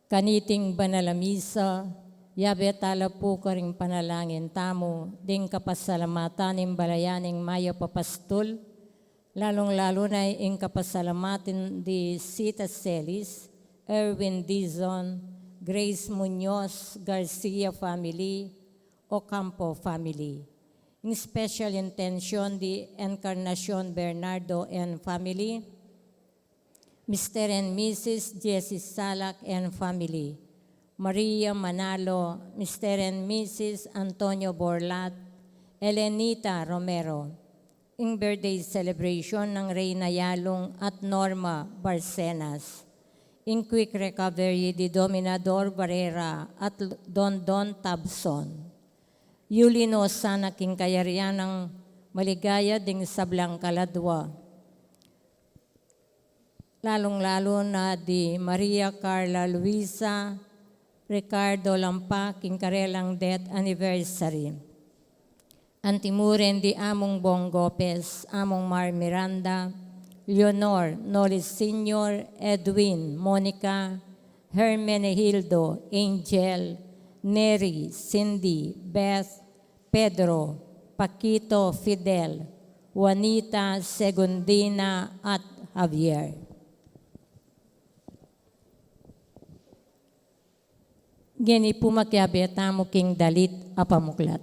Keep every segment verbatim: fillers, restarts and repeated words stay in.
Kaniting banal a misa, yabe tala pu karing panalangin tamu ding kapasalamatan ning balayan ning mayap a pastul, lalung-lalu na ing kapasalamatan di Sita Celis, Erwin Dizon, Grace Muñoz, Garcia family, Ocampo family. Ing special intention di Encarnacion Bernardo and family, Mister and Missus Jesse Salak and family, Maria Manalo, Mister and Missus Antonio Borlat, Elenita Romero. Ing birthday celebration nang Reyna Yalung at Norma Barcenas. Ing quick recovery di Dominador Barrera at Dondon Tabson. Yuli no sana king kayarian nang maligaya ding sablang kaladwa, lalung-lalu na di Maria Carla Luisa Ricardo Lampa king karelang death anniversary. Antimurin di Among Bong Gopez, Among Mar Miranda, Leonor, Nolis Senior, Edwin, Monica, Hermenegildo, Angel, Neri, Cindy, Beth, Pedro, Paquito, Fidel, Juanita, Segundina, at Javier. Ngeni pu makiabe tamu king dalit a pamuklat.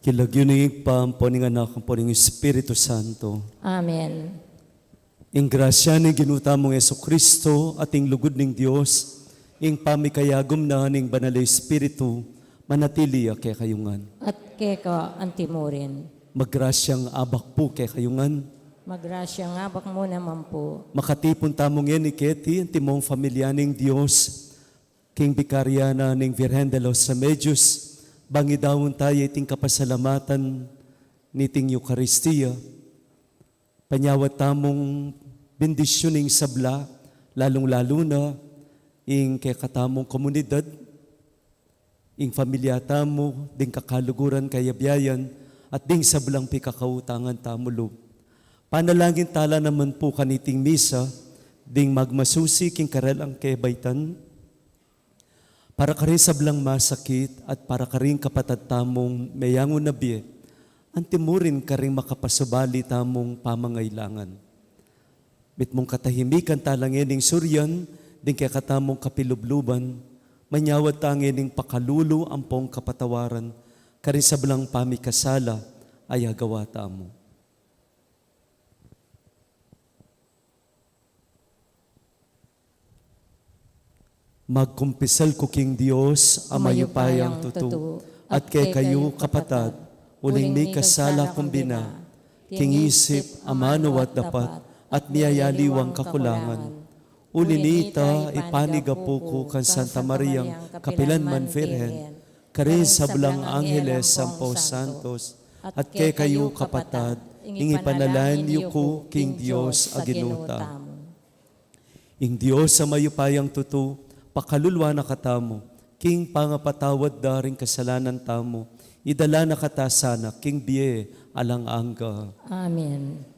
King lagyu ning Ibpa, ampo ning Anak, ampo ning Espiritu Santo. Amen. Ing grasya ning Ginu tamung Jesucristo, at ing lugud ning Dios, ing pamikayagum na ning Banal a Espiritu, manatili ya kekayu ngan. At keka antimurin. Magrasyang abak pu kekayu ngan. Magrasyang abak mu naman pu. Makatipun tamu ngeni keti, antimong familia ning Dios, king Bikarya na ning Virgen de los Remedios, bang idaun ta ya iting kapasalamatan niting Eukaristia. Panyawad tamung bendisyun ing sabla, lalung-lalu na ing kekatamung komunidad, ing familia tamu, ding kakaluguran, kayabiayan, at ding sablang pikakautangan tamu lub. Panalangin tala naman pu kaniting misa, ding magmasusi king karelang kebaitan, para karing sablang masakit at para karing kapatad tamung meyangu na bie, antimurin karing makapasubali tamung pamangailangan. Mitmung katahimikan tala ngening suryan ding kekatamung kapilubluban, manyawad ta ngening pakalulu ampong kapatawaran karing sablang pamikasala a agawa tamu. Magkumpisal ku king Dios a mayupayang tutu, at kekayu, kapatad, uling mikasala kung bina, king isip, amanu at dapat, at miyayaliwang kakulangan. Uli nita, ipanigapu ku kang Santa Mariang kapilan man Virgen, karing sablang angeles ampong santos, at kekayu, kapatad, ing ipanalangin yu ku king Dios a Ginu tamu. Ing Dios a mayupayang tutu, pakaluluan na katamu king pangapatawad da ring kasalanan tamu, idala na kata sana king bie alang angga. Amen.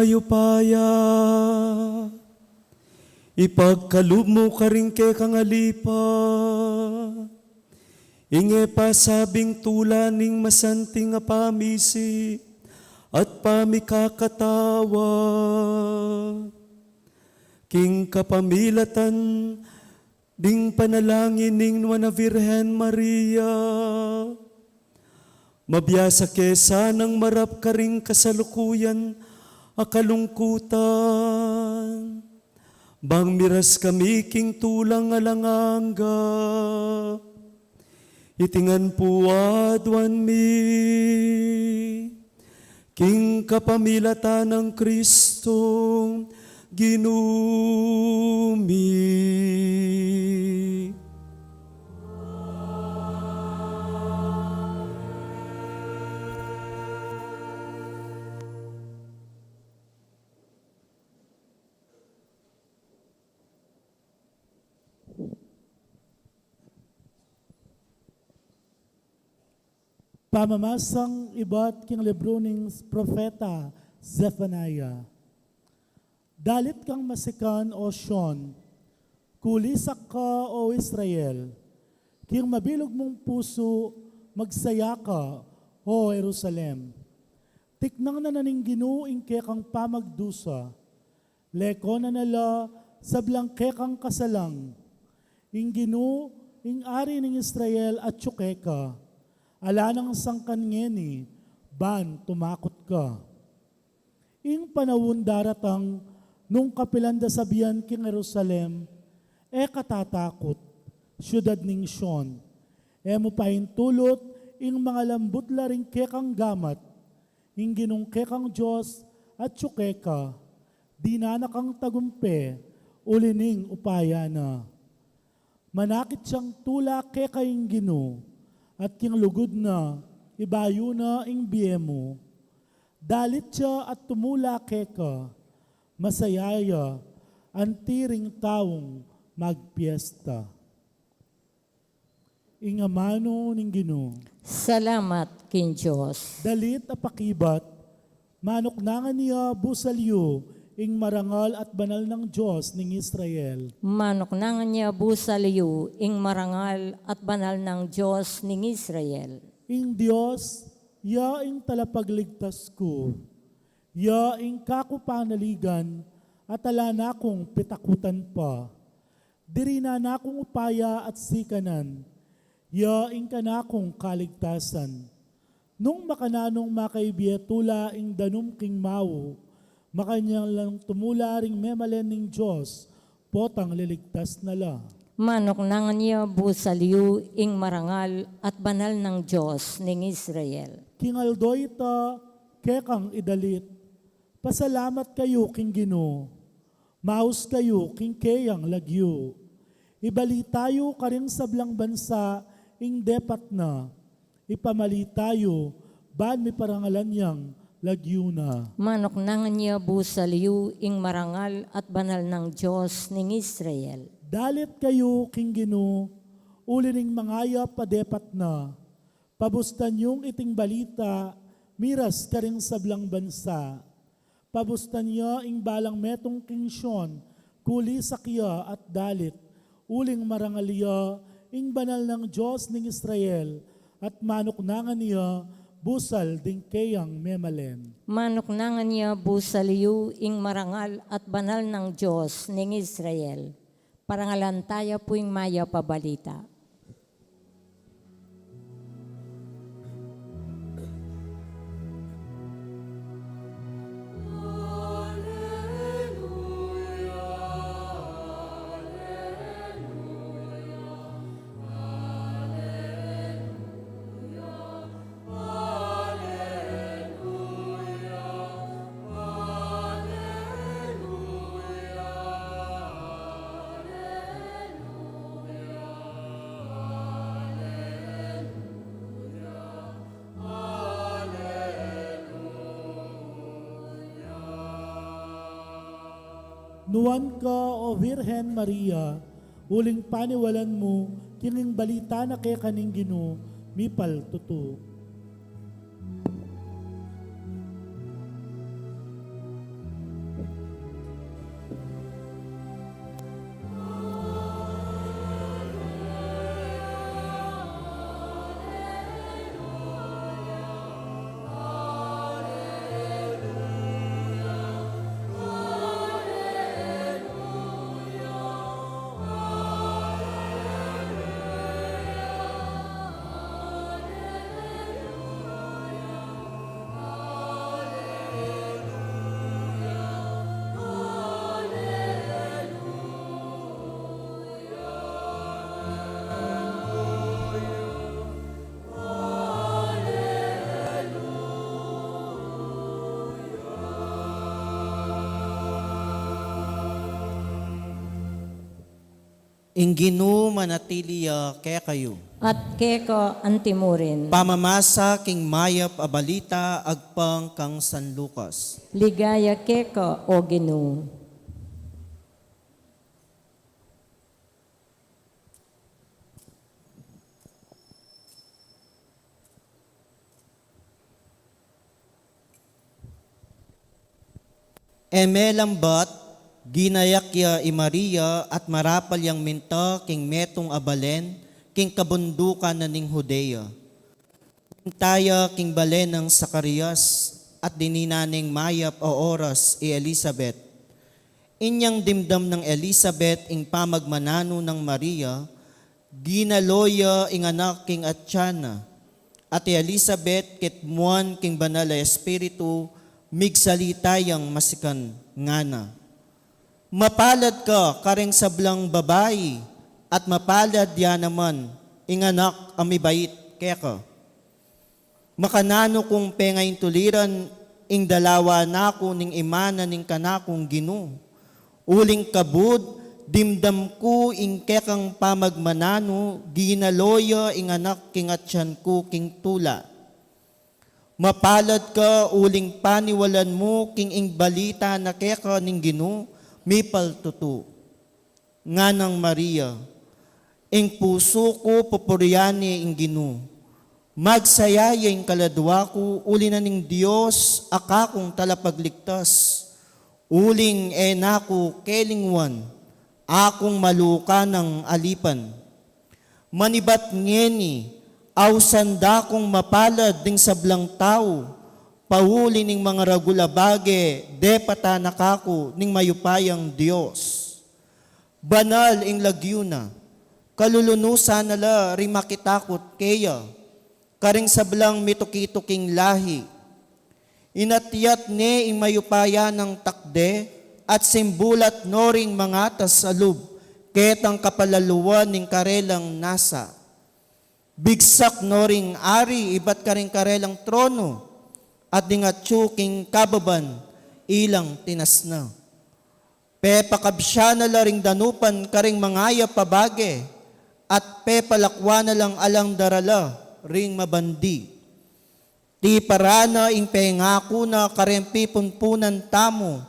Upaya, ipagkalub mu karing kekang alipa ing e pasabing tula ning masanting a pamisi at pamikakatawa, king kapamilatan ding panalangin ning Nuan a Virgen Maria, mabiasa ke sanang marap karing kasalukuyan a kalungkutan, bang miras kami king tulang alang angga. Iti ngan pu aduan mi, king kapamilatan nang Kristong Ginu mi. Pamamasang ibat king libru ning propeta Zefaniah. Dalit kang masikan, o Sion, kulisak ka, o Israel, king mabilug mung pusu, magsaya ka, o Jerusalem. Tiknang na na ning Ginu ing kekang pamagdusa, leko na na la sablang kekang kasalang. Ing Ginu, ing Ari ning Israel, atyu keka, ala nang sangkan ngeni ban tumakut ka. Ing panaun daratang nung kapilan da sabian king Jerusalem, e ka tatakut, siudad ning Sion, e mu paintulut ing mangalambut la ring kekang gamat. Ing Ginung kekang Dios atyu keka, dinan na kang tagumpe uli ning upaya na. Manakit yang tula keka ing Ginu, at king lugud na ibayu na ing bie mu. Dalit ya at tumula keka, masaya ya anti ring taung magpiesta. Ing amanu ning Ginu. Salamat king Dios. Dalit a pakibat. Manuknangan ya bu saliyu ing marangal at banal nang Dios ning Israel. Manuknangan ya bu saliyu ing marangal at banal nang Dios ning Israel. Ing Dios, ya ing talapagligtas ku, ya ing kaku panaligan, at ala na kung pitakutan pa. Dirinan na kung upaya at sikanan, ya ing kanakung kaligtasan. Nung makananung makaibie tula ing danum king mau, makanyan lang tumula ring memalen ning Dios, potang liligtas na la. Manuknangan ya bu saliyu ing marangal at banal nang Dios ning Israel. King aldo ita, kekang idalit, pasalamat kayu king Ginu. Maus kayu king keyang lagyu. Ibalita yu karing sablang bansa ing depat na. Ipamalitan yu ban miparangalan yang lagyu na. Manuknangan ya bu saliyu ing marangal at banal nang Dios ning Israel. Dalit kayu king Ginu, uli ning mangayap a depat na. Pabustan yung iting balita miras karing sablang bansa. Pabustan ya ing balang metung king Sion, kulisak ya at dalit, uling marangal ya ing banal nang Dios ning Israel, at manuknangan ya busal ding keyang memalen. Manuknangan ya busal yu ing marangal at banal nang Dios ning Israel. Parangalan taya pu ing mayap a balita. Nuan ka, o Virgen Maria, uling paniwalan mu king ing balita na keka ning Ginu mipaltutu. Ing Ginu manatili ya kekayu. At keka antimurin. Pamamasa king mayap a balita agpang kang San Lucas. Ligaya keka, O Ginu. E melambat, ginayak ya i Maria at marapal yang minta king metung a balen king kabundukan na ning Judea. Minta ya king balen nang Zacarias at dininan neng mayap a oras i Elisabet. Inyang dimdam nang Elisabet ing pamagmananu nang Maria, ginalo ya ing anak king atian na. At i Elisabet, kitmuan king Banal a Espiritu, migsalita yang masikan, ngana, "Mapalad ka kareng sablang babai, at mapalad ya naman ing anak a mibait keka. Makananu kung pengaintuliran ing dalawa na ku ning Ima na ning kanakung Ginu? Uling kabud, dimdam ku ing kekang pamagmananu, ginalo ya ing anak king atian ku king tula. Mapalad ka uling paniwalan mu king ing balita na keka ning Ginu mipaltutu." Nganang Maria, "Ing pusu ku pupurian ne ing Ginu. Magsaya ya ing kaladua ku uli na ning Dios a kakung Talapagligtas. Uling e na ku kelingwan, akung maluka nang alipan. Manibat ngeni, ausan da kung mapalad ding sablang tau, pauli ning mangaragul a bage depata na kaku ning mayupayang Dios. Banal ing lagyu na, kalulunusan na la ring makitakut keya, karing sablang mituki-tuking lahi. Inatyat ne ing mayupaya nang takde, at simbulat no ring mangatas a lub ketang kapalaluan ning karelang nasa. Bigsak no ring ari ibat karing karelang trono, at ding atyu king kababan ilang tinasna. Pepakabsyan na la ring danupan karing mangayap a bage, at pepalakwan na lang alang darala ring mabandi. Tiparan na ing pengaku na kareng pipunpunan tamu,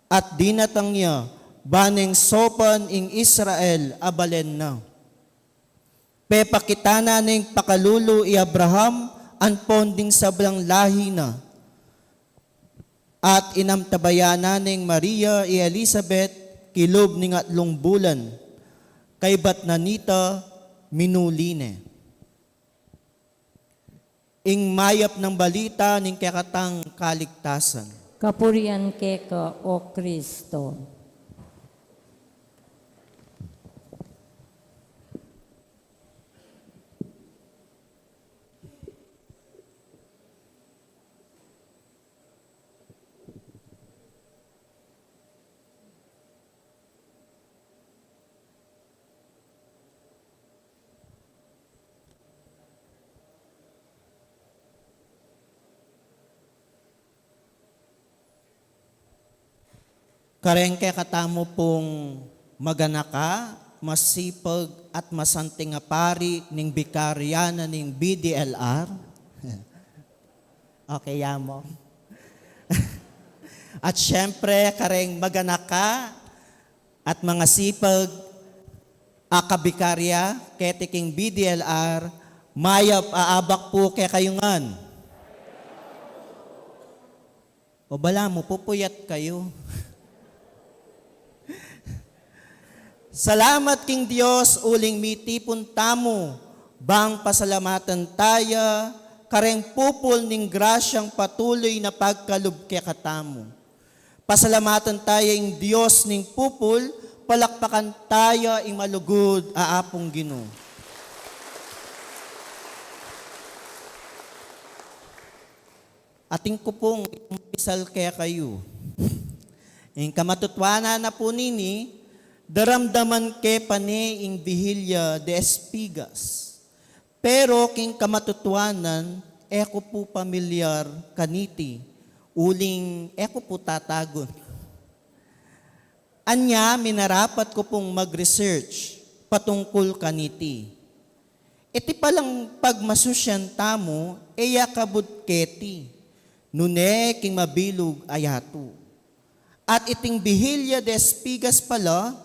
at dinatang ya, ba neng sopan ing Israel a balen na. Pepakita na neng pakalulu i Abraham ampon ding sablang lahi na." At inantabayanan neng Maria i Elisabet kilub ning atlung bulan, kaybat na nita minuli ne. Ing mayap nang balita ning kekatang kaligtasan. Kapurian keka, O Kristo. Kareng kekatamu pung maganaka, masipag at masanting a pari ning bikarya na ning B D L R. Okay, yamo. At syempre, kareng maganaka at mangasipag a kabikarya keti king B D L R, mayap a abak pu kekayu ngan. O balamu, pupuyat kayu. Salamat king Dios uling mitipun tamu, bang pasalamatan taya kareng pupul ning grasyang patuloy na pagkalub kekatamu. Pasalamatan taya ing Dios ning pupul, palakpakan taya ing malugud a Apung Ginu. Atin ku pung misal kekayu. Ing kamatutuanan na pu nini, daramdaman ke pa ne ing Vigilia de Espigas. Pero king kamatutuanan, e ku pu pamilyar kaniti, uling e ku pu tatagun. Anya, minarapat ku pung mag-research. patungkul kaniti. Iti palang pagmasusyan tamu, e ya kabud keti, nune king mabilug a yatu. At iting bihilya de espigas pala,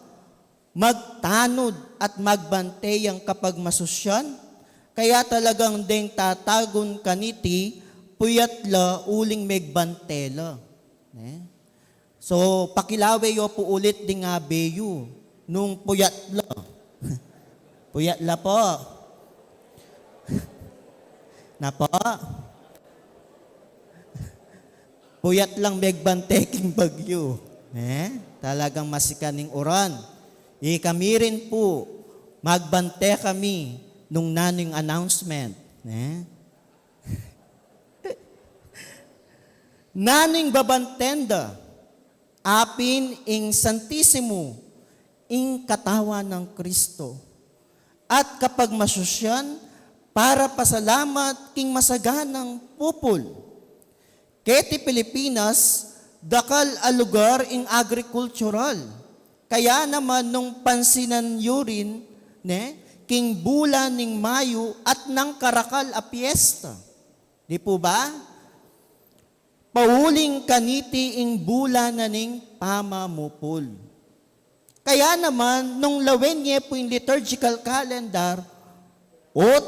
magtanud at magbante yang kapagmasusyan, kaya talagang deng tatagun kaniti, puyat la uling megbante la. Ne? So, pakilawe yo pu ulit ding abe yu, nung puyat la. Puyat la po. Na po? Puyat lang megbante king bagyu. Ne? Talagang masikan ing uran. Ikami rin pu, magbante kami nung nanu ing announcement. Ne? Nanu ing babanten da? Apin ing Santisimo, ing katawan nang Kristo, at kapagmasusyan para pasalamat king masaganang pupul. Keti Pilipinas, dakal a lugar ing agrikultural. Kaya naman nung pansinan yu rin, ne, king bulan ning Mayo at nang karakal a piyesta. Di pu ba? Pauling kaniti ing bulan na ning pamamupul. Kaya naman, nung lawen ye pu ing liturgical calendar, ot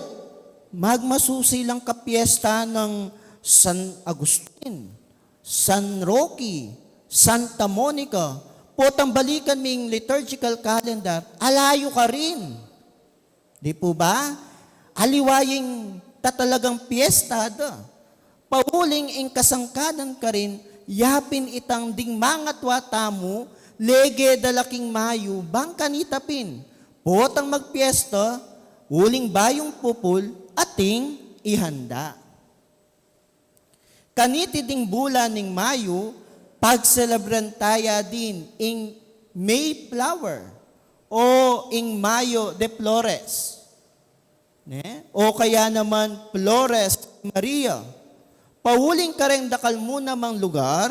magmasusi lang kapiyesta nang San Agustin, San Roque, Santa Monica, potang balikan mi ing liturgical calendar, alayu karin. Di pu ba? Aliwa ing tatalagang piyesta da. Pauling ing kasangkadan karin, yapin itang ding mangatwa tamu, lege da la king Mayo, bang kanita pin. Potang magpiyesta, uling bayung pupul, ating ihanda. Kaniti ding bulan ning Mayo, pagselebran taya din ing Mayflower o ing Mayo de Flores, ne? O kaya naman Flores de Maria. Pauling kareng dakal mu namang lugar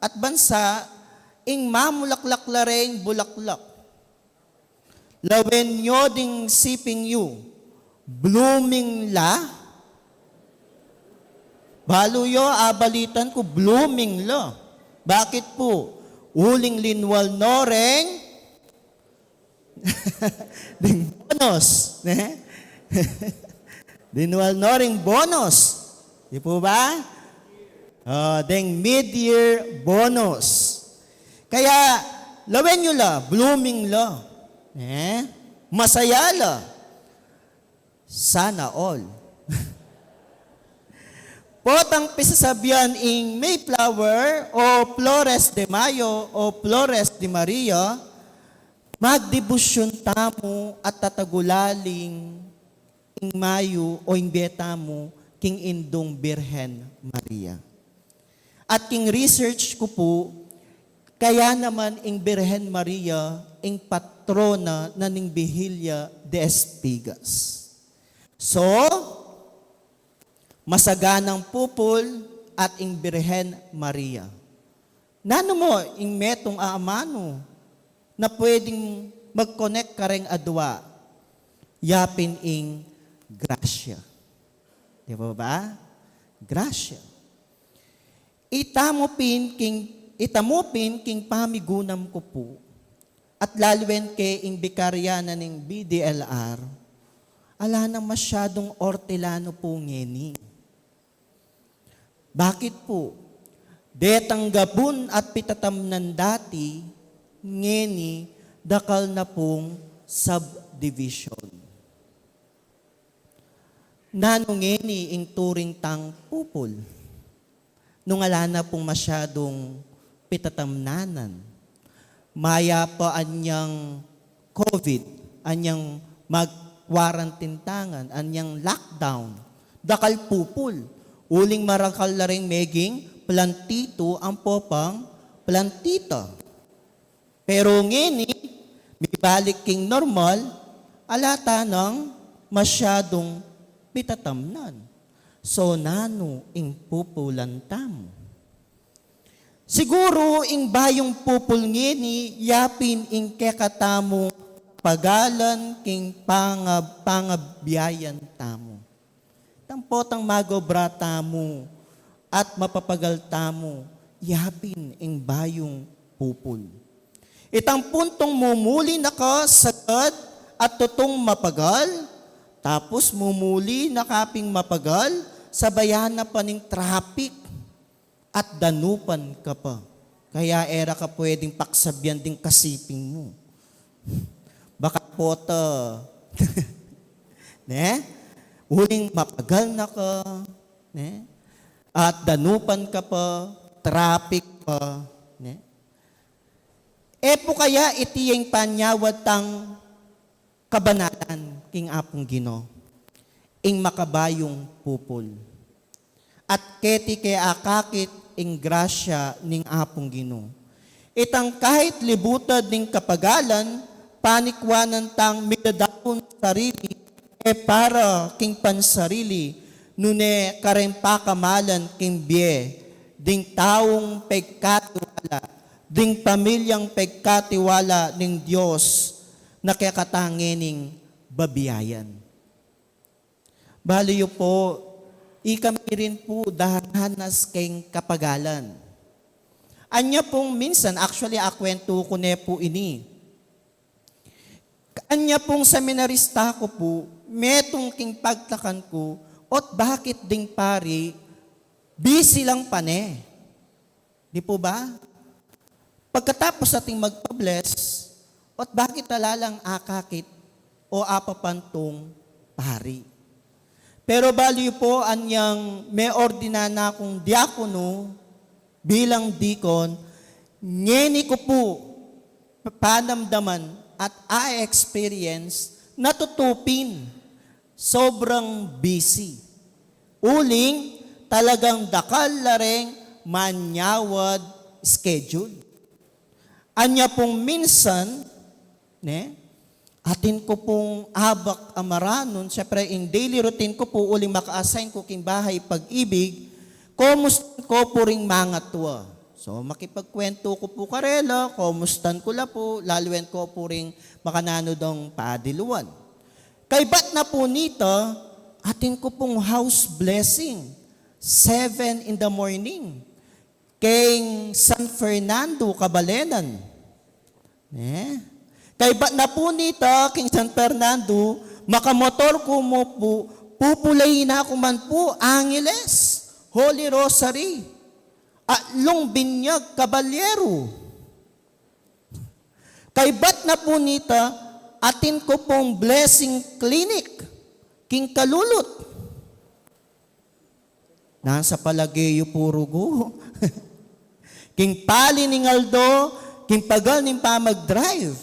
at bansa, ing mamulaklak la reng bulaklak. Lawen yo ding siping yu, blooming la? Balu yo, abalitan ku, blooming la. Bakit pu? Uling linwal no reng ding bonus, ne? Linwal no reng bonus. Di pu ba? O, deng mid-year bonus. Kaya, lawen yu la, blooming la. Eh? Masaya la. Sana all. Potang pisasabian ing Mayflower o Flores de Mayo o Flores de Maria, magdebosyon tamu at tatagulaling ing Mayo o ing bie tamu king Indung Birhen Maria. At king research ku pu, kaya naman ing Birhen Maria ing patrona na ning Bihilya de Espigas. So, masaganang pupul at ing Birhen Maria. Nanu mu ing metung a amanu na pwedeng mag-connect kareng adua? Yapin ing grasya. Di ba ba? Grasya. Itamu pin king, itamu pin king pamigunam ku pu. At lalwen ke ing bikarya na ning B D L R, ala nang masyadung ortilanu pu ngeni. Bakit pu? Detang gabun at pitatamnan dati, ngeni dakal na pung subdivision. Nanu ngeni ing turing tang pupul? Nung ala na pung masyadung pitatamnanan. Mayap anyang COVID, anyang mag-quarantine tangan, anyang lockdown. Dakal pupul. Uling marakal la ring meging plantito ampo pang plantita. Pero ngeni, mibalik king normal, ala ta nang masyadung pitatamnan. So, nanu ing pupulan tamu? Siguru ing bayung pupul ngeni, yapin ing kekatamung pagalan king pangab-, pangabiayan tamu. Itang potang magobra tamu at mapapagal tamu, yapin ing bayung pupul. Itang puntung mumuli na ka sagad at tutung mapagal, tapos mumuli na ka ping mapagal, sabayan na pa ning traffic at danupan ka pa. Kaya e ra ka pwedeng paksabian ding kasiping mu. Baka pota, ne? Uling mapagal na ka, ne? At danupan ka pa, traffic pa, ne? E pu kaya iti ing panyawad tang kabanalan king Apung Ginu, ing makabayung pupul. At keti ke akakit ing grasya ning Apung Ginu. Itang kahit libutad ning kapagalan, panikwanan tang midadaun sarili, e para king pansarili, nune kareng pakamalan king bie, ding taung pegkatiwala, ding pamilyang pegkatiwala ning Dios, na kekatang ngening babiayan. Bali yu po, ikami rin po daranas keng kapagalan. Anya pung minsan, actually, akwentu ku ne po ini. Anya pung seminarista ku po, metung king pagtakan ku, ot bakit ding pari, busy lang pane. Di po ba? Pagkatapos ating magpa-bless, ot bakit ala lang akakit o apapantung pari? Pero bali yu po, anyang meordinan na kung diakono bilang deacon, ngeni ku po panamdaman at a-experience na tutupin. Sobrang busy. Uling talagang dakal la reng manyawad schedule. Anya pung minsan, ne, atin ku pung abak a maranun, siyempre, ing daily routine ku pu, uling maka-assign ku king Bahay Pag-ibig, komustan ku pu ring mangatua. So, makipagkwentu ku pu karela, komustan ku la pu, lalwen ku pu ring makananu dang padiluan. Kaybat na pu nita, atin ku pung house blessing, seven in the morning, keng San Fernando, Cabalenan. Ne? Kaybat na pu nita, keng San Fernando, makamotor ku mu pu, pupulayi na ku man pu, Angeles, Holy Rosary, atlung binyag, Caballero. Kaybat na pu nita, atin ku pung blessing clinic, king Calulut. Nasa palage yu pu rugu. King pali ning aldo, king pagal ning pamag-drive.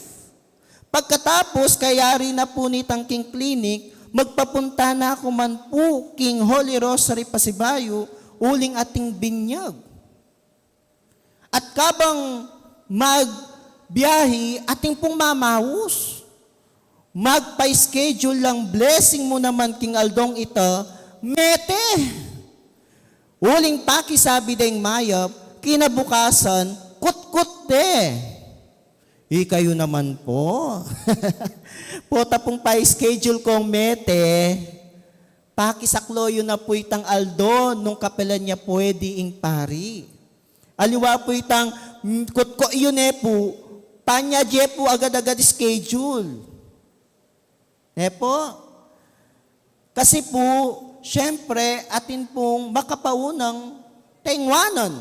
Pagkatapos, kayari na pu nitang king clinic, magpapunta na ku man pu king Holy Rosary Pasibayu, uling ating binyag. At kabang magbiyahi, atin pung mamaus. Magpa-schedule lang blessing mu naman king aldong ita, mete. Uling pakisabi deng mayap, kinabukasan, kutkut de. Ikayu naman po. Pota pung pa-schedule kung mete, pakisaklo yu na pu itang aldo nung kapilan ya pwede ing pari. Aliwa pu itang, mm, kutku yu ne pu, panyad ye pu agad-agad schedule. Ne pu? Kasi pu, siyempre, atin pung makapaunang tengwanan.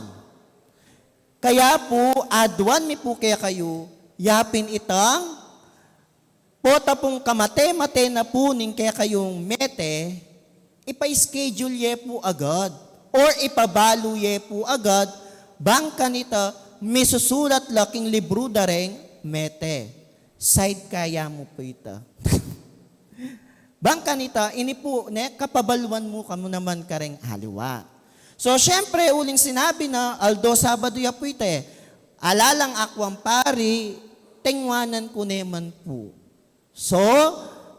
Kaya pu, aduan mi pu kekayu, yapin itang pota pung kamate-mate na pu ning kekayung mete, ipa-schedule ye pu agad, or ipabalu ye pu agad, bang kanita misusulat la king libru da reng mete. Side kaya mu pu ita. Bang kanita, ini pu, ne, kapabaluan mu ka mu naman kareng aliwa. So, siyempre, uling sinabi na, aldo Sabado ya pu ita, ala lang akuang pari, tengwanan ku ne man pu. So,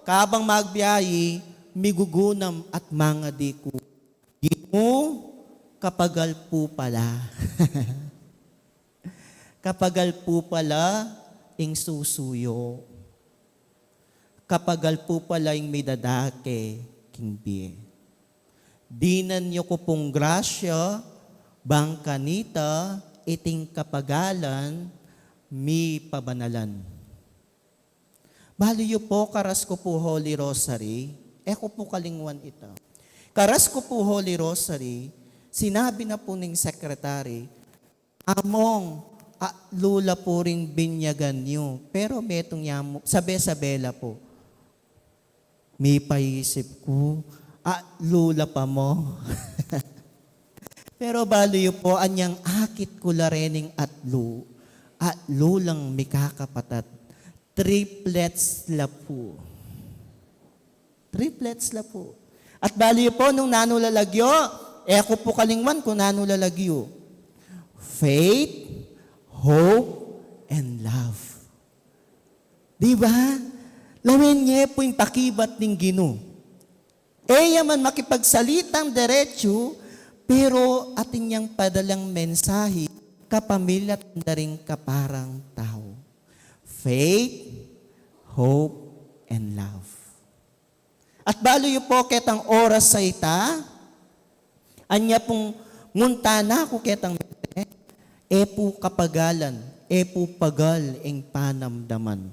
kabang magbiyahi, migugunam at mangadi ku, Ginu, kapagal pu pala. Kapagal pu pala ing susuyu. Kapagal pu pala ing midadake king bie. Dinan yu ku pung grasya, bang kanita iting kapagalan mipabanalan. Balu yu pu, karas ku pu Holy Rosary, e ku pu kalingwan ita. Karas ku pu Holy Rosary, sinabi na pu ning secretary, "Among, atlu la pu ring binyagan yu, pero metung ya mu," sabe-sabe la pu. Mipaisip ku, "Atlu la pa mo." Pero balu yu pu, anyang akit ku la rening atlu, atlu lang mikakapatat. Triplets la pu. Triplets la pu. At balu yu pu, nung nanu la lagyu, e ku pu kalingwan kung nanu la lagyu. Faith, hope, and love. Di ba? Lawen ye pu ing pakibat ning Ginu. E ya man makipagsalitang derechu, pero atin yang padalang mensahe kapamilatan da ring kaparang tau. Faith, hope, and love. At balu yu pu, ketang oras a ita, anya pung munta na ku ketang mete, e pu kapagalan, e pu pagal ing panamdaman.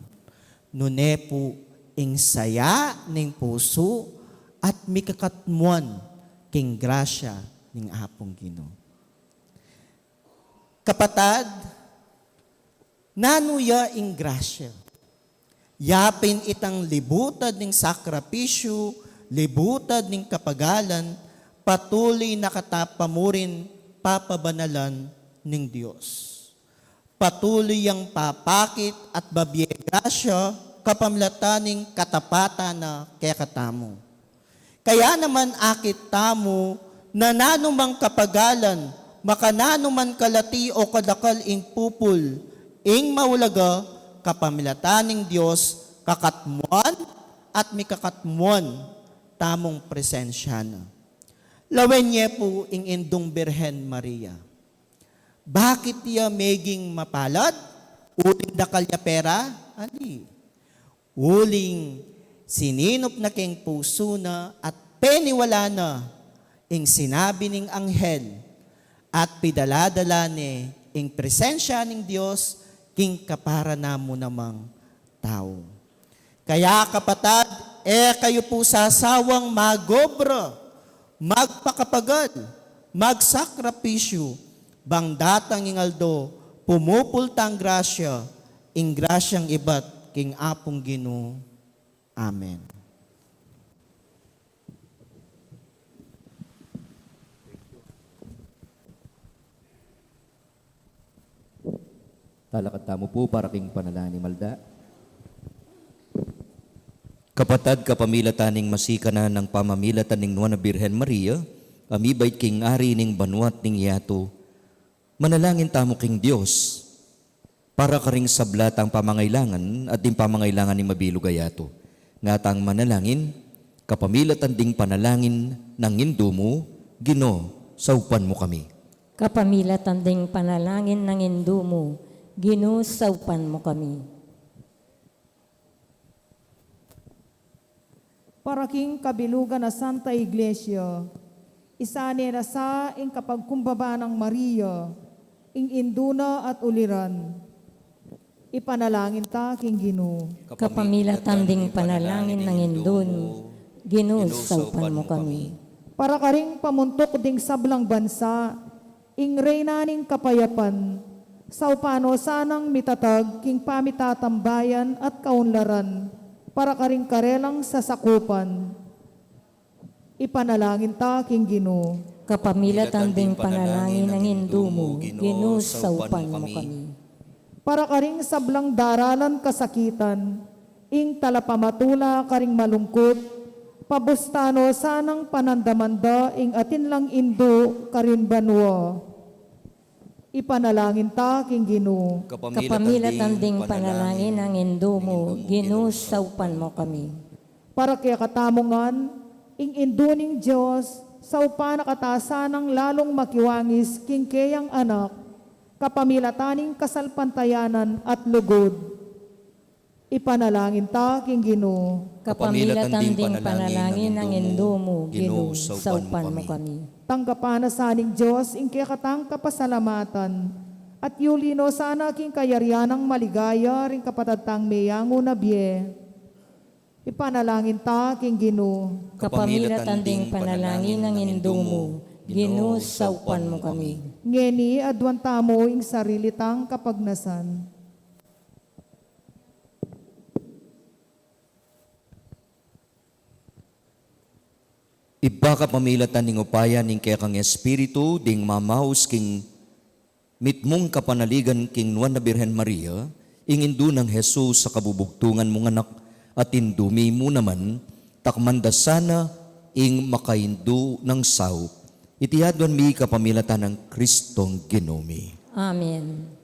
Nune pu ing saya ning pusu at mikakatmuan king grasya ning Apung Ginu. Kapatad, nanu ya ing grasya? Ya pin itang libutad ning sakripisyu, libutad ning kapagalan, patuloy na kata pa murin papabanalan ning Dios. Patuloy yang papakit at babie grasya kapamilatan ning katapatan na kekatamu. Kaya naman akit tamu na nanumang kapagalan, makananu man kalati o kadakal ing pupul, ing maulaga kapamilatan ning Dios, kakatmuan at mikakatmuan tamung presensya na. Lawen ye pu ing Indung Birhen Maria. Bakit ya meging mapalad? Uling dakal ya pera? Ali. Uling sininup na king pusu na at peniwala na ing sinabi ning anghel at pidala-dala ne ing presensya ning Dios king kapara namu namang tau. Kaya, kapatad, e kayu pu sasawang magobra, magpakapagal, magsakripisyu, bang datang ing aldo, pumupul tang grasya, ing grasyang ibat king Apung Ginu. Amen. Talakad tamu pu para king panalangin. Malda. Kapatad, kapamilatan ning masikanan nang pamamilatan ning Nuan a Birhen Maria, a mibait king ari ning banua't ning yatu, manalangin tamu king Dios para karing sabla tang pamangailangan at ding pamangailangan ning mabilug a yatu. Nga tang manalangin, kapamilatan ding panalangin nang Indu mu, Ginu, saupan mu kami. Kapamilatan ding panalangin nang Indu mu, Ginu, saupan mu kami. Para king kabilugan a Santa Iglesia, isane na sa ing kapagkumbaba nang Maria, ing Indu na at uliran. Ipanalangin ta king Ginu. Kapamilatan ding panalangin nang Indu mu, Ginu, saupan mu kami. Para karing pamuntuk ding sablang bansa, ing Reyna ning Kapayapan, saupan no sanang mitatag king pamitatambayan at kaunlaran, para karing karelang sasakupan. Ipanalangin ta king Ginu. Kapamilatan ding panalangin nang Indu mu, Ginu, saupan mu kami. Para karing sablang daralan kasakitan, ing talapamatula karing malungkut, pabusta no sanang panandaman da ing atin lang indu karin banua. Ipanalangin ta king Ginu. Kapamilatan ding panalangin nang Indu mu, Ginu, saupan mu kami. Para kekatamu ngan, ing Indu ning Dios, saupan na kata sanang lalung makiwangis king keyang anak, kapamilatan ning kasalpantayanan at lugud. Ipanalangin ta king Ginu. Kapamilatan ding panalangin nang Indu mu, Ginu, saupan mu kami. Tanggapan na sa ning Dios ing kekatang kapasalamatan, at yuli no sana king kayarian nang maligaya ring kapatad tang meyangu na bie. Ipanalangin ta king Ginu. Kapamilatan ding panalangin nang Indu mu, Ginu, saupan mu kami. Ngeni aduan tamu ing sarili tang kapagnasan. Ibpa, kapamilatan ning upaya ning kekang Espiritu, ding mamaus king mitmung kapanaligan king Nuan a Birhen Maria, ing Indu nang Jesus a kabubugtungan mung Anak, at Indu mi mu naman, takman da sana ing makaindu nang saup. Iti aduan mi kapamilatan nang Kristong Ginu mi. Amen.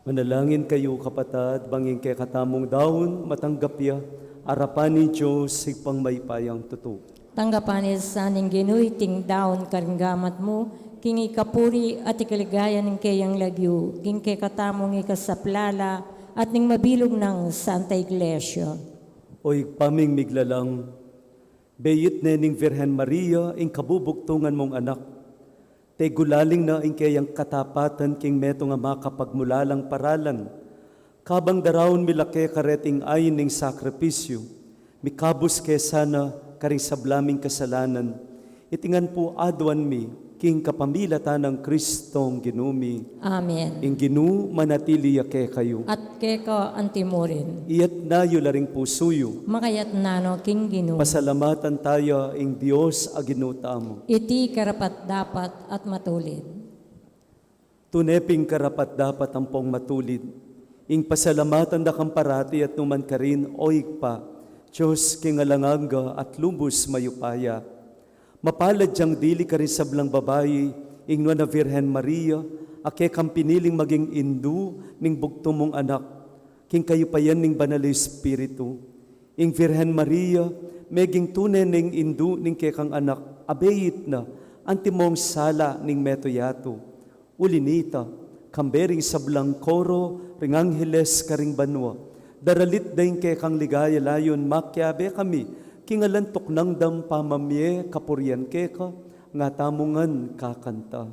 Manalangin kayu, kapatad, bang ing kekatamung daun matanggap ya arapan ning Dios Ibpang mayupayang tutu. Tanggapan na sa ning Ginu iting daun karing gamat mu, king ikapuri at ikaligaya ning keyang lagyu, king kekatamung ikasaplala at ning mabilug nang Santa Iglesia. O Ibpa ming miglalang, beit ne ning Virgen Maria ing kabubugtungan mung anak. Tegulaling na ing keyang katapatan king metung a makapagmulalang paralan. Kabang daraun mi la keka reting ain ning sakripisyu, mikabus ke sana karing sabla ming kasalanan. Iti ngan pu aduan mi king kapamilatan nang Kristong Ginu mi. Amen. Ing Ginu manatili ya kekayu. At keka antimurin. Iyatna yu la ring pusu yu. Makayatna no king Ginu. Pasalamatan taya ing Dios a Ginu tamu. Iti karapat-dapat at matulid. Tune pin karapat-dapat ampong matulid ing pasalamatan da kang parati at numan karin, O Ibpa, Dios king alang angga at lubus mayupaya. Mapalad yang dili karing sablang babai ing nuan a Virgen Maria, a kekang piniling maging indu ning bugtung mung anak, king kayupayan ning Banal a Espiritu. Ing Virgen Maria, meging tune neng indu ning kekang anak, abeit na, antimong sala ning metung yatu. Uli nita, kambe ring sablang koro ring angheles karing banua, daralit da ing kekang ligaya layun makiabe kami king alang tuknang dang pamamie kapurian keka, nga tamu ngan kakanta.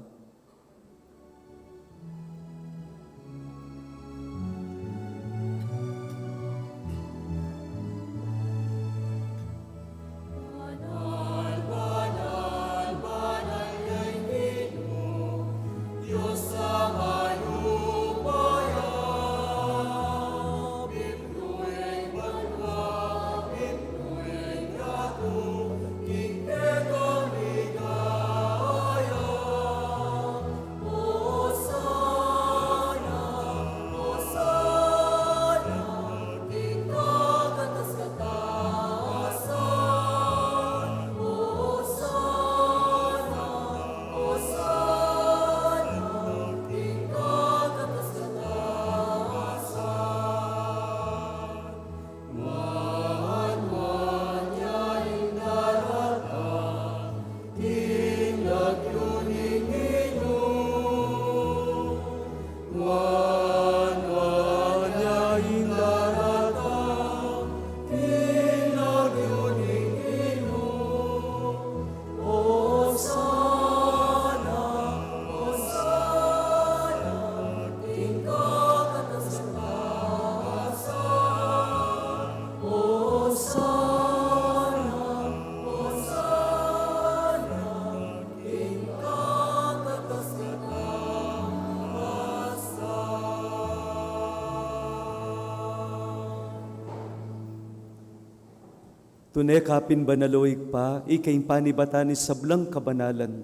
Tune ka pin banal, o Ibpa, ika ing panibatan ning sablang kabanalan.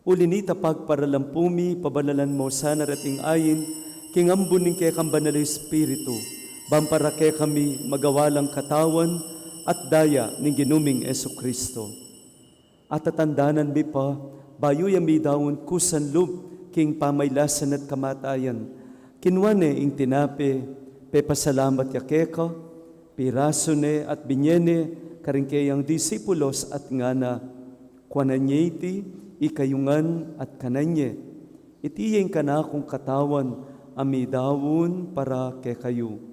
Uli nita pagparalampu mi, pabanalan mo sana reting ain, king ambun ning kekang Banal a Espiritu, ban para kekami magawa lang katawan at daya ning Ginu ming Jesucristo. Atatandanan mi pa, bayu ya midaun kusan lub king pamailasan at kamatayan, kinua ne ing tinape, pepasalamat ya keka, pirasu ne at binye ne karing keyang disipulos at ngana: Kuanan ye iti, ikayu ngan at kanan ye. Iti ya ing kanakung katawan a midaun para kekayu.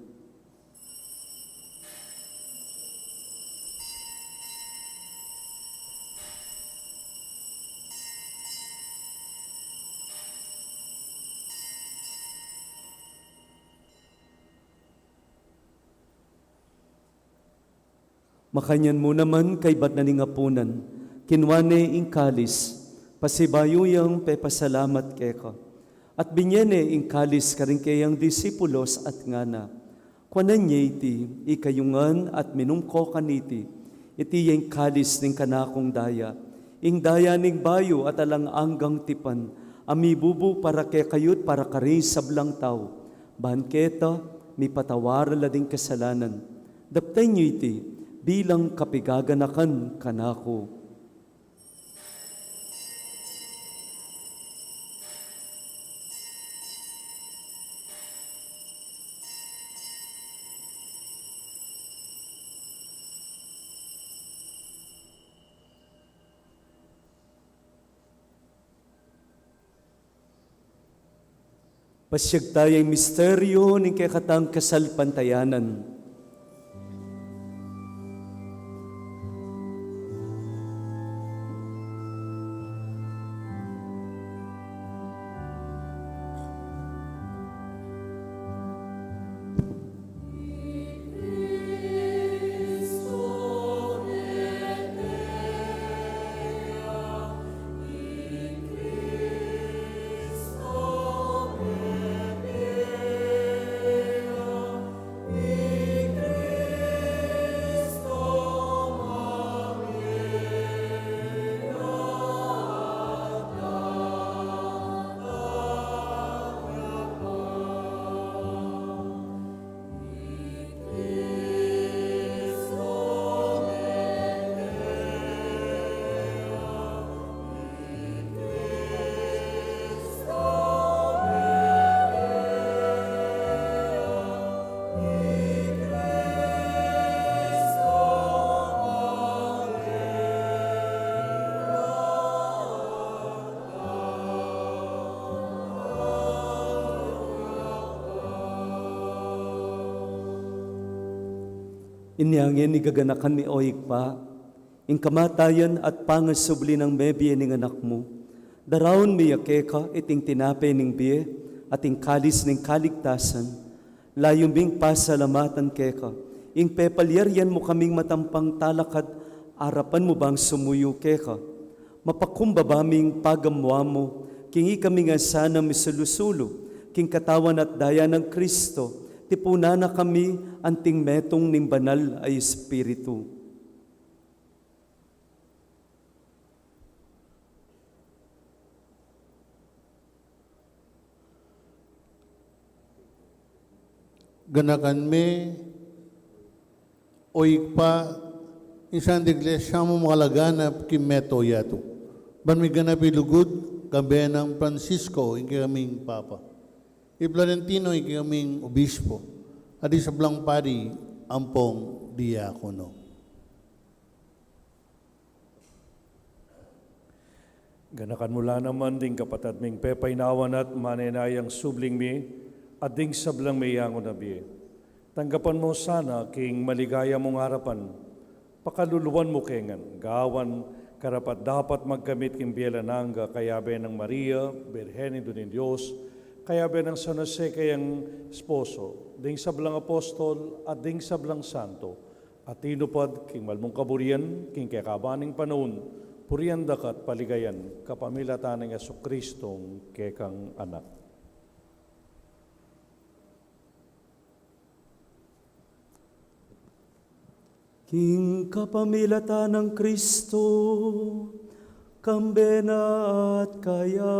Makanyan mu naman kaybat na ning apunan, kinua ne ing kalis, pasibayu yang pepasalamat keka, at binye ne ing kalis karing keyang disipulos at ngana: Kuanan ye iti, ikayu ngan at minum ko kaniti. Iti ya ing kalis ning kanakung daya, ing daya ning bayu at alang anggang tipan, a mibubu para kekayu't para karing sablang tau, ban keta mipatawar la ding kasalanan. Daptan yu iti bilang kapigaganakan kanaku. Pasiag taya ing misteryu ning kekatang kasalpantayanan. Inya ngeni gaganakan mi, o Ibpa, ing kamatayan at pangasubli nang mebie ning Anak mu. Daraun mi ya keka iting tinape ning bie at ing kalis ning kaligtasan. Layun ming pasalamatan keka ing pepalyarian mu kaming matampang talakad arapan mu bang sumuyu keka. Mapakumbaba ming pagamuan mu king ikami ngan sana misulu-sulu king katawan at daya nang Kristo, tipunan na kami anting metung ning Banal a Espiritu. Ganakan mi, o Ibpa, ing Santa Iglesia mu makalaganap king meto yatu. Ban miganap i lugud, kambe nang Francisco, ing kekaming Papa, i Florentino, ing kekaming Obispo, at ding sablang pari ampong diakono. Ganakan mu la naman ding kapatad ming pepainawan at manenayang subling mie, at ding sablang meyangu na bie. Tanggapan mu sana king maligaya mung arapan. Pakaluluan mu ke ngan, gawan karapat-dapat magkamit king bie alang angga, kayabe nang Maria, Birhen Indu ning Dios, kayabe nang San Jose kayang esposo, ding sablang apostol, at ding sablang santo, a tinupad king malmung kaburian king kekaban ning panaun, purian da ka at paligayan kapamilatan nang Jesucristong kekang Anak. King kapamilatan nang Kristo, kambe na at kaya,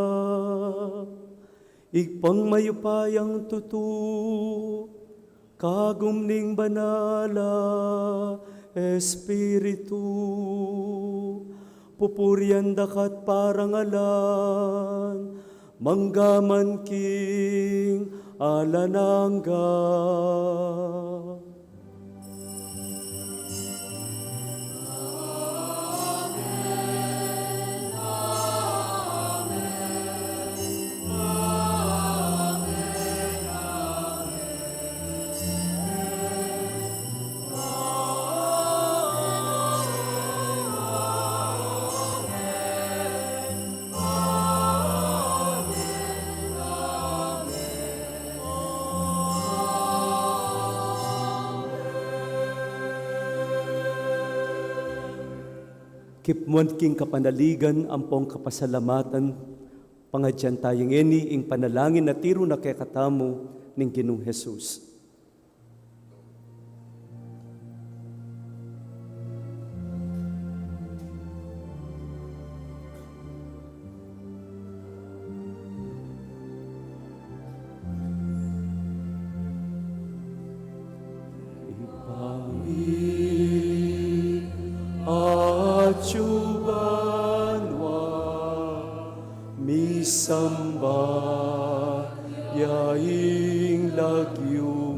Ibpang mayupayang tutu, kagum ning Banal a Espiritu, pupurian da ka at parangalan, mangga man king alang angga. Kipmuan king kapanaligan ampong kapasalamatan, pangadyan taya ngeni ing panalangin a tiru na kekatamu ning Ginung Jesus. Ibpa mi atsu banua, misamban ya ing lagyu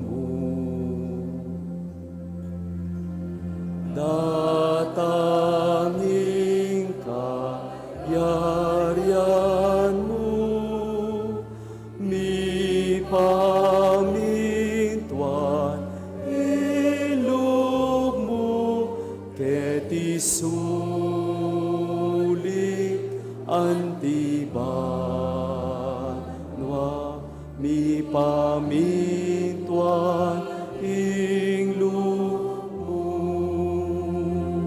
Ing lub mu,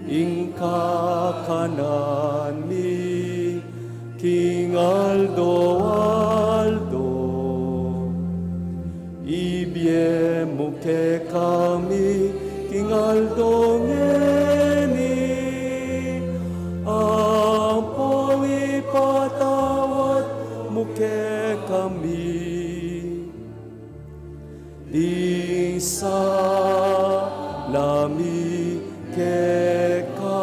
ing kakanan mi king aldo-aldo, ibie mu kekami king aldo ngeni, ampong ipatawad mu kekami ding sala mi keka,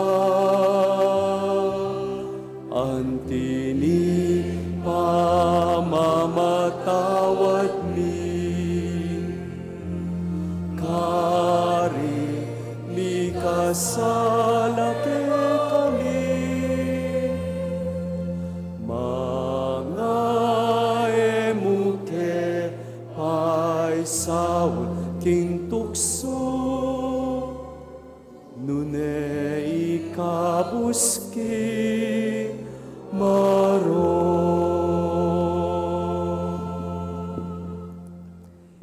anti ning pamamatawad mi karing mikasala kekami. Manga e mu ke paisaul king tuksu, nune ikabus ki marok.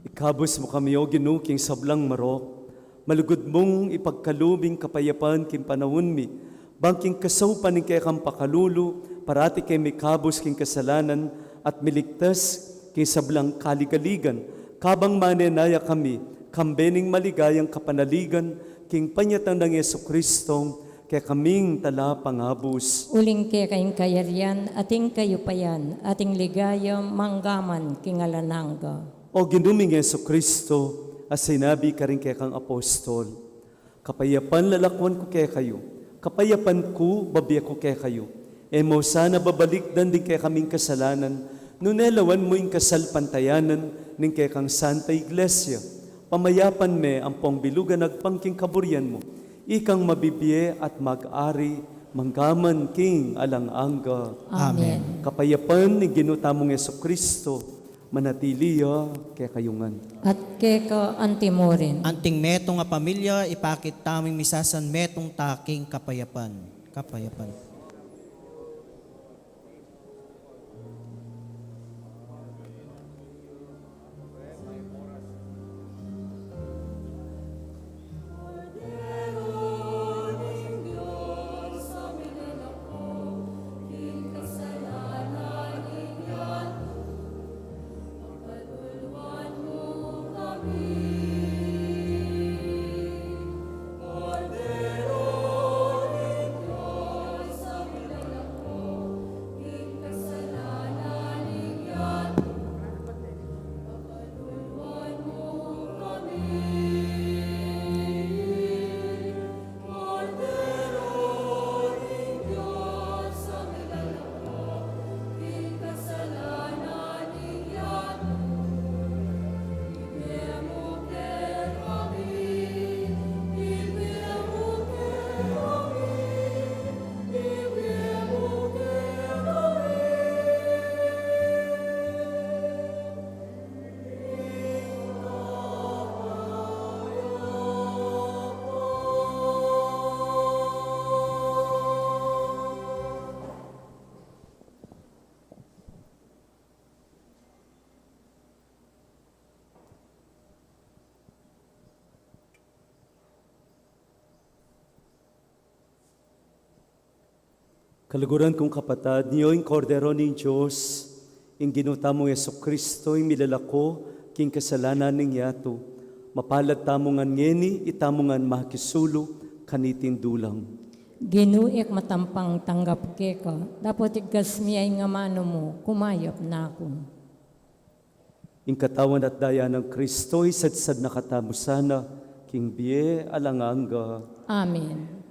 Ikabus mu kami, O Ginu, king sablang marok. Malugud mung ipagkalub ing kapayapan king panaun mi, bang king kasaupan ning kekang pakalulu, parati keng mikabus king kasalanan at miligtas king sablang kaligaligan, kabang manenaya kami kambe ning maligayang kapanaligan king panyatang nang Jesucristo, kekaming talapangabus. Uling keka ing kayarian at ing kayupayan at ing ligaya manggaman king alang angga. O Ginu ming Jesucristo, a sinabi karing kekang apostol, "Kapayapan lalakwan ku kekayu, kapayapan ku babie ku kekayu." E mu sana babalikdan ding kekaming kasalanan, nune lawan mu ing kasalpantayanan ning kekang Santa Iglesia. Pamayapan me ampong bilugan agpang king kaburian mu, ikang mabibie at mag-ari manggaman king alang angga. Amen. Amen. Kapayapan ning Ginu tamung Jesucristo manatili ya kekayu ngan. At keka anti mu rin. Anting metung a pamilya, ipakit tamu ing misasan metung ta king kapayapan. Kapayapan. Kaluguran kung kapatad, nyo ing Kordero ning Dios, ing Ginu tamung Jesucristo, ing milalako king kasalanan ning yatu. Mapalad tamu ngan ngeni, itamu ngan makisulu kaniting dulang. Ginu, e ku matampang tanggap keka, dapot igkas mi ya ing amanu mu, kumayap na ku. Ing katawan at daya nang Kristo, isadsad na katamu sana king bie alang angga. Amen.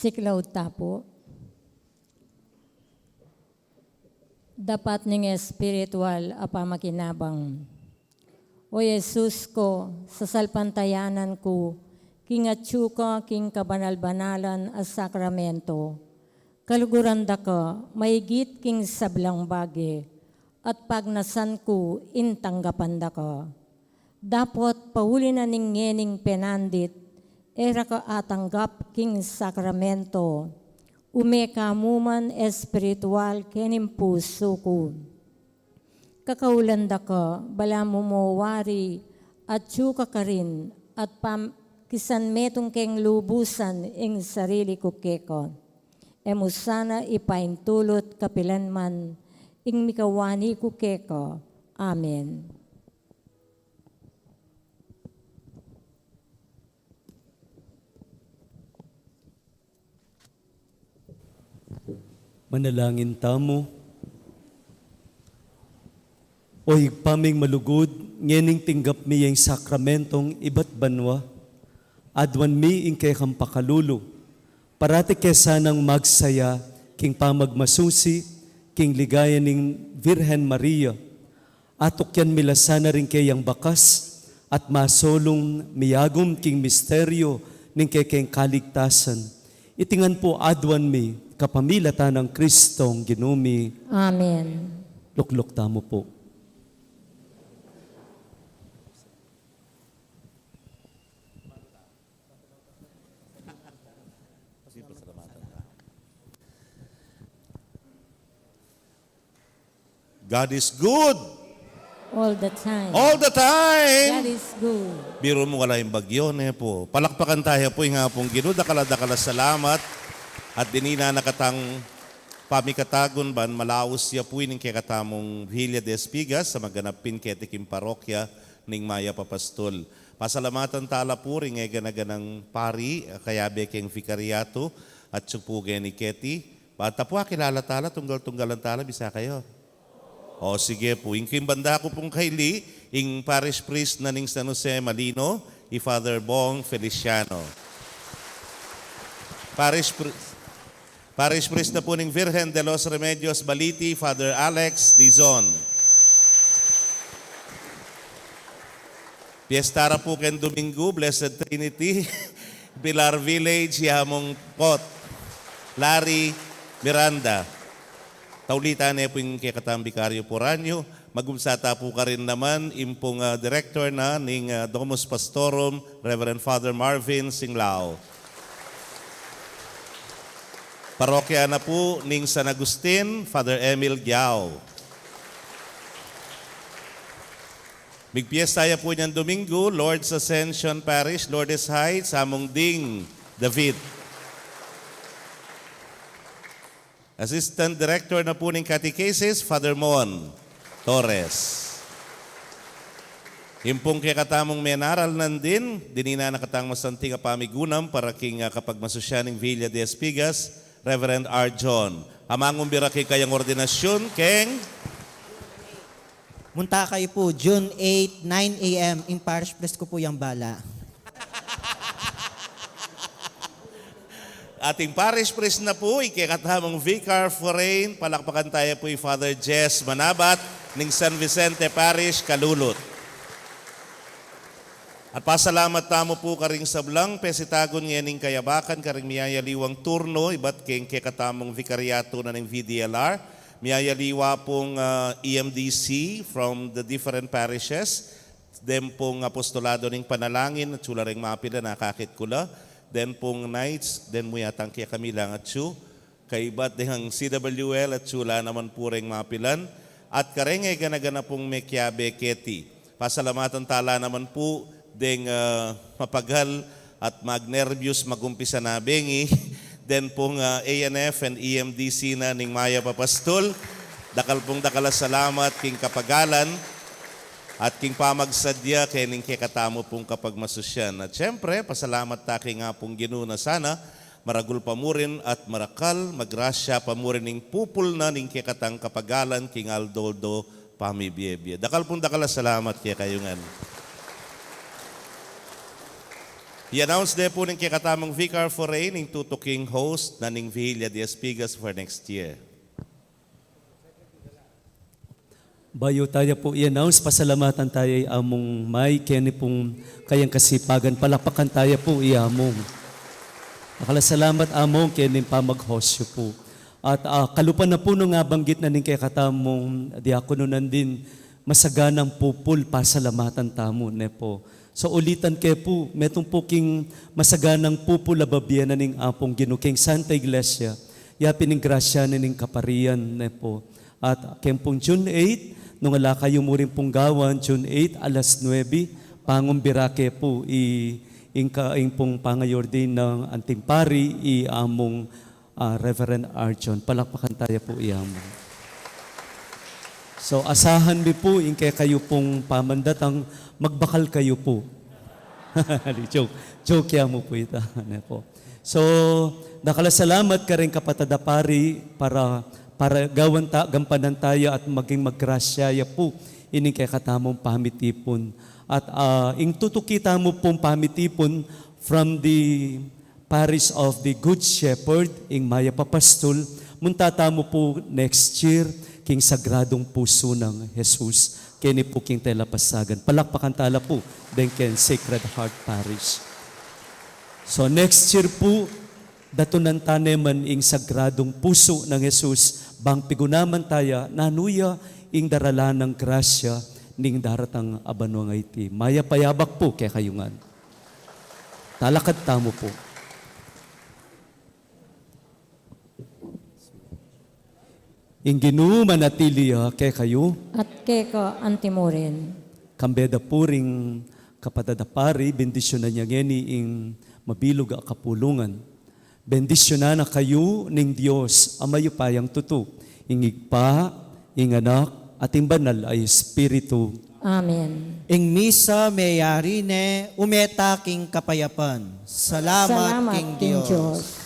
Siklaud ta pu. Dapat ning espiritual a pamakinabang. O Jesus ko, sasalpantayanan ku king atyu ka king kabanal-banalan a sakramento. Kaluguran da ka maigit king sablang bage, at pagnasan ku ing tanggapan da ka. Dapot pauli na ning ngening penandit, e ra ka atanggap king sakramento, ume ka mu man espiritual kening pusu ku. Kakaulan da ka, balamu mo wari, atyu ka karin, at pam-, kisan metung keng lubusan ing sarili ku keka. E mu sana ipaintulut kapilan man ing mikawani ku keka. Amen. Manalangin tamu. O Ibpa ming malugud, ngening tinggap mi yang sakramentong ibat banua, aduan mi ing kekang pakalulu. Parati ke sanang magsaya king pamagmasusi king ligaya ning Virgen Maria. Atukyan mi la sana ring keyang bakas at masulung miyagum king misteryo ning kekeng kaligtasan. Iti ngan pu aduan mi kapamilatan nang Kristong Ginu mi. Amen. Lukluk tamu pu. God is good. All the time. All the time. God is good. Biru mu, ala ing bagyo, ne pu. Palakpakan taya pu ing Apung Ginu, dakal a dakal a salamat. At dinina na katang pamikatagun ban malaus ya pu ining kekatamung Villa de Espigas a maganap pin keti king parokya ning Mayap a Pastul. Pasalamatan tala pu ring eganaganang pari a kayabe keng vikariatu, atyu pu ngeni keti. Banta pu, akilala tala, tunggal-tunggalan tala, bisa kayu. O, sige pu. Ing king banda ku pung kaili, ing parish priest na ning San Jose Malino, i Father Bong Feliciano. Parish pri-, Parish priest na pu ning Virgen de los Remedios Baliti, Father Alex Dizon. Piesta ra pu keng Duminggu, Blessed Trinity, Pilar Village, Yamong Pot, Larry Miranda. Tauli ta ne pu ing kekatang bikaryo foraniu, Magumpisa ta pu karin naman ing pung, ah, director na ning, ah, Domus Pastorum, Reverend Father Marvin Singlao. Parokya na pu ning San Agustin, Father Emil Giao. Migpiesta ya pu niang Duminggu, Lord's Ascension Parish, Lourdes Heights, Among Ding David. Assistant Director na pu ning Catechesis, Father Mon Torres. Ing pung kekatamung menaral nandin, dinina na katang masanting a pamigunam para king, ah, kapagmasusyan ning Villa de Espigas, Reverend R. John. Amangun bira king kayang ordinasyun, keng Munta kayu pu, June eight, nine A M, ing parish priest ku pu yang bala. Ating parish priest na pu, ing kekatamung vicar forain, palakpakan taya pu i Father Jess Manabat, ning San Vicente Parish, Calulut. At pasalamat tamu pu karing sablang pesitagun ngening kayabakan karing miyayaliwang turno, ibat keng kekatamung vikaryato na ning V D L R, miyayaliwa pung, ah, E M D C from the different parishes, den pung apostolado ning panalangin, atsu la reng mapilan, akakit ku la, den pung knights, den mu yatang kekami lang atsu, kaibat deng C W L atsu la naman pu reng mapilan, at kareng e gana-gana pung mekiabe keti. Pasalamatan tala naman pu deng, ah, mapagal at magnerbyos magumpisa na bengi, den pung, ah, A N F and E M D C na ning Mayap a Pastul. Dakal pung dakal a salamat king kapagalan at king pamagsadya kening kekatamu pung kapagmasusyan. At siyempre, pasalamat ta king Apung Ginu na sana maragul pa murin at marakal, magrasya pa murin ing pupul na ning kekatang kapagalan king aldo-aldo pamibie-bie. Dakal pung dakal a salamat kekayu ngan. I-announce de pu ning kekatamung Vicar Forain ing tutuking host na ning Vigilia de Espigas for next year. Bayu taya pu i-announce, pasalamatan taya i Among May keni pung kayang kasipagan. Palakpakan taya pu i Among. Dakal a salamat, Among, keni pamag-host yu pu. At, ah, kalupa na pu nung abanggit na ning kekatamung diakono nandin, masaganang pupul, pasalamatan tamu, ne pu. So, ulitan ke pu, metung pu king masaganang pupul a bibie na ning Apung Ginu king Santa Iglesia, yapin ing grasya na ning kaparian, ne pu. At keng pung June eight, nung ala kayu mu rin pung gawan, June eight, alas nuebe, pangumbira ke pu i, ing ka, ing pung pangayordain nang anting pari, i Among ah, Reverend Archon. Palakpakan taya pu i Among. So, asahan mi pu, ing kekayu pung pamandatang, magbakal kayu pu. Di, joke. Joke ya mu pu ita. Ne pu. So, dakal a salamat kareng kapatad a pari para, para gawan ta, gampanan taya at maging magrasya ya pu ining kekatamung pamitipun. At, ah, ing tutuki tamu pung pamitipun from the Parish of the Good Shepherd, ing Mayap a Pastul, munta tamu pu next year king Sagradung Pusu nang Jesus, keni pu king Telapasagan. Palakpakan tala pu deng keng Sacred Heart Parish. So next year pu, datunan ta ne man ing Sagradung Pusu nang Jesus, bang pigunaman taya nanu ya ing daralan nang grasya ning daratang a banua ngeni. Mayap a yabak pu kekayu ngan. Talakad tamu pu. Ing Ginu manatili ya kekayu. At keka antimurin. Kambe da pu ring kapatad a pari, bendisyunan ya ngeni ing mabilug a kapulungan. Bendisyunan na kayu ning Dios a mayupayang tutu, ing Ibpa, ing Anak, at ing Banal a Espiritu. Amen. Ing misa meyari ne, ume ta king kapayapan. Salamat king Dios.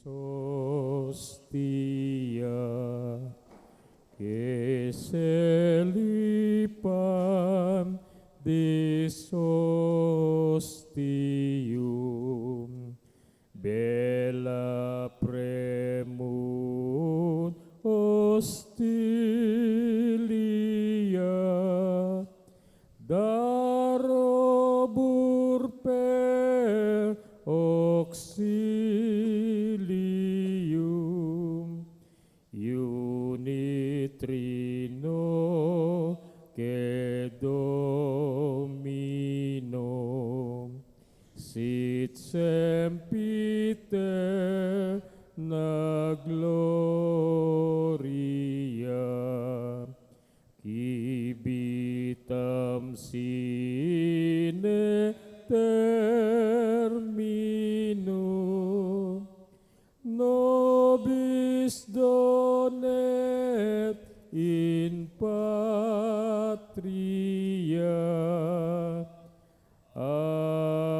Hostia, que es el pan de hostium, bella primum hostilia, darobur per auxilium, iuni Trinoque Dominum, sit semper aeterna gloria, qui vitam sine terminum nobis donet in patria. Amen.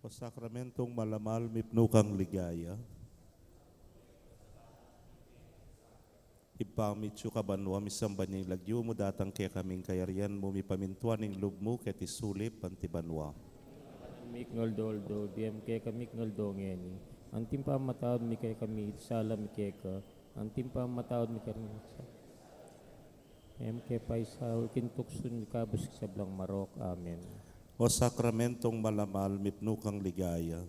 O sakramentong malamal, mipnu kang ligaya. Ibpa mi atsu ka banua, misamban ya ing lagyu mu, datang kekami ing kayarian mu, mipamintuan ing lub mu keti sulip anti banua. Mik ngaldo-aldo, ibie mu kekami king aldo ngeni. Anti ing pamamatawad mi kekami king sala mi keka, anti ing pamamatawad mi karing sala. E mu ke paisaul king tuksu nune ikabus king sablang marok. Amen. O sakramentong malamal, mipnu kang ligaya.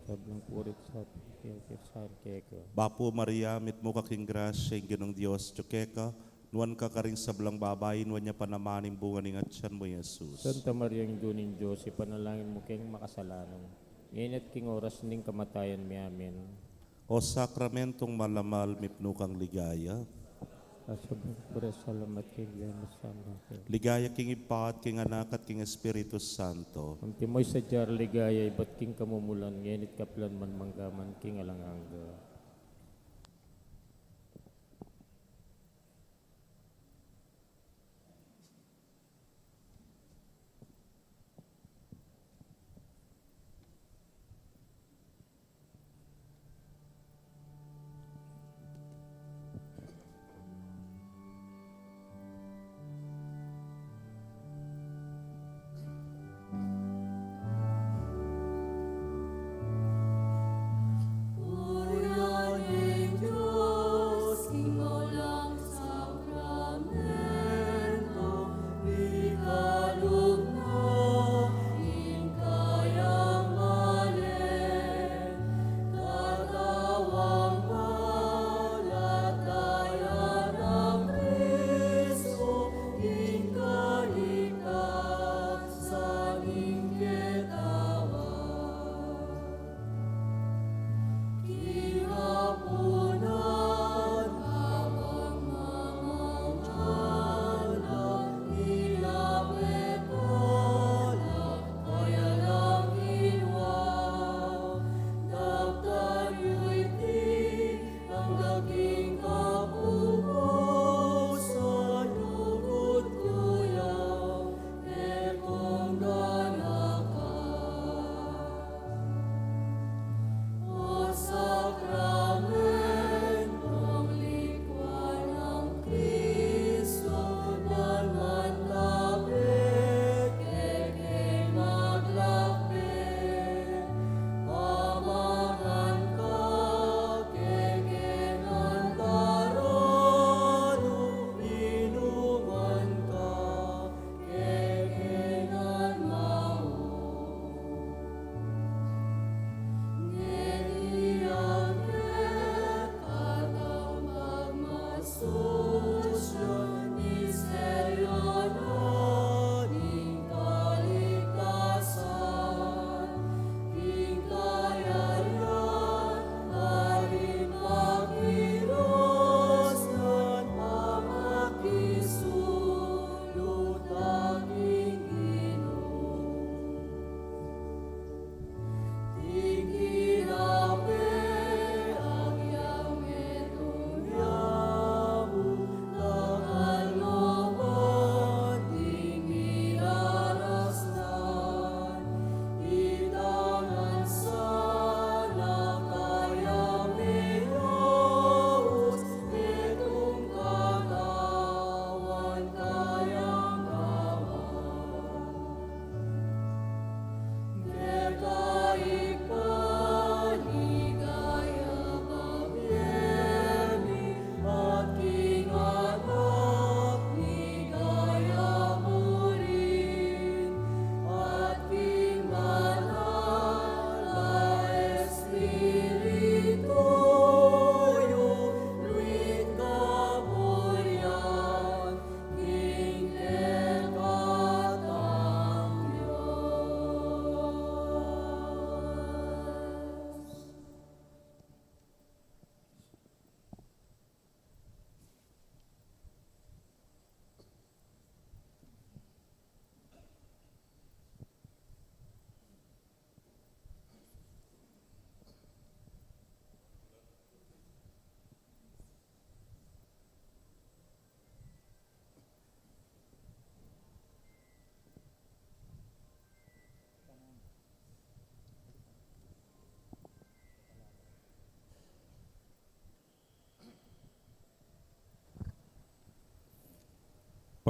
Sablang puri at sablang kekayarian keka. Bapu Maria, mipnu ka king grasya, ing Ginung Dios atyu keka, nuan ka karing sablang babai, nuan ya pa naman ing bunga ning atian mu, i Jesus. Santa Maria, Indu ning Dios, ipanalangin mu keng makasalanan, ngeni at king oras ning kamatayan mi. Amen. O sakramentong malamal, mipnu kang ligaya. Asubra salamat king Dios, masama king ligaya king Ibpa at king Anak at king Espiritu Santo. Antimo ing sadya ring ligaya ibat king kamumulan, ngeni at kapilan man, mangga man king alang angga.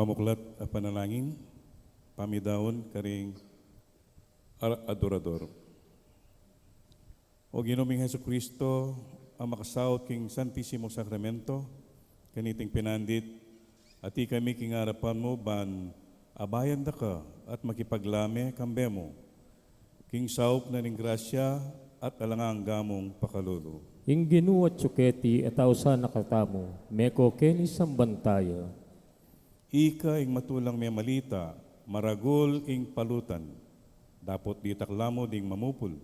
Pamuklat a panalangin, pamidaun karing ar-, adorador. O Ginu ming Jesucristo, a makasaut king Santisimo Sakramento, kaniting pinandit, ati kami king arapan mu ban abayan da ka at makipaglame kambe mu, king saup na ning grasya at alang angga mung pakalulu. Ing Ginu atyu keti, at ausan na katamu, meko keni samban taya. Ika ing matulang memalita, maragul ing palutan, dapot ditak la mu ding mamupul.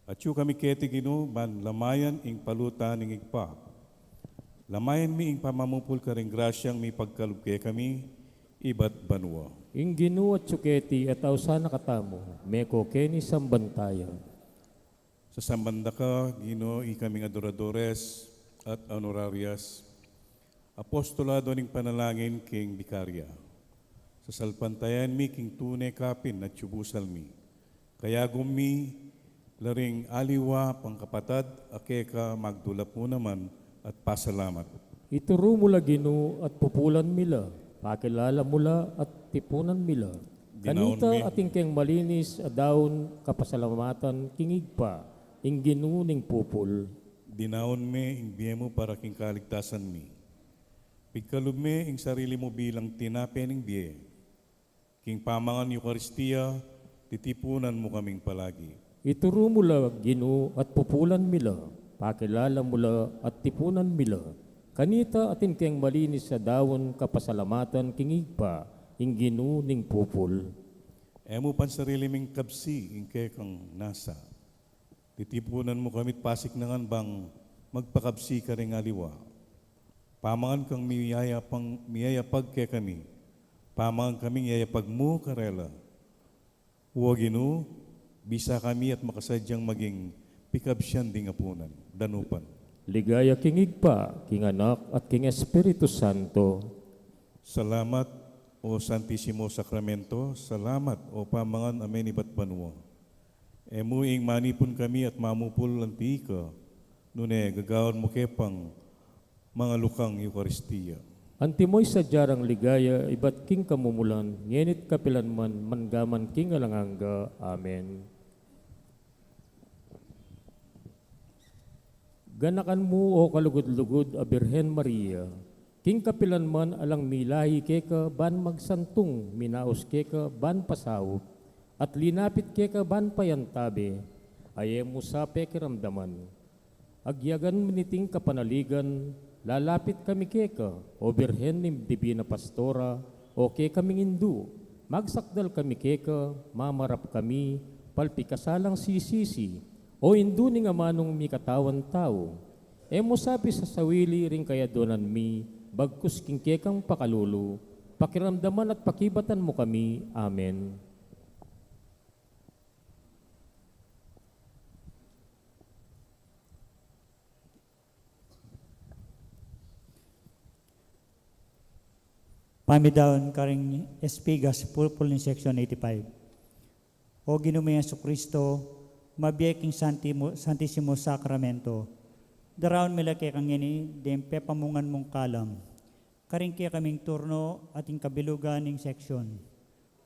Atyu kami keti Ginu, ban lamayan ing palutan ning Ibpa. Lamayan mi ing pamamupul karing grasyang mipagkalub kekami ibat banua. Ing Ginu atyu keti, at ausan na katamu, meko keni samban taya. Sasamban da ka Ginu, ikaming adoradores at honorarias, apostolado ning panalangin king bikarya. Sasalpantayan mi king tune kapin atyu busal mi. Kayagum mi la ring aliwa pang kapatad a keka, magdulap mu naman at pasalamat. Ituru mu la Ginu at pupulan mi la, pakilala mu la at tipunan mi la. Dinaun kanita mi atin keng malinis a daun kapasalamatan king Ibpa, ing Ginu ning pupul. Dinaun mi ing bie mu para king kaligtasan mi. Pigkalub mi ing sarili mu bilang tinape ning bie. King pamangan Eukaristia, titipunan mu kaming palagi. Ituru mu la Ginu at pupulan mi la, pakilala mu la at tipunan mi la. Kanita atin keng malinis a daun kapasalamatan king Ibpa, ing Ginu ning pupul. E mu pansarili ming kabsi ing kekang nasa. Titipunan mu kami't pasiknangan bang magpakabsi karing aliwa. Pamangan kang miyayapang, miyayapag kekami. Pamangan kaming yayapag mu karela. O Ginu, bisa kami at makasadyang maging pikabsian ding apunan. Danupan. Ligaya king Ibpa, king Anak, at king Espiritu Santo. Salamat, O Santisimo Sakramento, salamat, O pamangan a menibat banua. E mu ing manipun kami at mamupul anti ika, nune gagawan mu ke pang mangalukang Eukaristia. Antimo ing sadya rang ligaya ibat king kamumulan, ngeni't kapilan man, mangga man king alang angga. Amen. Ganakan mu, O kalugud-lugud a Birhen Maria, king kapilan man alang milahi keka ban magsantung, minaus keka ban pasaup, at linapit keka ban payantabe, a e mu sa pekiramdaman. Agyagan niting kapanaligan, lalapit kami keka, O Birhen ning Divina Pastora, o kekaming Indu, magsakdal kami keka, mamarap kami, palpikasalang sisisi, O Indu ning amanung mikatawan tau, e mu sa pisasawili ring kayaduanan mi, bagkus king kekang pakalulu, pakiramdaman at pakibatan mu kami. Amen. Pamidaun karing Espigas, pulpul ning section eighty-five. O Ginu ming Jesucristo, mabie king Santi-, Santisimo Sakramento, daraun mi la keka ngeni deng pepamungan mung kalam karing kekaming turno at ing kabilugan ning section.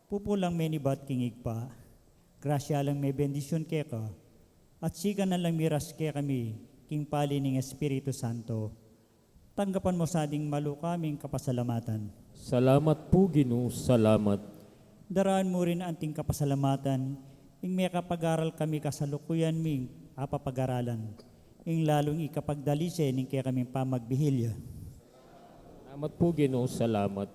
Pupulang menibat king Ibpa, grasya lang mebendisyun keka, at sikanan lang miras kekami king pali ning Espiritu Santo. Tanggapan mu sa ding malu kaming kapasalamatan. Salamat pu, Ginu, salamat. Daraun mu rin anting kapasalamatan ing mekapag-aral kami kasalukuyan ming apapag-aralan, ing lalung ikapagdalise ning kekaming pamagbihilya. Salamat pu, Ginu, salamat.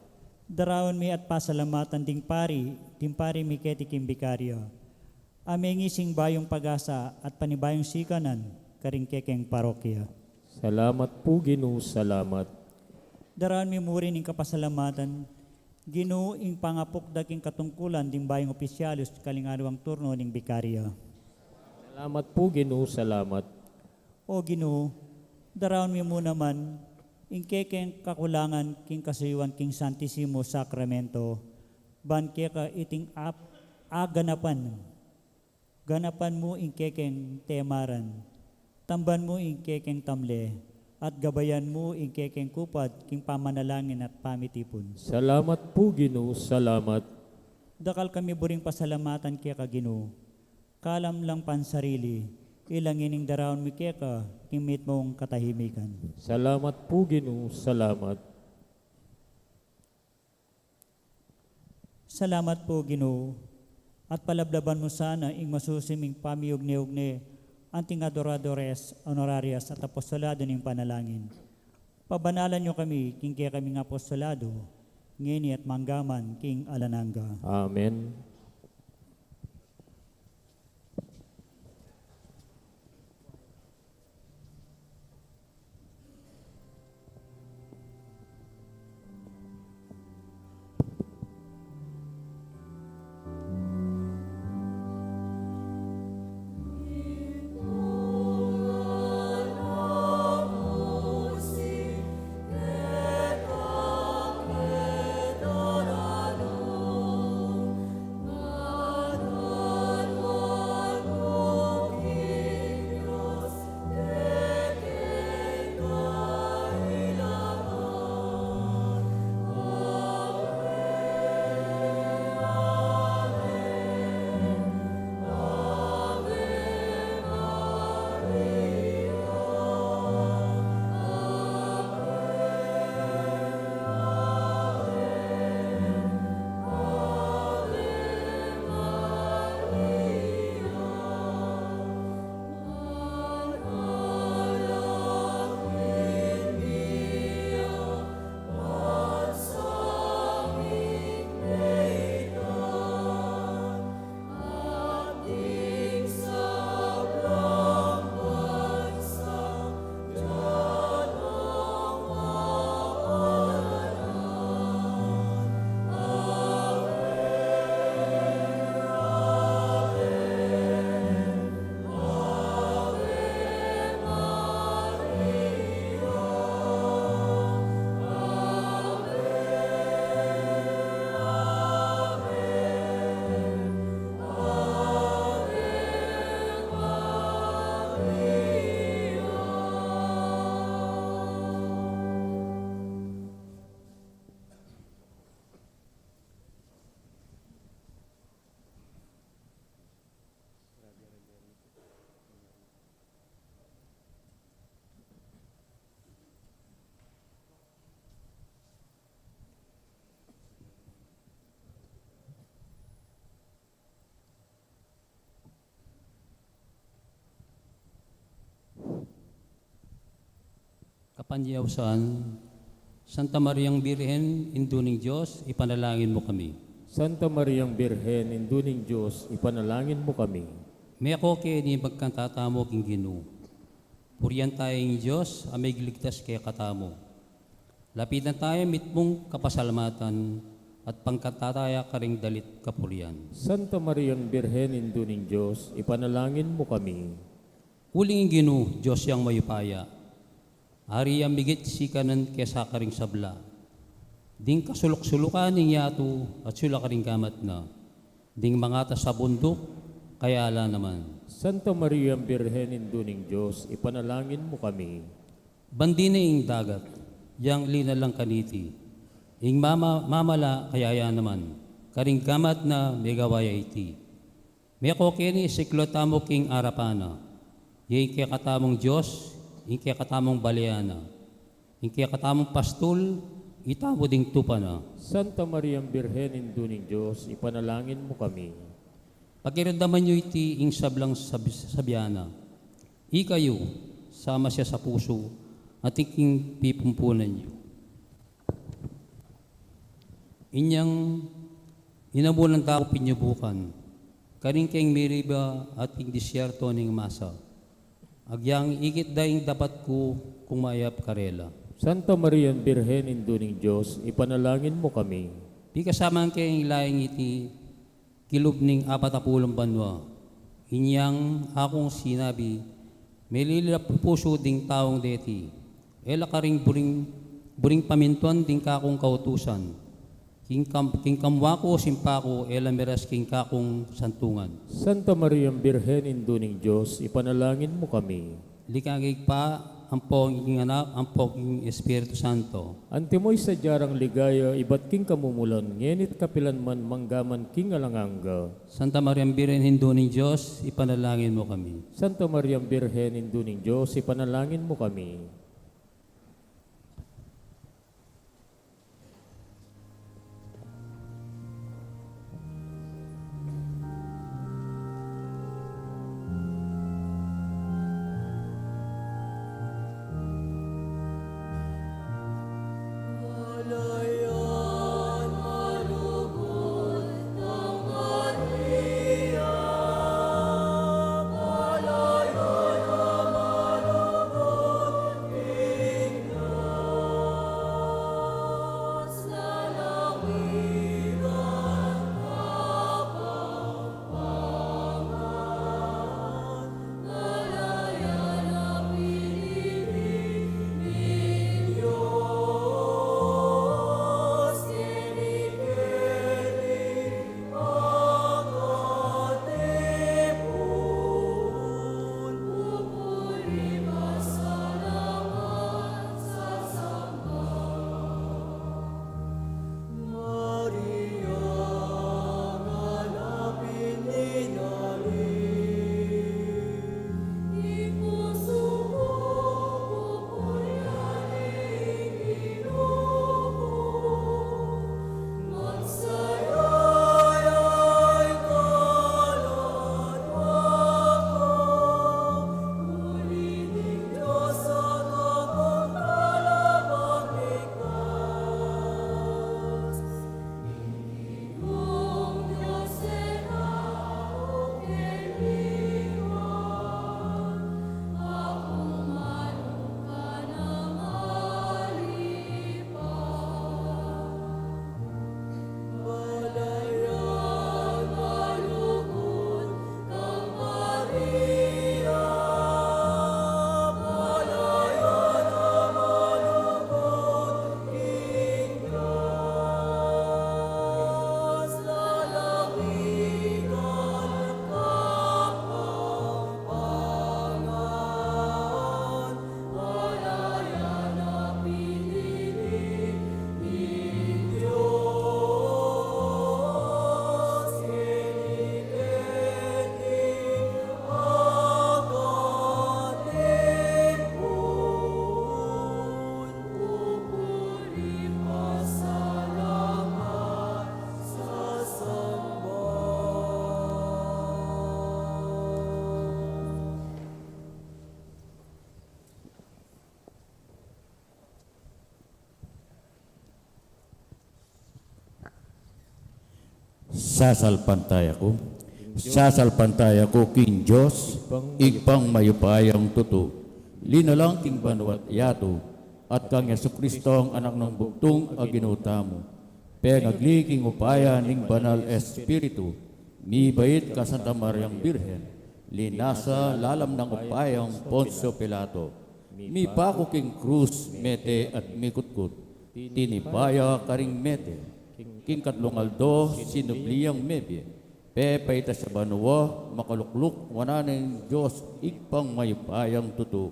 Daraun mi at pasalamatan ding pari, ding pari mi keti king bikarya, a mengising bayung pag-asa at panibayung sikanan karing kekeng parokya. Salamat pu, Ginu, salamat. Daraun mi mu rin ing kapasalamatan, Ginu, ing pangapuk da king katungkulan ding bayung opisyales karing aliwang turno ning bikarya. Salamat pu, Ginu, salamat. O Ginu, daraun mi mu naman ing kekeng kakulangan king kasuyuan king Santisimo Sakramento, ban keka iting ap-, aganapan. Ganapan mu ing kekeng temaran, tamban mu ing kekeng tamle, At gabayan mu ing kekeng kupad king pamanalangin at pamitipun. Salamat pu, Ginu, salamat. Dakal kami buring pasalamatan keka, Ginu. Kalam lang pansarili, ila ngeni ing daraun mi keka king mitmung katahimikan. Salamat pu, Ginu, salamat. Salamat pu, Ginu, at palablaban mu sana ing masusi ming pamiugne-ugne anting adoradores, honorarias at apostolado ning panalangin. Pabanalan yu kami king kekaming apostolado, ngeni at mangga man king alang angga. Amen. Kapangyarian, Santa Mariang Birhen, Indu ning Dios, ipanalangin mu kami. Santa Mariang Birhen, Indu ning Dios, ipanalangin mu kami. Meko keni magkantamu king Ginu. Purian taya ing Dios a migligtas kekatamu. Lapitan taya mitmung kapasalamatan at pangkanta taya karing dalit kapurian. Santa Mariang Birhen, Indu ning Dios, ipanalangin mu kami. Uling ing Ginu, Dios yang mayupaya, ari yang migit sikanan kesa karing sabla. Ding kasuluk-sulukan ning yatu atiu la karing gamat na. Ding mangatas a bunduk, kayala naman. Santa Mariang Birhen, Indu ning Dios, ipanalangin mu kami. Bandi na ing dagat, yang linalang kaniti. Ing mama-, mamala, kayaya naman. Karing gamat na, megawa ya iti. Meko keni, siklu tamu king arapan na. Ing kekatamung Dios, ing kekatamung balean na. Ing kekatamung pastul, itamu ding tupa na. Santa Mariang Birhen, Indu ning Dios, ipanalangin mu kami. Pakiramdaman yu iti ing sablang sab-, sabian na. Ikayu, sama ya sa pusu, at king pipumpunan yu. Inyang inamunan da ku pinyubukan, karin keng Meriba at king disyerto ning Masa. Agyang ikit da ing dapat ku kung mayap karela. Santa Mariang Birhen, Indu ning Dios, ipanalangin mu kami. Pikasaman ke ing laing iti kilub ning apat a pulung banua. Inyang akung sinabi, melilap pusu ding taung deti. E la karing buring, buring pamintuan ding kakung kautusan. King kam-, king kamua ku simpa ku, e la miras king kakung santungan. Santa Mariang Birhen, Indu ning Dios, ipanalangin mu kami. Likang Ibpa, ampo king Anak, ampo king Espiritu Santo. Antimo ing sadya rang ligaya, ibat king kamumulan, ngeni at kapilan man, mangga man king alang angga. Santa Mariang Birhen, Indu ning Dios, ipanalangin mo kami. Santa Mariang Birhen, Indu ning Dios, ipanalangin mo kami. Sasalpantaya ku, sasalpantaya ku king Dios, Ibpang mayupayang tutu, linalang king banua't yatu, at kang Jesucristo, ang Anak nang bugtung a Ginu tamu, pengagli king upaya ning Banal Espiritu, mibait kang Santa Mariang Birhen, linasa lalam nang upayang Poncio Pilato, mipaku king krus, mete at mikutkut, tinipa ya karing mete, king katlung aldo sinubli yang mebie, pepaitas ya banua, makalukluk wanan ning Dios Ibpang mayupayang tutu.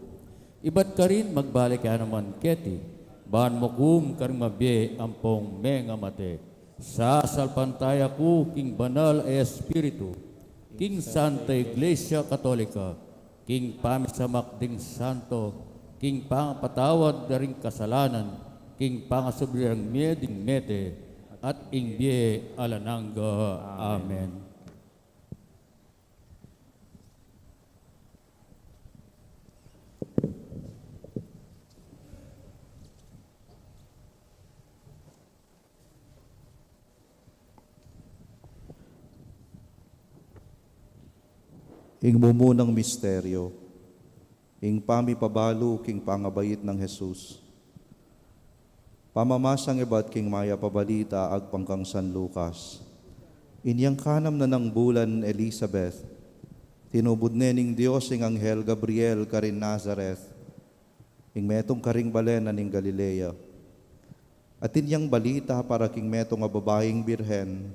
Ibat karin magbalik ya naman keti, ban mukum karing mabie ampong mengamate. Sasalpantaya ku king Banal a Espiritu, king Santa Iglesia Katolika, king pamisamak ding santo, king pangapatawad da ring kasalanan, king pangasubli rang mie ding mete, at ing bie alang angga. Amen. Ing mumunang misteryo, ing pamipabalu king pangabait nang Jesus. Pamamasang ibat king mayap a balita agpang kang San Lucas. Inyang kanam na nang bulan Elizabeth, tinubud ne ning Dios ing anghel Gabriel karin Nazaret, ing metung karing balen na ning Galilea. Atin yang balita para king metung a babaing birhen,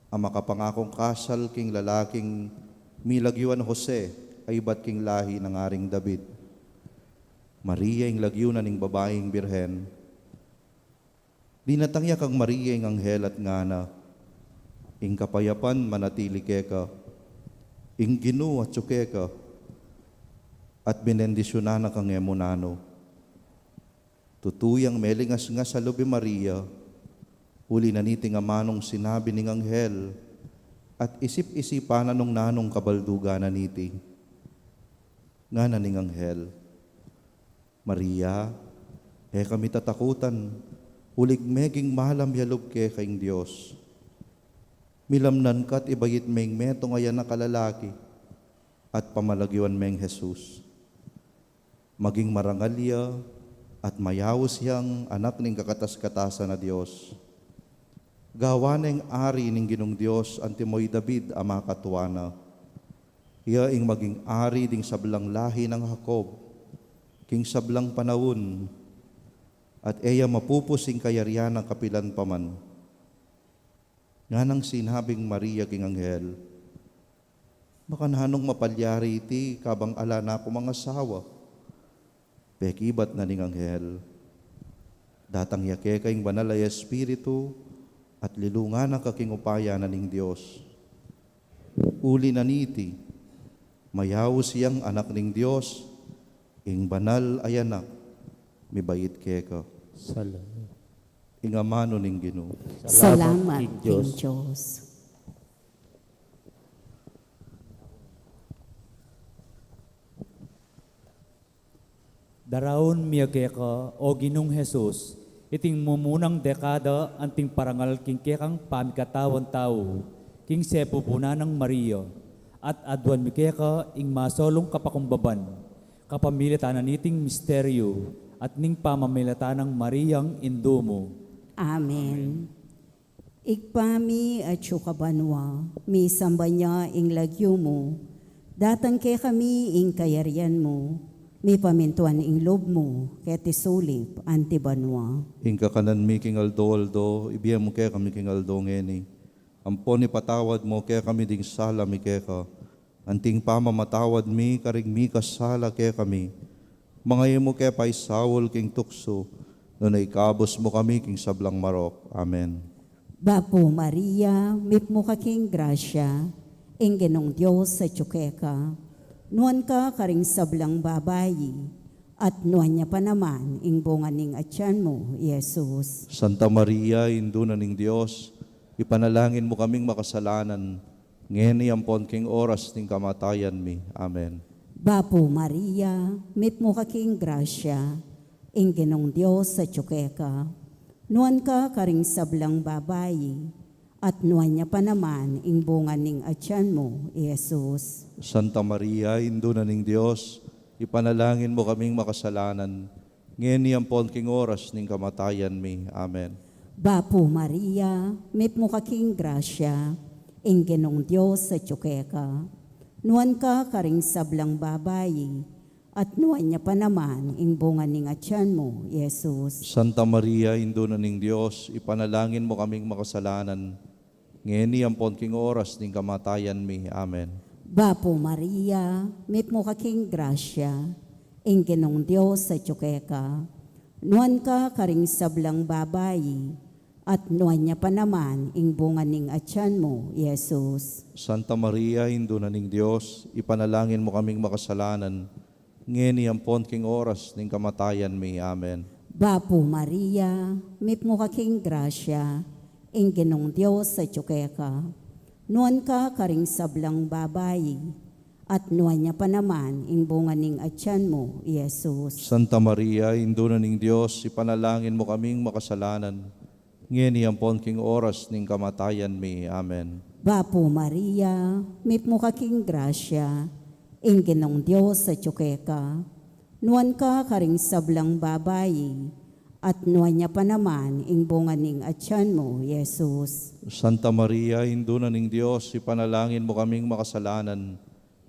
a makapangakung kasal king lalaking milagyuan Jose, a ibat king lahi nang Aring David. Maria, ing lagyu na ning babaing birhen. Dinatang ya kang Maria ing anghel at ngana, "Ing kapayapan manatili keka. Ing Ginu atyu keka, at binendisyunan na kang e mu nanu." Tutu yang melingasngas a lub i Maria, uli na niting amanung sinabi ning anghel, at isip-isipan na nung nanung kabaldugan na niti. Ngana ning anghel, "Maria, e ka mitatakutan, uling meging malam ya lub keka ing Dios. Milamnan ka't ibait me ing metung a anak a lalaki, at pamalagyuan meng Jesus. Maging marangal ya, at mayaus yang anak ning kakatas-katasan a Dios. Gawan neng ari ning Ginung Dios antimo i David a makatua na. Iya ing maging ari ding sablang lahi nang Jacob king sablang panaun, at e ya mapupus ing kayarian na kapilan pa man." Nganang sinabing Maria king anghel, "Makananung mapalyari iti kabang ala na ku mang asawa?" Pekibat na ning anghel, "Datang ya keka ing Banal a Espiritu, at lilungan na ka king upaya na ning Dios. Uli na niti, mayaus yang anak ning Dios, ing banal a anak, mibait keka." Salamat. Ing amanu ning Ginu. Salamat king Dios. Daraun mi ya keka, o Ginung Jesus, iting mumunang dekada anting parangal king kekang pamikatawan tau, king sepupunan nang Maria, at aduan mi keka ing masolung kapakumbaban, kapamilatan na niting misteryu, at ning pamamilatan nang Mariang indu mu. Amen. Ibpa mi, atsu ka banua, misamban ya ing lagyu mu. Datang kekami ing kayarian mu. Mipamintuan ing lub mu, keti sulip anti banua. Ing kakanan mi king aldo-aldo, ibie mu kekami king aldo ngeni. Ampon ipatawad mu kekami ding sala mi keka, anting pamamatawad mi karing mikasala kekami. Manga e mu ke paisaul king tuksu, nune ikabus mu kami king sablang marok. Amen. Bapu Maria, mipmu ka king grasya, ing Ginung Dios atyu keka. Nuan ka karing sablang babai, at nuan ya pa naman ing bunga ning atyan mu, Jesus. Santa Maria, Indu na ning Dios, ipanalangin mu kaming makasalanan, ngeni ampon king oras ning kamatayan mi. Amen. Bapu Maria, mipmu ka king grasya, ing Ginung Dios atyu keka. Nuan ka karing sablang babai, at nuan ya pa naman ing bunga ning atyan mu, Jesus. Santa Maria, Indu na ning Dios, ipanalangin mu kaming makasalanan, ngeni ampon king oras ning kamatayan mi. Amen. Bapu Maria, mipmu ka king grasya, ing Ginung Dios atyu keka. Nuan ka karing sablang babai, at nuan ya pa naman ing bunga ning atyan mu, Jesus. Santa Maria, Indu na ning Dios, ipanalangin mu kaming makasalanan, ngeni ampon king oras ning kamatayan mi. Amen. Bapu Maria, mipmu ka king grasya, ing Ginung Dios atyu keka. Nuan ka karing sablang babai, at nuan ya pa naman ing bunga ning atyan mu, Jesus. Santa Maria, Indu na ning Dios, ipanalangin mu kaming makasalanan, ngeni ampon king oras ning kamatayan mi. Amen. Bapu Maria, mipmu ka king grasya, ing Ginung Dios atyu keka. Nuan ka karing sablang babai, at nuan ya pa naman ing bunga ning atyan mu, Jesus. Santa Maria, Indu na ning Dios, ipanalangin mu kaming makasalanan, ngeni ampon king oras ning kamatayan mi. Amen. Bapu Maria, mipmu ka king grasya, ing Ginung Dios atyu keka. Nuan ka karing sablang babai, at nuan ya pa naman ing bunga ning atyan mu, Jesus. Santa Maria, Indu na ning Dios, ipanalangin mu kaming makasalanan,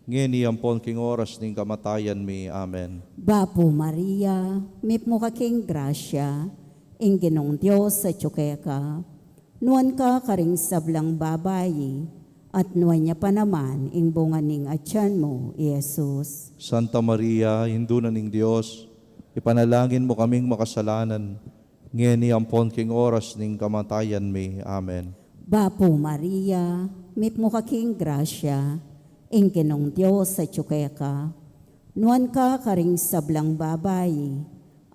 ngeni ampon king oras ning kamatayan mi. Amen. Bapu Maria, mipmu ka king grasya, ing Ginung Dios atyu keka. Nuan ka karing sablang babai, at nuan ya pa naman ing bunga ning atyan mu, Jesus. Santa Maria, Indu na ning Dios, ipanalangin mu kaming makasalanan, ngeni ampon king oras ning kamatayan mi. Amen. Bapu Maria, mipmu ka king grasya, ing Ginung Dios atyu keka. Nuan ka karing sablang babai,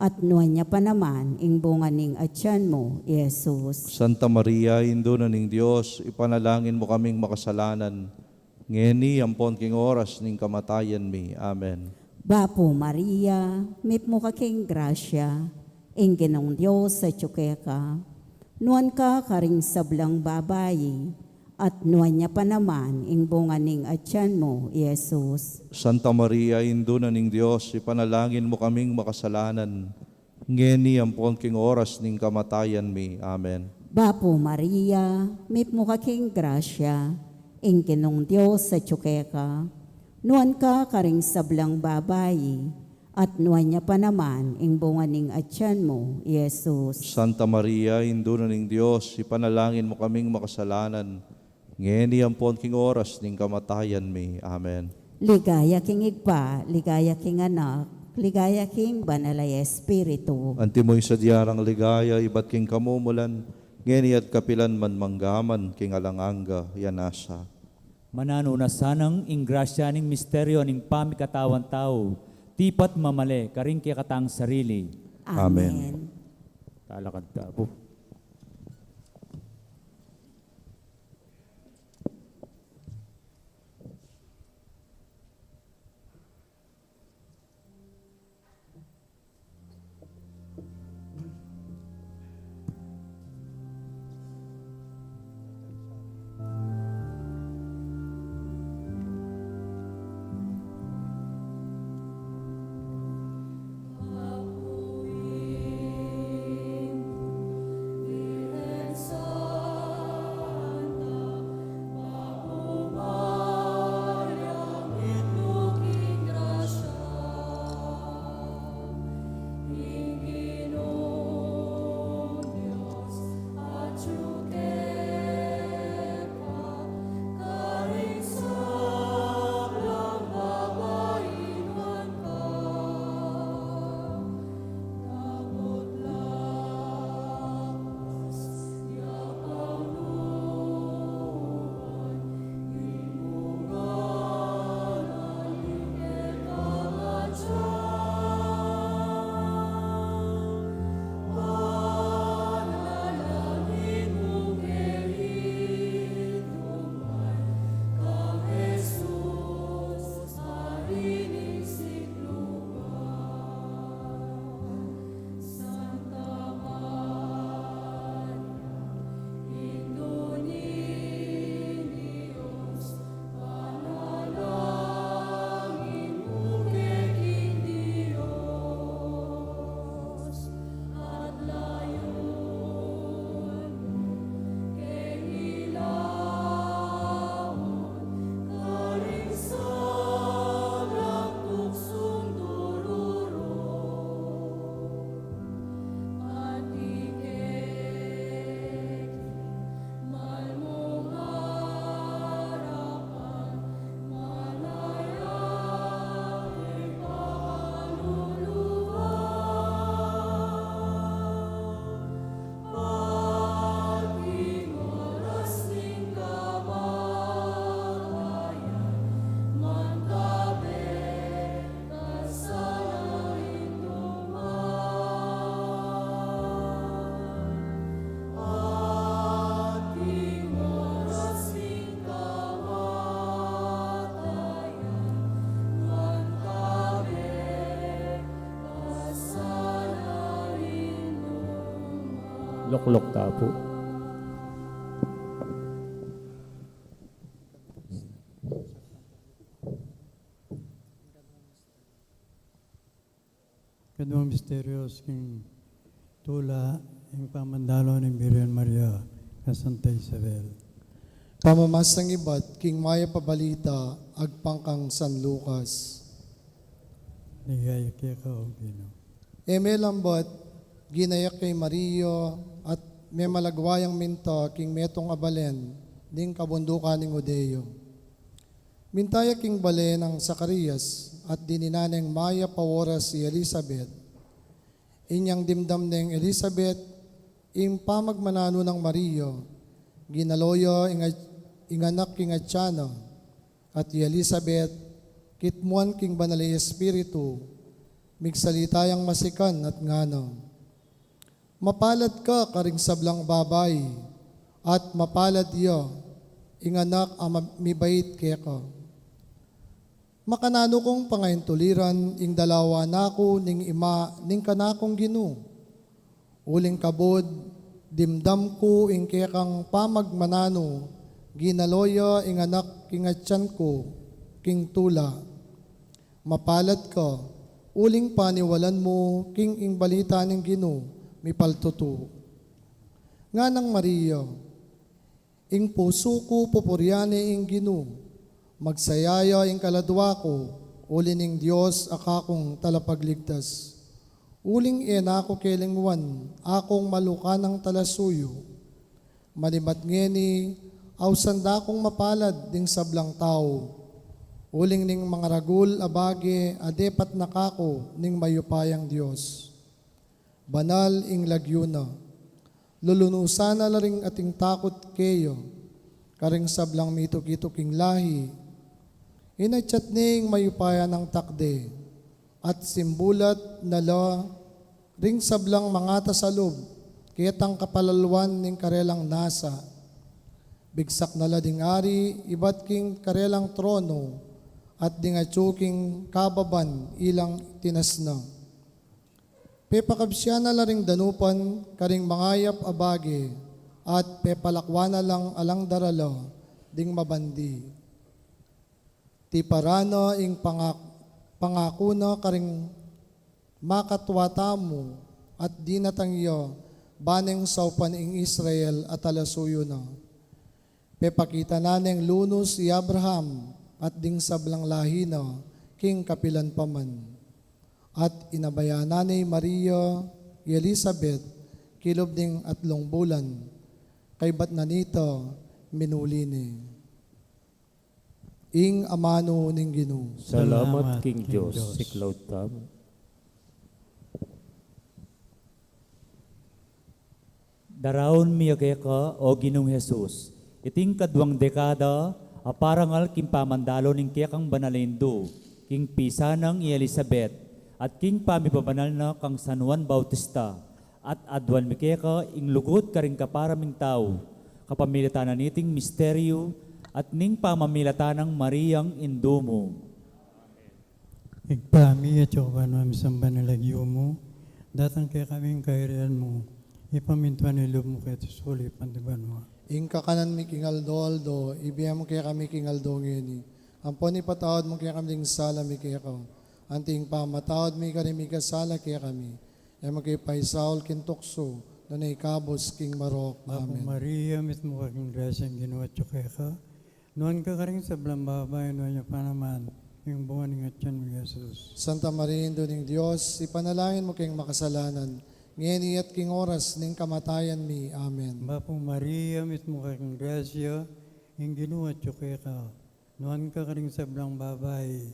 at nuan ya pa naman ing bunga ning atyan mu, i Jesus. Santa Maria, Indu na ning Dios, ipanalangin mu kaming makasalanan, ngeni ampon king oras ning kamatayan mi. Amen. Bapu Maria, mipmu ka king grasya, ing Ginung Dios atyu keka. Nuan ka karing sablang babai, at nuan ya pa naman ing bunga ning atyan mu, i Jesus. Santa Maria, Indu na ning Dios, ipanalangin mu kaming makasalanan, ngeni ampon king oras ning kamatayan mi. Amen. Bapu Maria, mipmu ka king grasya, ing Ginung Dios atyu keka. Nuan ka karing sablang babai, at nuan ya pa naman ing bunga ning atyan mu, i Jesus. Santa Maria, Indu na ning Dios, ipanalangin mu kaming makasalanan, ngeni ampon king oras ning kamatayan mi. Amen. Ligaya king Ibpa, ligaya king Anak, ligaya king Banal a Espiritu. Antimo ing sadya rang ligaya ibat king kamumulan, ngeni at kapilan man, manggaman king alang angga. Yan nasa. Mananu na sanang ing grasya ning misteryo ning pamikatawan tau, tipat mamale karing kekatang sarili. Amen. Amen. Talakad ta pu. Lukluk ta pu. Kaduang misteryo king tula, ing pamandalo ning Birhen Maria kang Santa Isabel. Pamamasang ibat king Mayap a Balita agpang kang San Lucas. Ligaya keka, O Ginu. E melambat, ginayak ya i Maria, at memalagwa yang minta king metung a balen ning kabundukan ning Judea. Minta ya king bale nang Zacarias, at dininan neng mayap a oras i Elisabet. Inyang dimdam neng Elisabet ing pamagmananu nang Maria, ginalo ya ing at-, ing anak king atyan na. At i Elisabet, kitmuan king Banal a Espiritu, migsalita yang masikan at ngana, "Mapalad ka karing sablang babai, at mapalad ya ing anak a ma-, mibait keka. Makananu kung pangaintuliran ing dalawa naku ning ima ning kanakung Ginu? Uling kabud, dimdam ku ing kekang pamagmananu, ginalo ya ing anak king atyan ku king tula. Mapalad ka, uling paniwalan mu king ing balita ning Ginu mipaltutu." Nganang Maria, "Ing pusu ku pupurian ne ing Ginu, magsaya ya ing kaladua ku, uli ning Dios a kakung talapagligtas. Uling e na ku kelingwan a kung maluka nang talasuyu. Manibat ngeni, ausan da kung mapalad ding sablang tau, uling ning mangaragul a bage a depat na kaku ning mayupayang Dios. Banal ing lagyu na. Lulunusan na la ring ating takut keya, karing sablang mituki-tuking lahi. Inatyat ne ing mayupaya nang takde, at simbulat na la ring sablang mangatasalub ketang kapalalwan ning karelang nasa. Bigsak na la ding ari ibat king karelang trono, at ding atyu king kababan ilang tinas na. Pepakabsian na la ring danupan karing mangayap a bage, at pepalakwan na lang alang darala ding mabandi. Tiparan na ing pangak-, pangaku na karing makatua tamu, at dinatang ya ba neng saupan ing Israel a talasuyu na. Pepakita na neng lunus i Abraham at ding sablang lahi na king kapilan pa man. At inabayan na ne i Maria i Elisabet kilub ning atlung bulan, kaybat na nita minuli ne." Ing amanu ning Ginu. Salamat king Dios. Siklaud tamu. Daraun mi ya keka, O Ginung Jesus, iting kaduang dekada a parangal king pamandalu ning kekang banal a indu, king pisan nang i Elisabet, at king pamipabanal na kang San Juan Bautista, at aduan mi keka ing lugud karing kapara ming tau, kapamilatan na niting misteryu, at ning pamamilatan nang Mariang indu mu. Ibpa mi, atsu ka banua, misamban ya ing lagyu mu, datang kekami ing kayarian mu, mipamintuan ing lub mu keti sulip anti banua. Ing kakanan mi king aldo-aldo, ibie mu kekami king aldo ngeni. Ampon ipatawad mu kekami ding sala mi keka, anti ing pamamatawad mi karing mikasala kekami. E mu ke paisaul king tuksu, nune ikabus king marok. Amen. Bapu Maria, mitmu ka king grasya, ing Ginu atyu keka. Nuan ka karing sablang babai, nuan ya pa naman ing bunga ning atyan mu, i Jesus. Santa Maria, Indu ning Dios, ipanalangin mu keng makasalanan, ngeni at king oras ning kamatayan mi. Amen. Bapu Maria, mitmu ka king grasya, ing Ginu atyu keka. Nuan ka karing sablang babai,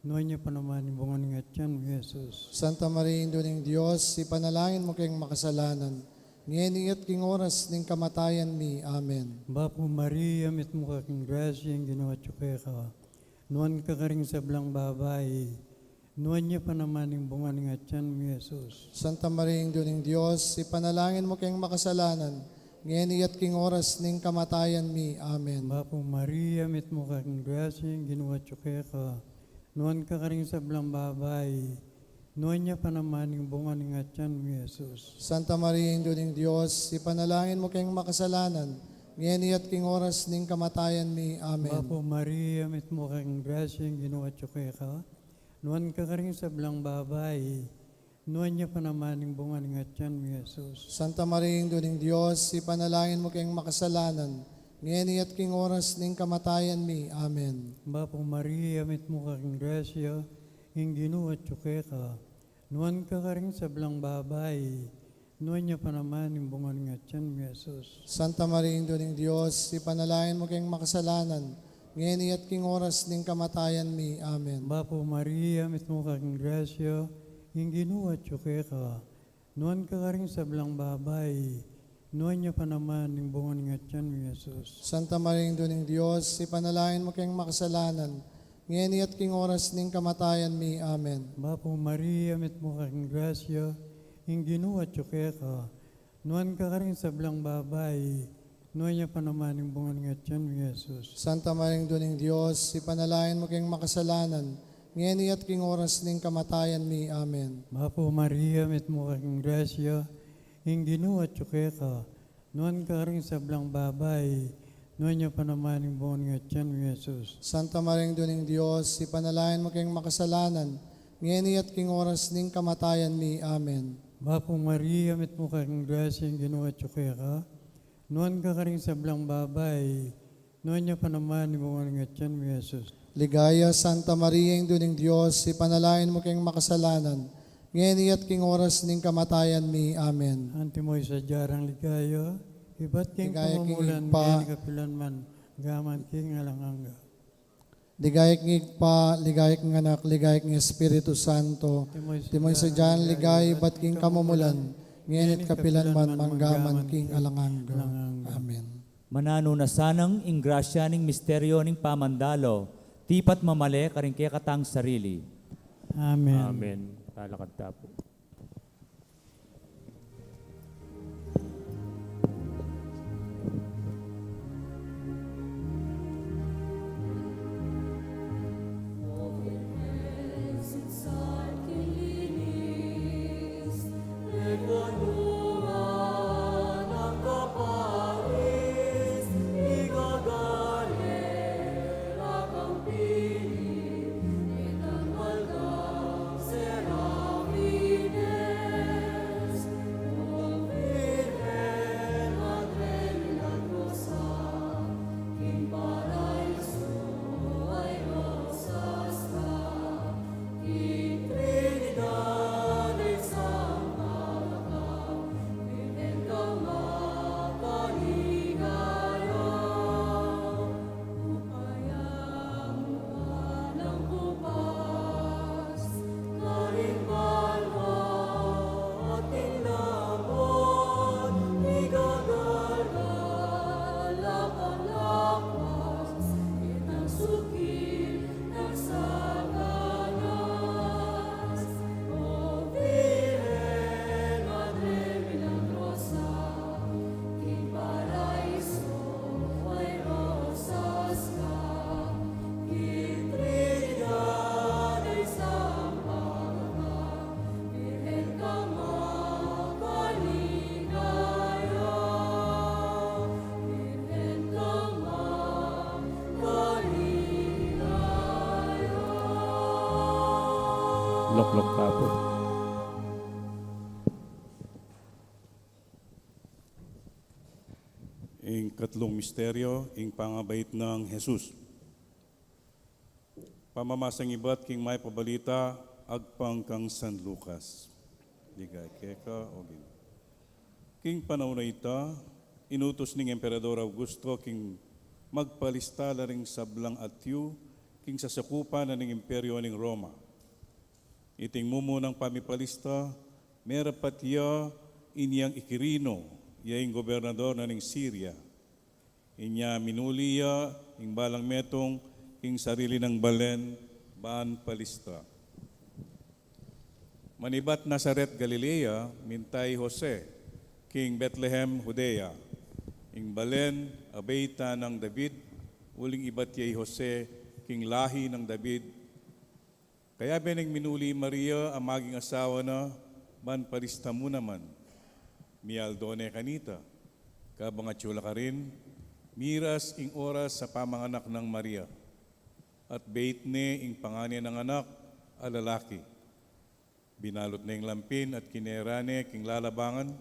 nuan ya pa naman ing bunga ning atyan mu, i Jesus. Santa Maria, Indu ning Dios, ipanalangin mu keng makasalanan, ngeni at king oras ning kamatayan mi. Amen. Bapu Maria, mitmu ka king grasya, ing Ginu atyu keka. Nuan ka karing sablang babai, nuan ya pa naman ing bunga ning atyan mu, i Jesus. Santa Maria, Indu ning Dios, ipanalangin mu keng makasalanan, ngeni at king oras ning kamatayan mi. Amen. Bapu Maria, mitmu ka king grasya, ing Ginu atyu keka. Nuan ka karing sablang babai, nuan ya pa naman ing bunga ning atyan mu, i Jesus. Santa Maria, Indu ning Dios, ipanalangin mu keng makasalanan, ngeni at king oras ning kamatayan mi. Amen. Bapu Maria, mitmu ka king grasya, ing Ginu atyu keka. Nuan ka karing sablang babai, nuan ya pa naman ing bunga ning atyan mu, i Jesus. Santa Maria, Indu ning Dios, ipanalangin mu keng makasalanan, ngeni at king oras ning kamatayan mi. Amen. Bapu Maria, mitmu ka king grasya, ing Ginu atyu keka. Nuan ka karing sablang babai, nuan ya pa naman ing bunga ning atyan mu, i Jesus. Santa Maria, Indu ning Dios, ipanalangin mu keng makasalanan, ngeni at king oras ning kamatayan mi. Amen. Bapu Maria, mitmu ka king grasya, ing Ginu atyu keka. Nuan ka karing sablang babai, nuan ya pa naman ing bunga ning atian mu, i Jesus. Santa Maria, Indu ning Dios, ipanalangin mu keng makasalanan, ngeni at king oras ning kamatayan mi. Amen. Bapu Maria, mitmu ka king grasya, ing Ginu atyu keka, nuan ka karing sablang babai, nuan ya pa naman ing bunga ning atian mu, i Jesus. Santa Maria, Indu ning Dios, ipanalangin mu keng makasalanan, ngeni at king oras ning kamatayan mi. Amen. Bapu Maria, mitmu ka king grasya, ing Ginu atyu keka, nuan ka karing sablang babai, nuan ya pa naman ing bunga ning atian mu, i Jesus. Santa Maria, Indu ning Dios, ipanalangin mu keng makasalanan, ngeni at king oras ning kamatayan mi. Amen. Bapu Maria, mitmu ka king grasya, ing Ginu atyu keka, nuan ka karing sablang babai, nuan ya pa naman ing bunga ning atian mu, i Jesus. Ligaya, Santa Maria, Indu ning Dios, ipanalangin mu keng makasalanan, ngeni at king oras ning kamatayan mi. Amen. Antimo ing sadya rang ligaya, ibat king Ligaya king pamumulan, Ibpa. Ngeni kapilan man, angga man king alang angga. Ligaya king Ibpa, ligaya king Anak, ligaya king Espiritu Santo. Antimo ing sadya rang ligaya, ibat king kamumulan, ngeni at kapilan man, angga man king alang angga. Amen. Mananu na sanang ing grasya ning misteryo ning pamandalo, tipat mamale karing kekatang sarili. Amen. Amen. Talakad ta pu. Loklok ta pu. Ing katlung misteryo, ing pangabait nang Jesus. Pamamasang ibat king Mayap a Balita agpang kang San Lucas. Ligaya keka, o Ginu. King panaun a ita, inutus ning Emperador Augusto king magpalista la ring sablang atyu king sasakupan na ning imperyo ning Roma. Iting mumunang pamipalista, merapat ya inyang i Quirino, ya ing gobernador na ning Siria. Inya minuli ya ing balang metung king sarili nang balen ban palista. Manibat Nazaret, Galilea, minta i Jose king Betlehem, Judea, ing balen a beit nang David, uling ibat ya i Jose king lahi nang David, kayabe neng minuli i Maria a maging asawa na, ban palista mu naman. Mialdo ne kanita, kabang atyu la karin, miras ing oras a pamanganak nang Maria, at beit ne ing pangan nang anak a lalaki. Binalut ne ing lampin at kinera ne king lalabangan,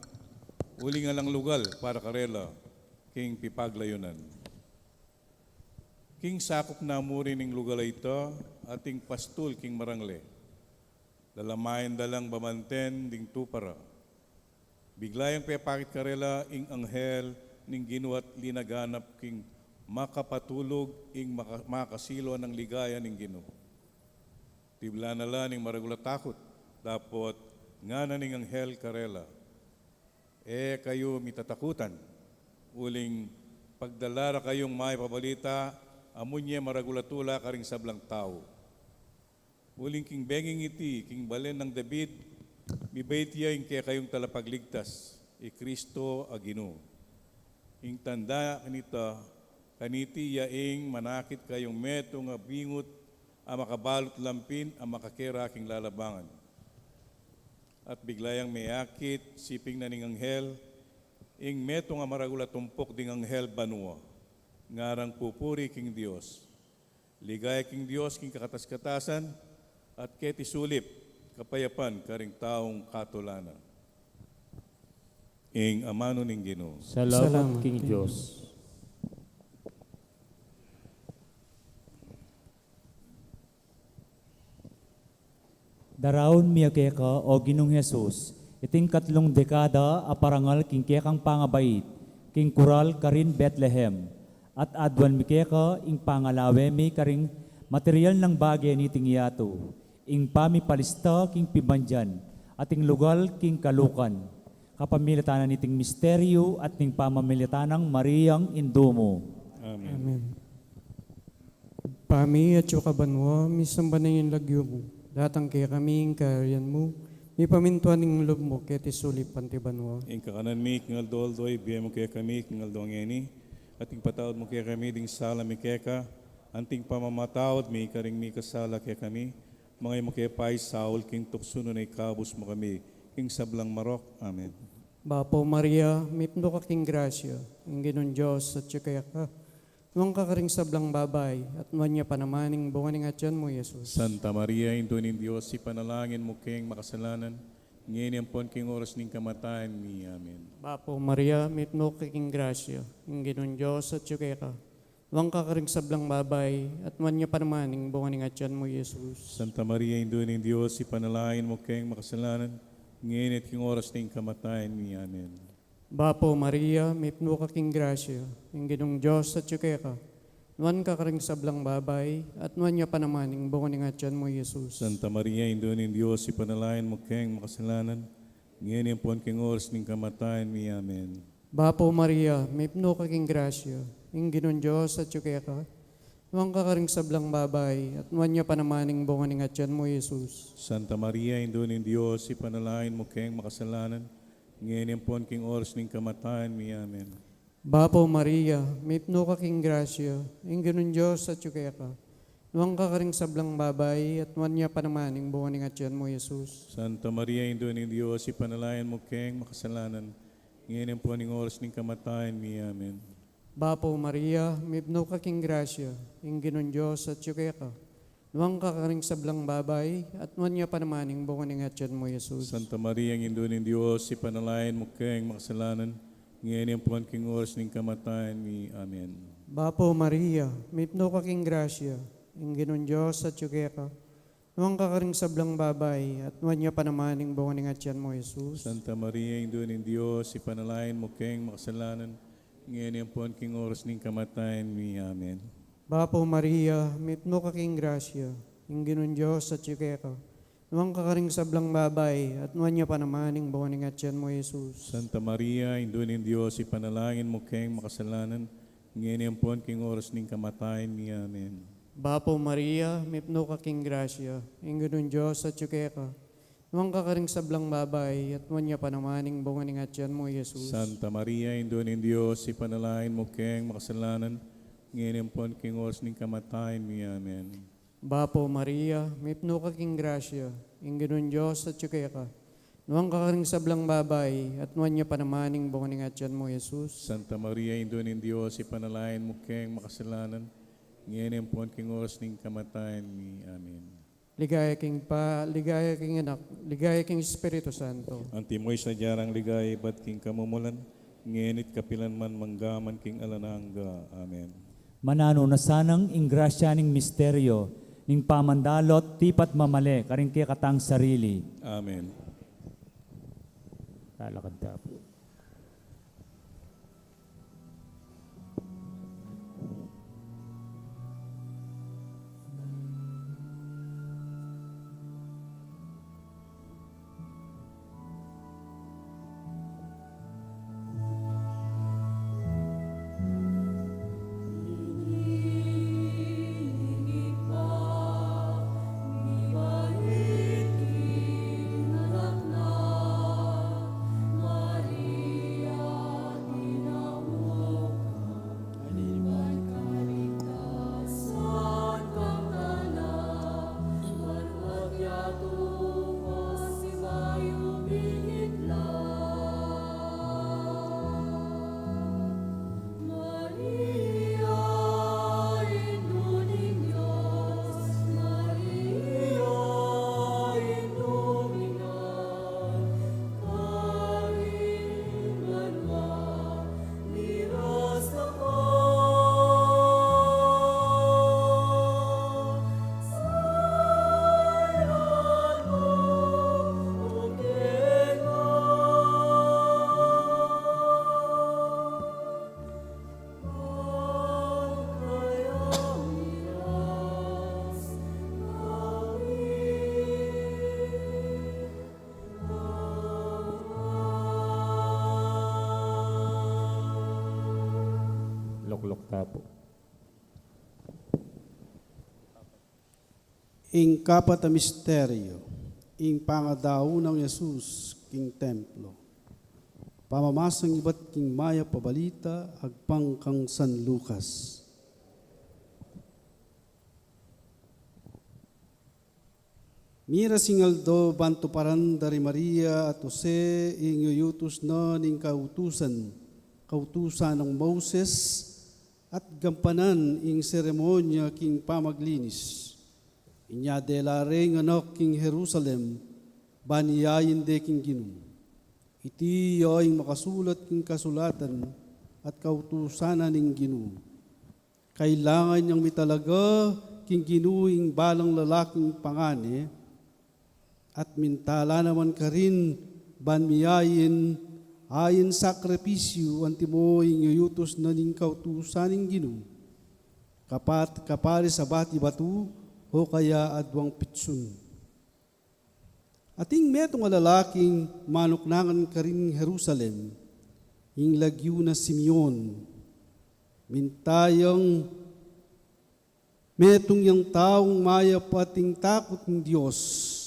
uling alang lugal para karela king pipaglayunan. King sakup na mu rin ning lugal a ita, ating pastul king marangle. Lalamayan da lang babanten ding tupa ra. Bigla yang pepakit karela ing anghel ning Ginu at linaganap king makapatulug ing maka-, makasilu nang ligaya ning Ginu. Tiblan na la ning maragul a takut, dapot Ngana ning anghel karela, "E kayu mitatakutan, uling pagdala ra kayung mayap a balita a munye maragul a tula karing sablang tau. Uling king benging iti, king balen nang David, mibait ya ing kekayung talapagligtas, i Kristo a Ginu. Ing tanda nita, kaniti ya ing manakit kayung metung a bingut a makabalut lampin a makakera king lalabangan." At bigla yang meakit, siping na ning anghel, ing metung a maragul a tumpuk ding anghel banua, ngarang pupuri king Dios. Ligaya king Dios king kakatas-katasan, at keti sulip kapayapan karing taung katula na. Ing amanu ning Ginu. Salamat Salamat king king Dios. Daraun mi ya keka, o Ginung Jesus, iting katlung dekada a parangal king kekang pangabait king kural karin Betlehem, at aduan mi keka ing pangalawe mi karing material nang bage niting yatu, ing pamipalista king pibandian, at ing lugal king kalukan, kapamilatan na niting misteryu at ning pamamilatan nang Mariang indu mu. Amen. Amen. Ibpa mi, atsu ka banua, misamban ya ing lagyu mu. Datang kekami ing kayarian mu. Mipamintuan ing lub mu keti sulip anti banua. Ing kakanan mi king aldo-aldo ibie mu kekami king aldo ngeni. At ipatawad mu kekami ding sala mi keka, anti ing pamamatawad mi karing mikasala kekami. Manga e mu ke paisaul king tuksu, nune ikabus mu kami king sablang marok. Amen. Bapu Maria, mipnu ka king grasya, ing Ginung Dios atyu keka. Nuan ka karing sablang babai, at nuan ya pa naman ing bunga ning atyan mu, Jesus. Santa Maria, Indu ning Dios, ipanalangin mu keng makasalanan, ngeni ampon king oras ning kamatayan mi. Amen. Bapu Maria, mipnu ka king grasya, ing Ginung Dios atyu keka. Nuan ka karing sablang babai, at nuan ya pa naman ing bunga ning atyan mu, Jesus. Santa Maria, Indu ning Dios, ipanalangin mu keng makasalanan, ngeni at king oras ning kamatayan mi. Amen. Bapu Maria, mipnu ka king grasya, ing Ginung Dios atyu keka. Nuan ka karing sablang babai, at nuan ya pa naman ing bunga ning atyan mu, Jesus. Santa Maria, Indu ning Dios, ipanalangin mu keng makasalanan, ngeni ampon king oras ning kamatayan mi. Amen. Bapu Maria, mipnu ka king grasya, ing Ginung Dios atyu keka. Nuan ka karing sablang babai, at nuan ya pa naman ing bunga ning atyan mu, Jesus. Santa Maria, Indu ning Dios, ipanalangin mu keng makasalanan, ngeni ampon king oras ning kamatayan mi. Amen. Bapu Maria, mipnu ka king grasya, ing Ginung Dios atyu keka. Nuan ka karing sablang babai, at nuan ya pa naman ing bunga ning atyan mu, Jesus. Santa Maria, Indu ning Dios, ipanalangin mu keng makasalanan, ngeni ampon king oras ning kamatayan mi. Amen. Bapu Maria, mipnu ka king grasya, ing Ginung Dios atyu keka. Nuan ka karing sablang babai, at nuan ya pa naman ing bunga ning atyan mu, Jesus. Santa Maria, Indu ning Dios, ipanalangin mu keng makasalanan, ngeni ampon king oras ning kamatayan mi. Amen. Bapu Maria, mipnu ka king grasya, ing Ginung Dios atyu keka. Nuan ka karing sablang babai, at nuan ya pa naman ing bunga ning atyan mu, Jesus. Santa Maria, Indu ning Dios, ipanalangin mu keng makasalanan, ngeni ampon king oras ning kamatayan mi. Amen. Bapu Maria, mipnu ka king grasya, ing Ginung Dios atyu keka. Nuan ka karing sablang babai, at nuan ya pa naman ing bunga ning atyan mu, Jesus. Santa Maria, Indu ning Dios, ipanalangin mu keng makasalanan, ngeni ampon king oras ning kamatayan mi. Amen. Bapu Maria, mipnu ka king grasya, ing Ginung Dios atyu keka. Nuan ka karing sablang babai, at nuan ya pa naman ing bunga ning atyan mu, Jesus. Santa Maria, Indu ning Dios, ipanalangin mu keng makasalanan, ngeni ampon king oras ning kamatayan mi. Amen. Bapu Maria, mipnu ka king grasya, ing Ginung Dios atyu keka. Nuan ka karing sablang babai, at nuan ya pa naman ing bunga ning atyan mu, Jesus. Santa Maria, Indu ning Dios, ipanalangin mu keng makasalanan, ngeni ampon king oras ning kamatayan mi. Amen. Ligaya king Ibpa, ligaya king Anak, ligaya king Espiritu Santo. Antimo ing sadyang ligaya ibat king kamumulan, ngeni't kapilan man, mangga man king alang angga. Amen. Mananu na sanang ing grasya ning misteryo ning pamandalot tipa't mamale karing kekatang sarili. Amen. Lalakad tayo po. Luktapu. Ing kapat a misteryo, ing pangadaun nang Jesus king templo. Pamamasang ibat king Mayap a Balita agpang kang San Lucas. Miras ing aldo ban tuparan da ri Maria at Jose ing yuyutus na ning kautusan, kautusan nang Moses, at gampanan ing seremonya king pamaglinis. Inya dela re ing anak king Jerusalem, ban iyain de king Ginu. Iti ya ing makasulat king kasulatan at kautusan na ning Ginu. Kailangan yang mitalaga king Ginu ing balang lalaking pangane, at mintala naman karin ban miyain, ain sakripisyu antimo ing yuyutus na ning kautusan ning Ginu. Kapat, kapari sa bati batu, o kaya adwang pitsun. Ating metung a lalaking manuknangan karin Jerusalem, ing lagyu na Simeon. Minta yang metung yang taung mayap at ing takut ning Dios.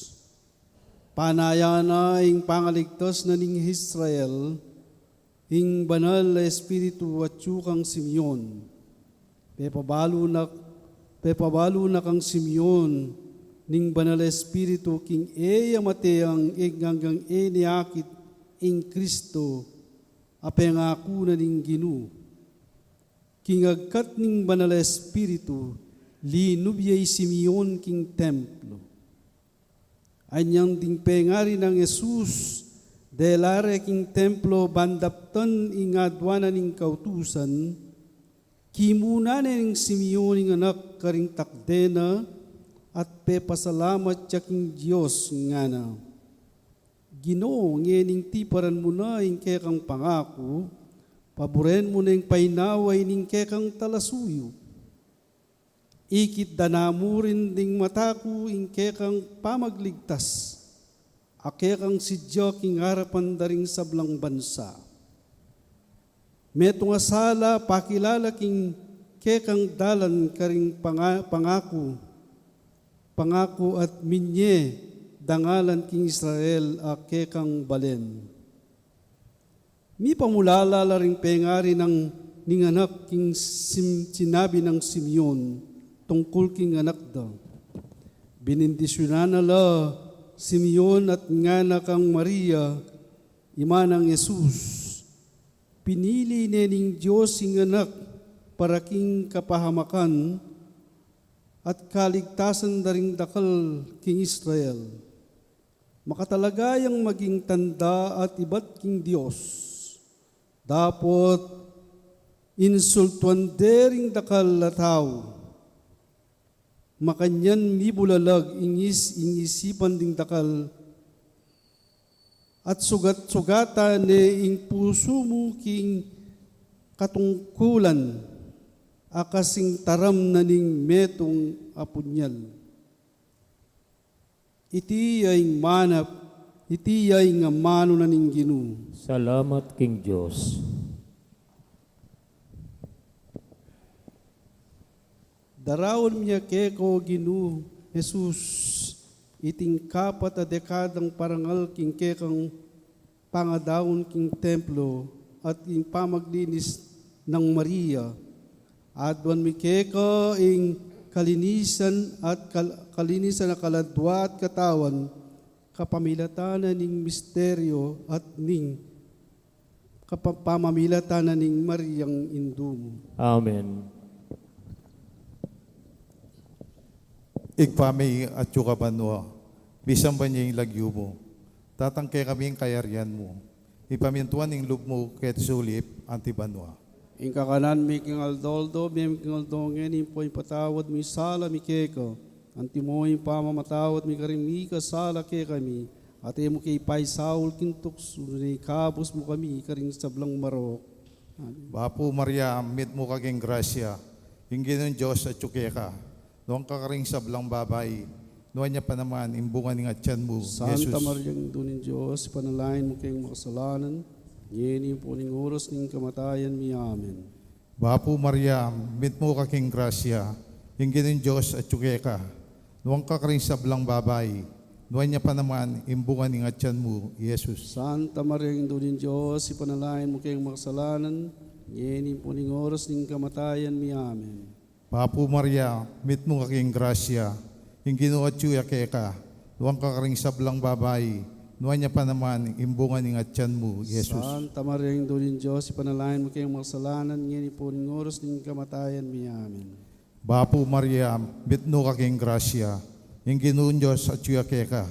Panayan na ing pangaligtas na ning Israel, ing Banal a Espiritu atyu kang Simeon. Pepabalu na, pepabalu na kang Simeon ning Banal a Espiritu king e ya mate ing anggang e ne akit ing Kristo a pengaku na ning Ginu. King agkat ning Banal a Espiritu, linub ya i Simeon king templo. Anyang ding pengari nang Jesus, dela re king templo ban daptan ing aduan na ning kautusan, kimuna ne ning Simeon ing anak karing takde na at pepasalamat ya king Dios ngana, Ginu, ngening tiparan mu na ing kekang pangaku, paburen mu neng painawa ining kekang talasuyu. Ikit da na mu rin ding mata ku ing kekang pamagligtas, a kekang sidya king arapan da ring sablang bansa. Metung a sala, pakilala king kekang dalan karing panga-, pangaku, pangaku at minye dangalan king Israel a kekang balen. Mipamulala la ring pengari nang ning anak king sim-, sinabi nang Simeon tungkul king anak da. Binindisyunan na la Simeon at ngana kang Maria, ima nang Jesus. Pinili ne ning Dios ing anak para king kapahamakan at kaligtasan da ring dakal king Israel. Makatalaga yang maging tanda at ibat king Dios. Dapot insultuan de ring dakal a tau. Makanyan mibulalag ing is-, ing isipan ding dakal, at sugat-sugatan ne ing pusu mu king katungkulan, a kasing taram na ning metung a punyal. Iti ya ing manap, iti ya ing amanu na ning Ginu. Salamat king Dios. Daraun mi ya keka, o Ginu Jesus, iting kapat a dekadang parangal king kekang pangadaun king templo at ing pamaglinis nang Maria. Aduan mi keka ing kalinisan at kal-, kalinisan a kaladua at katawan, kapamilatan na ning misteryo at ning kapamamilatan na ning Mariang indu mu. Amen. Ibpa mi atsu ka banua, misamban ya ing lagyu mu. Datang kekami ing kayarian mu. Mipamintuan ing lub mu keti sulip anti banua. Ing kakanan mi king aldo-aldo, ibie mu king aldo ngeni, ampo ipatawad mu ing sala mi keka, antimo ing pamamatawad mi karing mikasala kekami, at e mu ke ipaisaul king tuksu, nune ikabus mu kami karing sablang marok. Amen. Bapu Maria, mitmu ka king grasya, ing Ginung Dios atsu keka. Nuan ka karing sablang babai, nuan ya pa naman ing bunga ning atian mu, Santa Jesus. Maria, Indu ning Dios, ipanalangin mu keng makasalanan, ngeni ampo ning oras ning kamatayan mi. Amen. Bapu Maria, mitmu ka king grasya, ing Ginung Dios atyu keka. Nuan ka karing sablang babai, nuan ya pa naman ing bunga ning atyan mu, i Jesus. Santa Maria, Indu ning Dios, ipanalangin mu keng makasalanan, ngeni ampo ning oras ning kamatayan mi. Amen. Bapu Maria, mitmu ka king grasya, ing Ginu atyu ya keka. Nuan ka karing sablang babai, nuan ya pa naman ing bunga ning atyan mu, i Jesus. Santa Maria, Indu ning Dios, ipanalangin mu keng makasalanan, ngeni ampo ning oras ning kamatayan mi. Amen. Bapu Maria, mitmu ka king grasya, ing Ginung Dios atyu ya keka.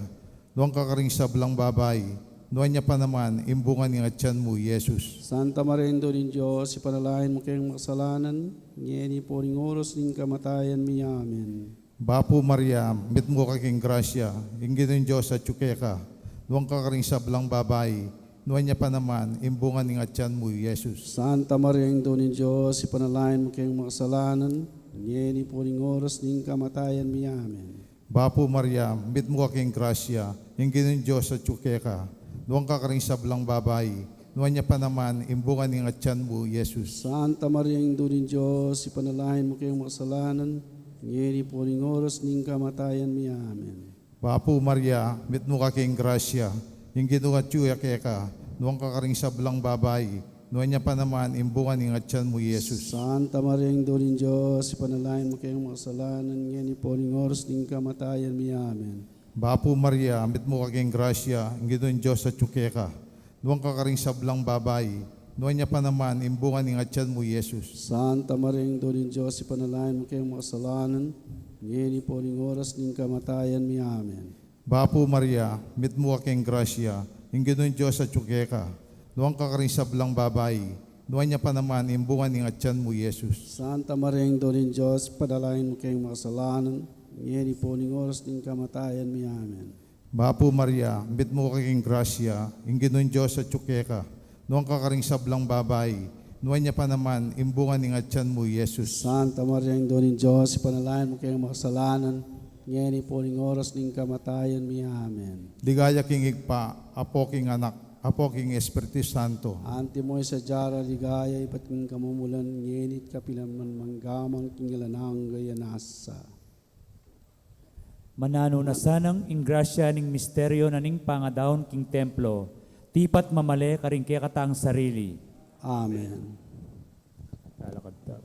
Nuan ka karing sablang babai, nuan ya pa naman ing bunga ning atyan mu, i Jesus. Santa Maria, Indu ning Dios, ipanalangin mu keng makasalanan, ngeni ampo ning oras ning kamatayan mi. Amen. Bapu Maria, mitmu ka king grasya, ing Ginung Dios atyu keka. Nuan ka karing sablang babai, nuan ya pa naman ing bunga ning atyan mu, i Jesus. Santa Maria, Indu ning Dios, ipanalangin mu keng makasalanan, ngeni ampo ning oras ning kamatayan mi. Amen. Bapu Maria, mitmu ka king grasya, ing Ginung Dios atyu keka. Nuan ka karing sablang babai, nuan ya pa naman ing bunga ning atyan mu, i Jesus. Santa Maria, Indu ning Dios, ipanalangin mu keng makasalanan, ngeni ampo ning oras ning kamatayan mi. Amen. Bapu Maria, mitmu ka king grasya, ing Ginu atyu ya keka. Nuan ka karing sablang babai, nuan ya pa naman ing bunga ning atyan mu, i Jesus. Santa Maria, Indu ning Dios, ipanalangin mu keng makasalanan, ngeni ampo ning oras ning kamatayan mi. Amen. Bapu Maria, mitmu ka king grasya, ing Ginung Dios atyu keka. Nuan ka karing sablang babai, nuan ya pa naman ing bunga ning atyan mu, i Jesus. Santa Maria, Indu ning Dios, ipanalangin mu keng makasalanan, ngeni ampo ning oras ning kamatayan mi. Amen. Bapu Maria, mitmu ka king grasya, ing Ginung Dios atyu keka. Nuan ka karing sablang babai, nuan ya pa naman ing bunga ning atyan mu, i Jesus. Santa Maria, Indu ning Dios, ipanalangin mu keng makasalanan, ngeni ampo ning oras ning kamatayan mi. Amen. Bapu Maria, mitmu ka king grasya, ing Ginung Dios atyu keka. Nuan ka karing sablang babai, nuan ya pa naman ing bunga ning atyan mu, i Jesus. Santa Maria, Indu ning Dios, ipanalangin mu keng makasalanan, ngeni ampo ning oras ning kamatayan mi. Amen. Ligaya king Ibpa, Apo king Anak, Apo king Espiritu Santo. Antimo ing sadya ra ligaya, ibat king kamumulan, ngeni at kapilan man, mangga man king alang angga. Amen. Mananu na sanang ing grasya ning misteryo na ning pangadaun king templo, tipat mamale karing kekatang sarili. Amen. Lalakad ta.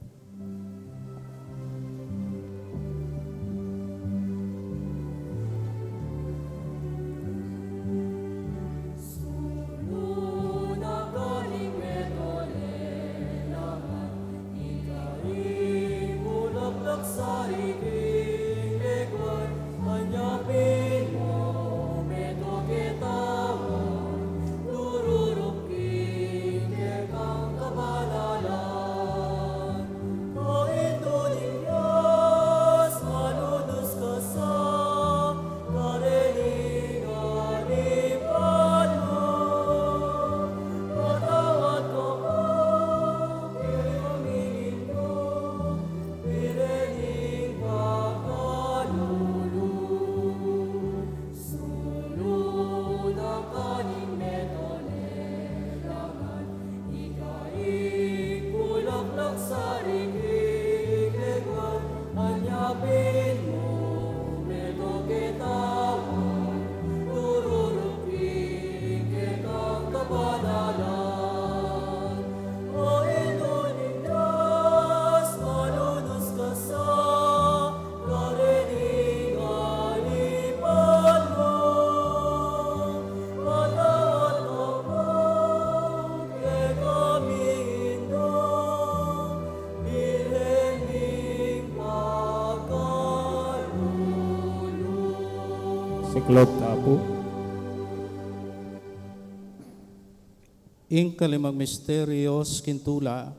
Siklop ta pu. Ing kalimang misteryo king tula,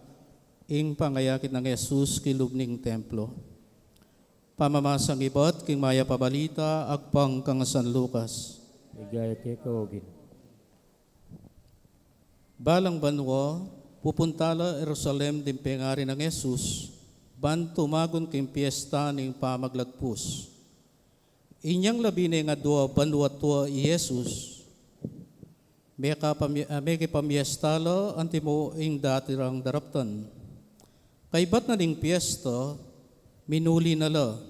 ing pangayakit nang Jesus king lub ning templo. Pamamasang ibat king Mayap a Balita agpang kang San Lucas. Ligaya keka, O Ginu. Balang banua, pupunta la Jerusalem ding pengari nang Jesus, ban tumagun king piesta ning Pamaglagpus. Inyang labi neng adua banua tua i Jesus, mekapamie-, ah, mekipamiesta la antimo ing dati rang daraptan. Kaybat na ning piesta, minuli na la,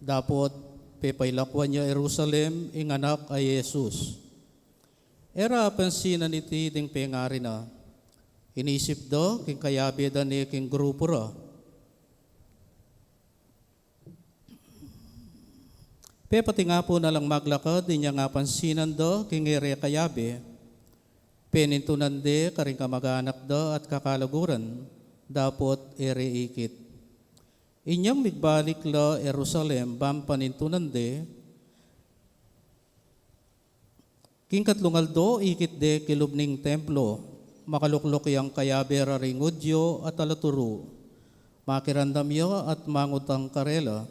dapot pepailakwan ya Jerusalem ing anak a Jesus. E ra apansinan iti ding pengari na. Inisip da king kayabe da ne king grupu ra. Pepatingapu na lang maglakad inyang apansinan da king e re kayabe, penintunan de karing kamaganak da at kakalaguran, dapot e re ikit. Inyang migbalik la Jerusalem bang panintunan de, king katlung aldo ikit de kilub ning templo, makalukluk yang kayabe ra ring Judio at alaturu. Makiramdam ya at mangutang karela.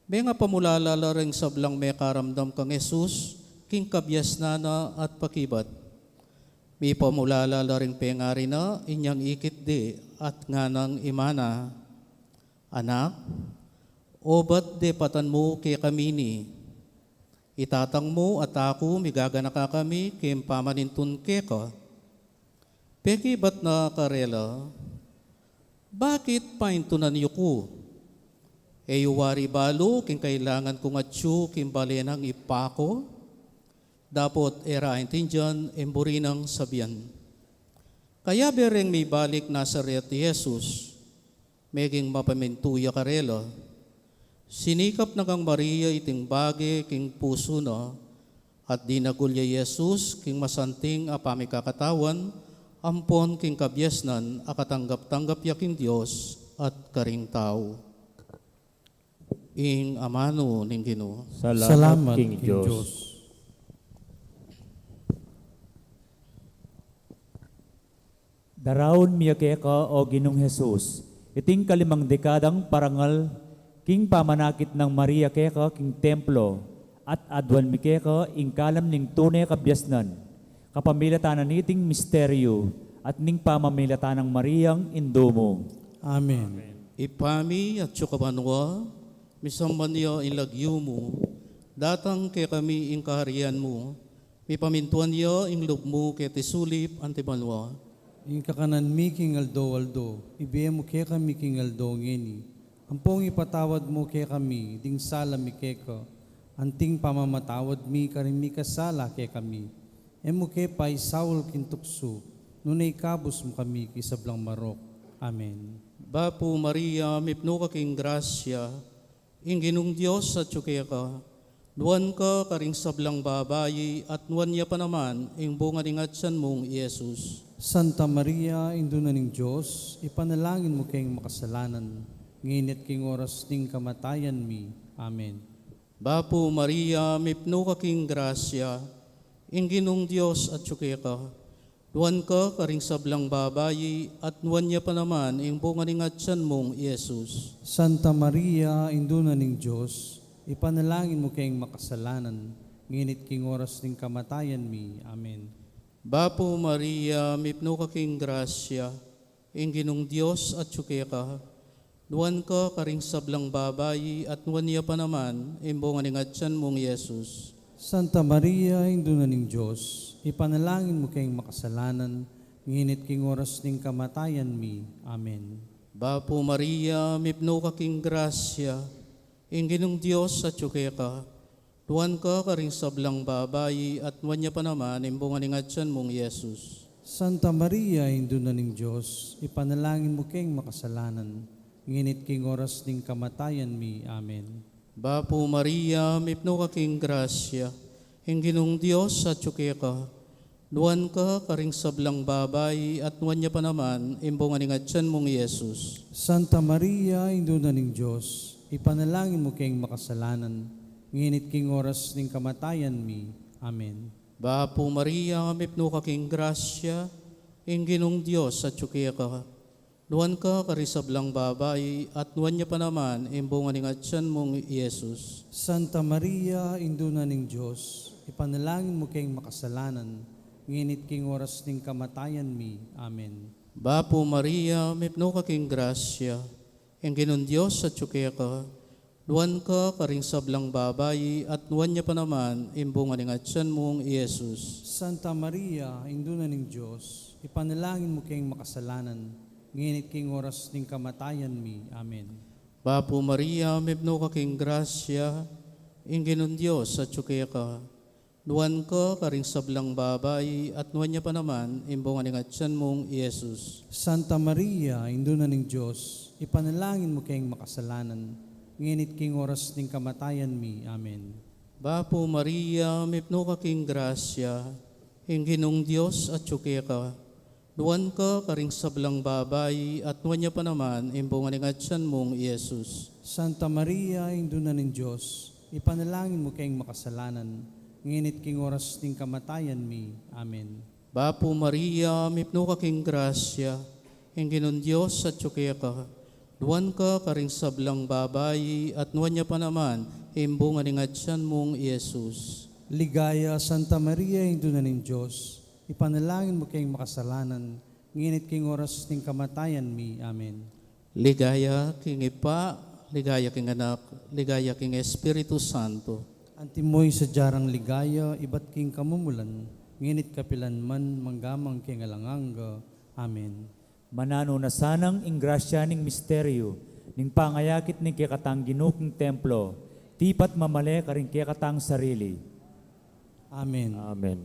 Mengapamulala la ring sablang mekaramdam kang Jesus king kabiasnan na at pakibat. Mipamulala la ring pengari na inyang ikit de at nganang imana, "Anak, obat depatan mu kekami ini. Itatang mu at aku migaganaka kami king pamanintun keka." Pekibat na karela, "Bakit paintunan yu ku? E yu wari balu king kailangan kung atyu king bale nang Ibpa ku?" Dapot e ra aintindian ing buri nang sabian. Kayabe reng mibalik Nazaret i Jesus, meging mapamintu ya karela. Sinikap na kang Maria iting bage king pusu na, at dinagul ya i Jesus king masanting a pamikakatawan, ampon king kabiasnan a katanggap-tanggap ya king Dios at karing tau. Ing amanu ning Ginu. Salamat king Dios. Daraun mi ya keka, o Ginung Jesus, iting kalimang dekadang parangal king pamanakit nang Maria keka king templo, at aduan mi keka ing kalam ning tune kabiasnan, kapamilatan na niting misteryu at ning pamamilatan nang Mariang indu mu. Amen. Ibpa mi, atsu ka banua, misamban ya ing lagyu mu, datang kekami ing kaharian mu, mipamintuan ya ing lub mu keti sulip anti banua. Ing kakanan mi king aldo-aldo, ibie mu kekami king aldo ngeni. Ampong ipatawad mu kekami ding sala mi keka, anting pamamatawad mi karing mikasala kekami. E mu ke paisaul king tuksu, nune ikabus mu kami king sablang marok. Amen. Bapu Maria, mipnu ka king grasya, ing Ginung Dios atyu keka. Nuan ka karing sablang babai, at nuan ya pa naman ing bunga ning atyan mung i Jesus. Santa Maria, Indu na ning Dios, ipanalangin mu keng makasalanan, ngeni at king oras ning kamatayan mi. Amen. Bapu Maria, mipnu ka king grasya, ing Ginung Dios atyu keka. Nuan ka karing sablang babai, at nuan ya pa naman ing bunga ning atyan mung i Jesus. Santa Maria, Indu na ning Dios, ipanalangin mu keng makasalanan, ngeni at king oras ning kamatayan mi. Amen. Bapu Maria, mipnu ka king grasya, ing Ginung Dios atyu keka. Nuan ka karing sablang babai, at nuan ya pa naman ing bunga ning atyan mung i Jesus. Santa Maria, Indu na ning Dios, ipanalangin mu keng makasalanan, ngeni at king oras ning kamatayan mi. Amen. Bapu Maria, mipnu ka king grasya, ing Ginung Dios atyu keka. Nuan ka karing sablang babai, at nuan ya pa naman ing bunga ning atyan mung i Jesus. Santa Maria, Indu na ning Dios, ipanalangin mu keng makasalanan, ngeni at king oras ning kamatayan mi. Amen. Bapu Maria, mipnu ka king grasya, ing Ginung Dios atyu keka. Nuan ka karing sablang babai, at nuan ya pa naman ing bunga ning atyan mung i Jesus. Santa Maria, Indu na ning Dios, ipanalangin mu keng makasalanan, ngeni at king oras ning kamatayan mi. Amen. Bapu Maria, mipnu ka king grasya, ing Ginung Dios atyu keka. Nuan ka karing sablang babai, at nuan ya pa naman ing bunga ning atyan mung i Jesus. Santa Maria, Indu na ning Dios, ipanalangin mu keng makasalanan, ngeni at king oras ning kamatayan mi. Amen. Bapu Maria, mipnu ka king grasya, ing Ginung Dios atyu keka. Nuan ka karing sablang babai, at nuan ya pa naman ing bunga ning atyan mung i Jesus. Santa Maria, Indu na ning Dios, ipanalangin mu keng makasalanan, ngeni at king oras ning kamatayan mi. Amen. Bapu Maria, mipnu ka king grasya, ing Ginung Dios atyu keka. Nuan ka karing sablang babai, at nuan ya pa naman ing bunga ning atyan mung i Jesus. Santa Maria, Indu na ning Dios, ipanalangin mu keng makasalanan, ngeni at king oras ning kamatayan mi. Amen. Bapu Maria, mipnu ka king grasya, ing Ginung Dios atyu keka. Nuan ka karing sablang babai, at nuan ya pa naman ing bunga ning atyan mung i Jesus. Santa Maria, Indu na ning Dios, ipanalangin mu keng makasalanan, ngeni at king oras ning kamatayan mi. Amen. Bapu Maria, mipnu ka king grasya, ing Ginung Dios atyu keka. Nuan ka karing sablang babai, at nuan ya pa naman ing bunga ning atyan mung i Jesus. Ligaya, Santa Maria, Indu na ning Dios, ipanalangin mu keng makasalanan, ngeni at king oras ning kamatayan mi. Amen. Ligaya king Ibpa, ligaya king Anak, ligaya king Espiritu Santo. Antimo ing sadya rang ligaya ibat king kamumulan, ngeni at kapilan man, mangga man king alang angga. Amen. Mananu na sanang ing grasya ning misteryu ning pangayakit ning kekatang Ginu king templo, tipat mamale karing kekatang sarili. Amen. Amen.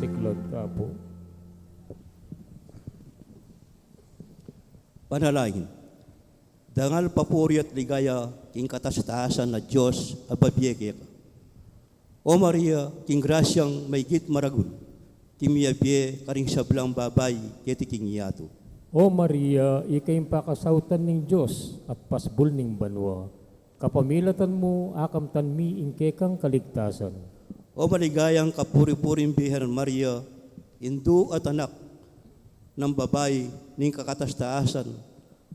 Siklaud ta pu. Panalangin. Dangal, papuri at ligaya king katas-tasan a Dios a babie keka. O Maria, king grasyang maigit maragul, king miyabie karing sablang babai keti king yatu. O Maria, ika ing pakasautan ning Dios at pasbul ning banua. Kapamilatan mu, akamtan mi ing kekang kaligtasan. O maligayang kapuri-puring Birhen Maria, Indu at Anak nang babai ning kakatas-tasan,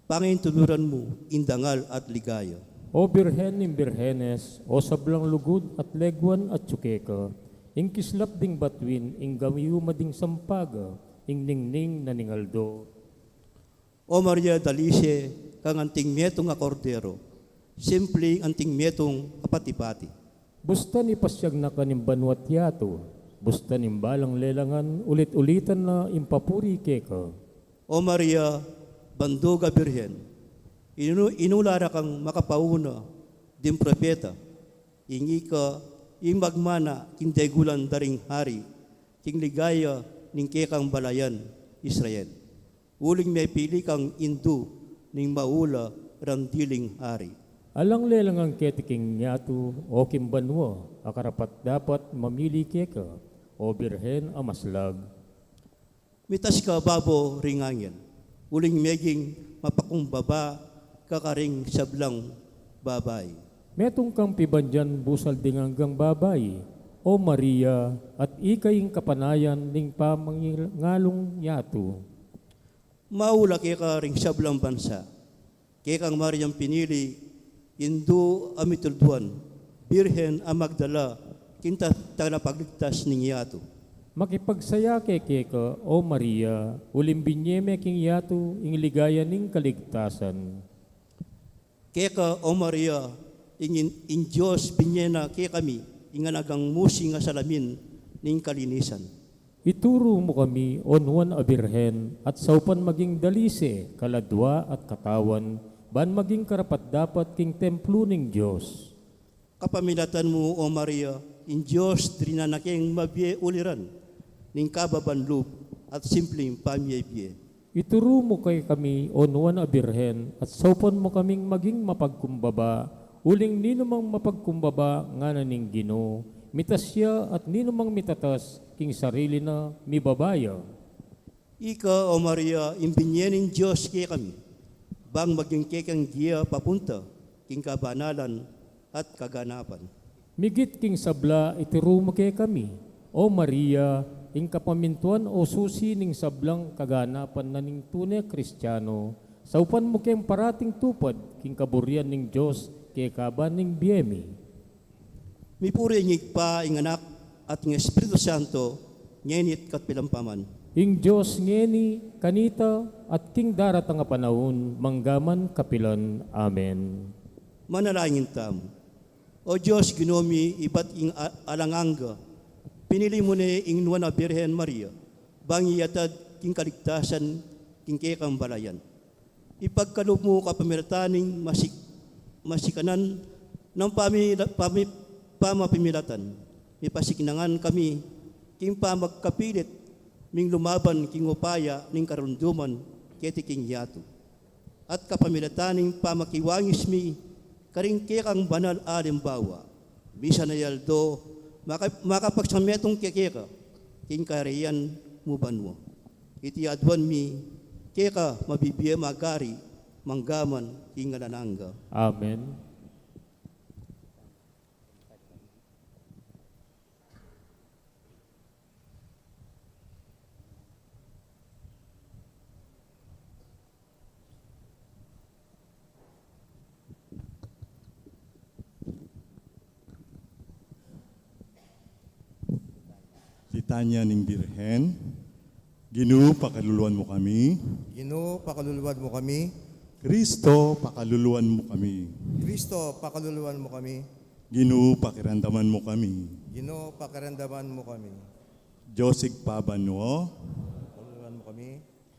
pangintuluran mu ing dangal at ligaya. O Birhen ning Birhenes, o sablang lugud at leguan atyu keka, ing kislap ding batuin, ing gayuma ding sampaga, ing ningning na ning aldo. O Maria, dalise kang anting metung a Kordero, simpli ing anting metung a pati-pati. Bustan ipasiag na ka ning banua't yatu, bustan ing balang lelangan, ulit-ulitan na ing papuri keka. O Maria, bandug a Birhen, inu-, inula ra kang makapauna ding propeta, ing ika ing magmana king degulan da ring hari, king ligaya ning kekang balayan Israel. Uling mepili kang indu ning maula rang diling hari. Alang lelangan keti king yatu o king banua a karapat-dapat mamili keka, o Birhen a maslag. Mitas ka babo ring angel, uling meging mapakumbaba ka karing sablang babai. Metung kang pibandian busal ding anggang babai, O Maria, at ika ing kapanayan ning pamangalung yatu. Maula keka ring sablang bansa, kekang Mariang pinili, indu a mitulduan, Birhen a magdala king ta-, talapagligtas ning yatu. Makipagsaya ke keka, O Maria, uling binye me king yatu ing ligaya ning kaligtasan. Keka, O Maria, ing, ing Dios binye na kekami ing anagang musing a salamin ning kalinisan. Ituru mu kami, O Nuan a Birhen, at saupan maging dalise, kaladua at katawan, ban maging karapat-dapat king templu ning Dios. Kapamilatan mu, O Maria, ing Dios dirinan na keng mabie uliran ning kababan lub at simpling pamie-bie. Ituru mu kekami, O Nuan a Birhen, at saupan mu kaming maging mapagkumbaba, uling ninumang mapagkumbaba ngana ning Ginu, mitas ya, at ninumang mitatas king sarili na, mibaba ya. Ika, O Maria, ing binye ning Dios kekami, bang maging kekang gia papunta king kabanalan at kaganapan. Migit king sabla, ituru mu kekami, O Maria, ing kapamintuan o susi ning sablang kaganapan na ning tune Kristiano, saupan mu keng parating tupad king kaburian ning Dios kekaban ning bie mi. Mipuri ing Ibpa, ing Anak, at ing Espiritu Santo, ngeni at kapilan pa man. Ing Dios ngeni, kanita, at king daratang a panaun, mangga man kapilan. Amen. Manalangin tamu. O Dios, Ginu mi, ibat king a-, alang angga, pinili mu ne ing Nuan a Birhen Maria, bang iyatad king kaligtasan king kekang balayan. Ipagkalub mu kapamilatan ning masik-, masikanan nang pami-, pami-, pamapimilatan, mipasiknangan kami king pamagkapilit ming lumaban king upaya ning karunduman keti king yatu. At kapamilatan ning pamakiwangis mi karing kekang banal a alimbawa, misan a aldo, maka-, makapagsametung keka king kayarian mu banua. Iti aduan mi keka, mabibie magari, mangga man king alang angga. Amen. Litanya ning Birhen. Ginu, pakaluluan mu kami. Ginu, pakaluluan mu kami. Kristo, pakaluluan mu kami. Kristo, pakaluluan mu kami. Ginu, pakiramdaman mu kami. Ginu, pakiramdaman mu kami. Dios Ibpa banua. Pakaluluan mu kami.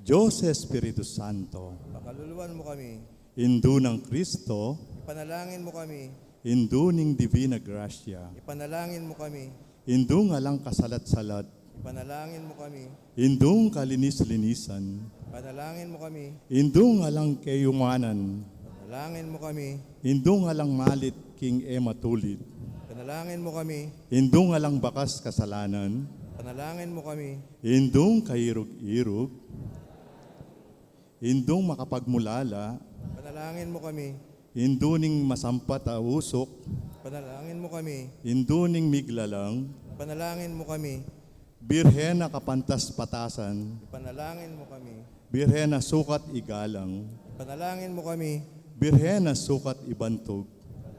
Dios Espiritu Santo. Pakaluluan mu kami. Indu nang Kristo. Ipanalangin mu kami. Indu ning Divina Gracia. Ipanalangin mu kami. Indung alang kasalat-salat. Ipanalangin mu kami. Indung kalinis-linisan. Ipanalangin mu kami. Indung alang kayumanan. Ipanalangin mu kami. Indung alang malit king e matulid. Ipanalangin mu kami. Indung alang bakas kasalanan. Ipanalangin mu kami. Indung kairug-irug. Indung makapagmulala. Ipanalangin mu kami. Indu ning masampat a usuk. Ipanalangin mu kami. Indu ning miglalang. Ipanalangin mu kami. Birhen a kapantas-patasan. Ipanalangin mu kami. Birhen a sukat igalang. Ipanalangin mu kami. Birhen a sukat ibantug.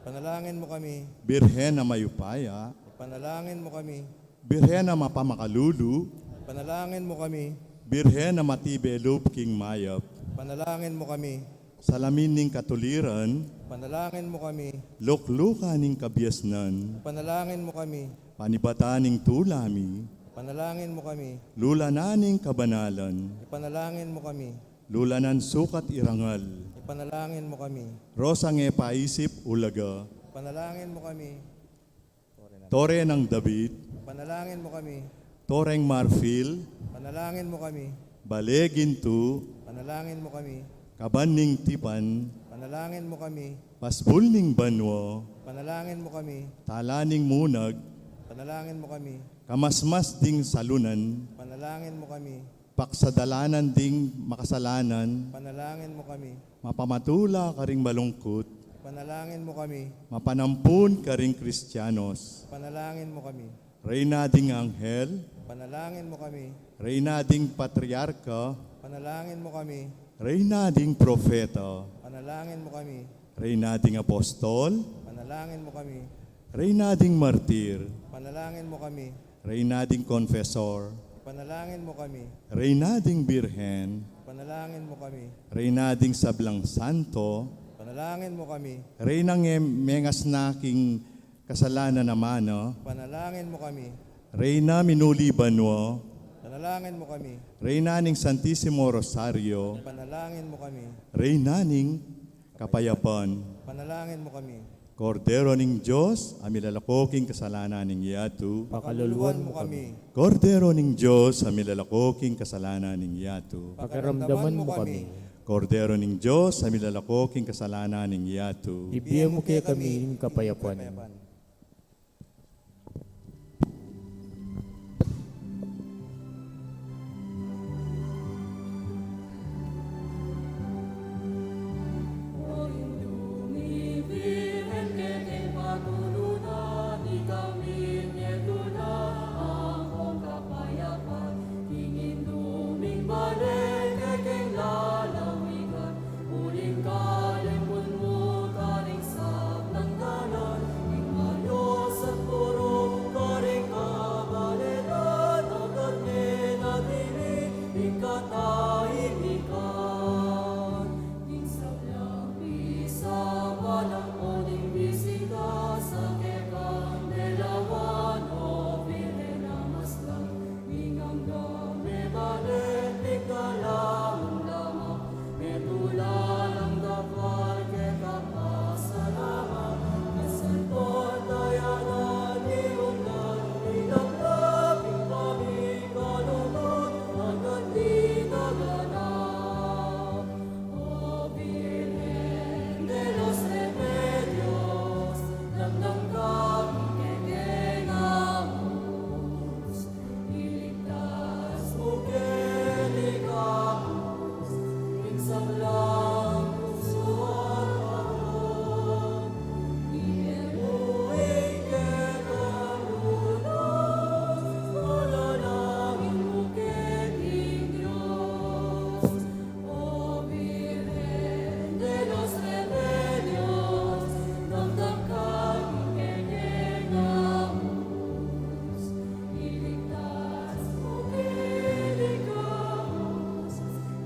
Ipanalangin mu kami. Birhen a mayupaya. Ipanalangin mu kami. Birhen a mapamakalulu. Ipanalangin mu kami. Birhen a matibe lub king mayap. Ipanalangin mu kami. Salamin ning katuliran. Ipanalangin mu kami. Luklukan ning kabiasnan. Ipanalangin mu kami. Panibatan ning tula mi. Ipanalangin mu kami. Lulanan ning kabanalan. Ipanalangin mu kami. Lulanan sukat irangal. Ipanalangin mu kami. Rosang e paisip ulaga. Ipanalangin mu kami. Tore nang David. Panalangin mu kami. Toreng marfil. Panalangin mu kami. Bale gintu. Panalangin mu kami. Kaban ning tipan. Panalangin mu kami. Pasbul ning banua. Panalangin mu kami. Tala ning munag. Panalangin mu kami. Kamasmas ding salunan. Panalangin mu kami. Pakasalanan ding makasalanan. Panalangin mo kami. Mapamatula karing malungkut. Panalangin mo kami. Mapanampun karing Kristiyanos. Panalangin mo kami. Reyna ding anghel. Panalangin mo kami. Reyna ding patriarka. Panalangin mo kami. Reyna ding propeta. Panalangin mo kami. Reyna ding apostol. Panalangin mo kami. Reyna ding martir. Panalangin mo kami. Reyna ding konfesor. Panalangin mo kami. Reyna ding birhen. Panalangin mo kami. Reyna ding sablang santo. Panalangin mo kami. Reynang mengas na king kasalanan a mana. Panalangin mo kami. Reyna minuli banua. Panalangin mo kami. Reyna ning Santisimo Rosario. Panalangin mo kami. Reyna ning kapayapan. Panalangin mo kami. Kordero ning Dios, a milalako king kasalanan ning yatu. Pakaluluan mo kami. Kordero ning Dios, a milalako king kasalanan ning yatu. Pakiramdaman mo kami. Kordero ning Dios, a milalako king kasalanan ning yatu. Ibie mu kekami ing kapayapan. Uling kalimbun mu karing sablang dalan, ing mayus at purung karing kabalelan, agad me na tini ing katahimikan. Ing sablang misa, panang uling bisita, sa kekang delawan, o Birhen a maslang. O Virgen de los Remedios, damdam kami kekeng amus, iligtas mu kami, king sablang pusu at awa, ibie mu ing kekang lunas, panalangin mu keng Dios. O Virgen de los Remedios, damdam kami kekeng amus, iligtas mu kami,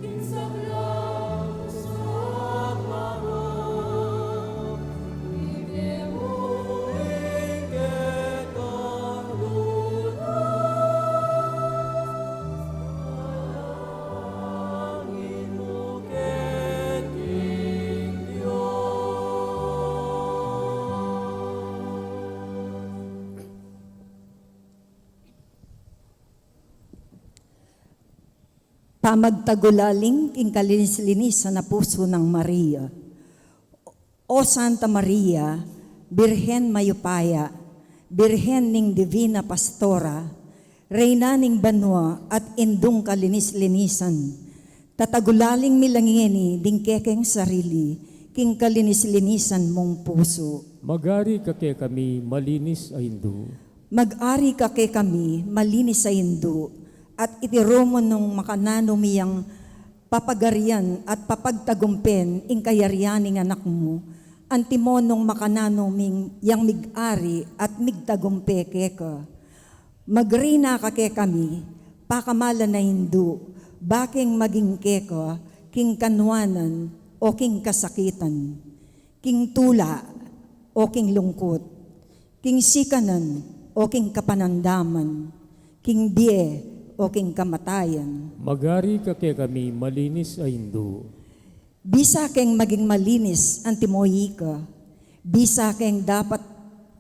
king sablang pusu at awa, ibie mu ing kekang lunas, panalangin mu keng Dios. Pamagtagulaling king kalinis-linisan a pusu nang Maria. O Santa Maria, Birhen mayupaya, Birhen ning Divina Pastora, Reyna ning banua at Indung kalinis-linisan, tatagulaling mi la ngeni ding kekeng sarili king kalinis-linisan mung pusu. Mag-ari ka kekami, malinis a Indu. Mag-ari ka kekami, malinis a Indu, at itiru mu nung makananu mi yang papagarian at papagtagumpen ing kayarian ning Anak mu, antimo nung makananu mi yang mig-ari at migtagumpe keka. Magreyna ka kekami, pakamalan a Indu, bakeng maging keka king kanuanan o king kasakitan, king tula o king lungkut, king sikanan o king kapanandaman, king bie o king kamatayan. Mag-ari ka kekami, malinis a Indu. Bisa keng maging malinis antimo ika, bisa keng dapat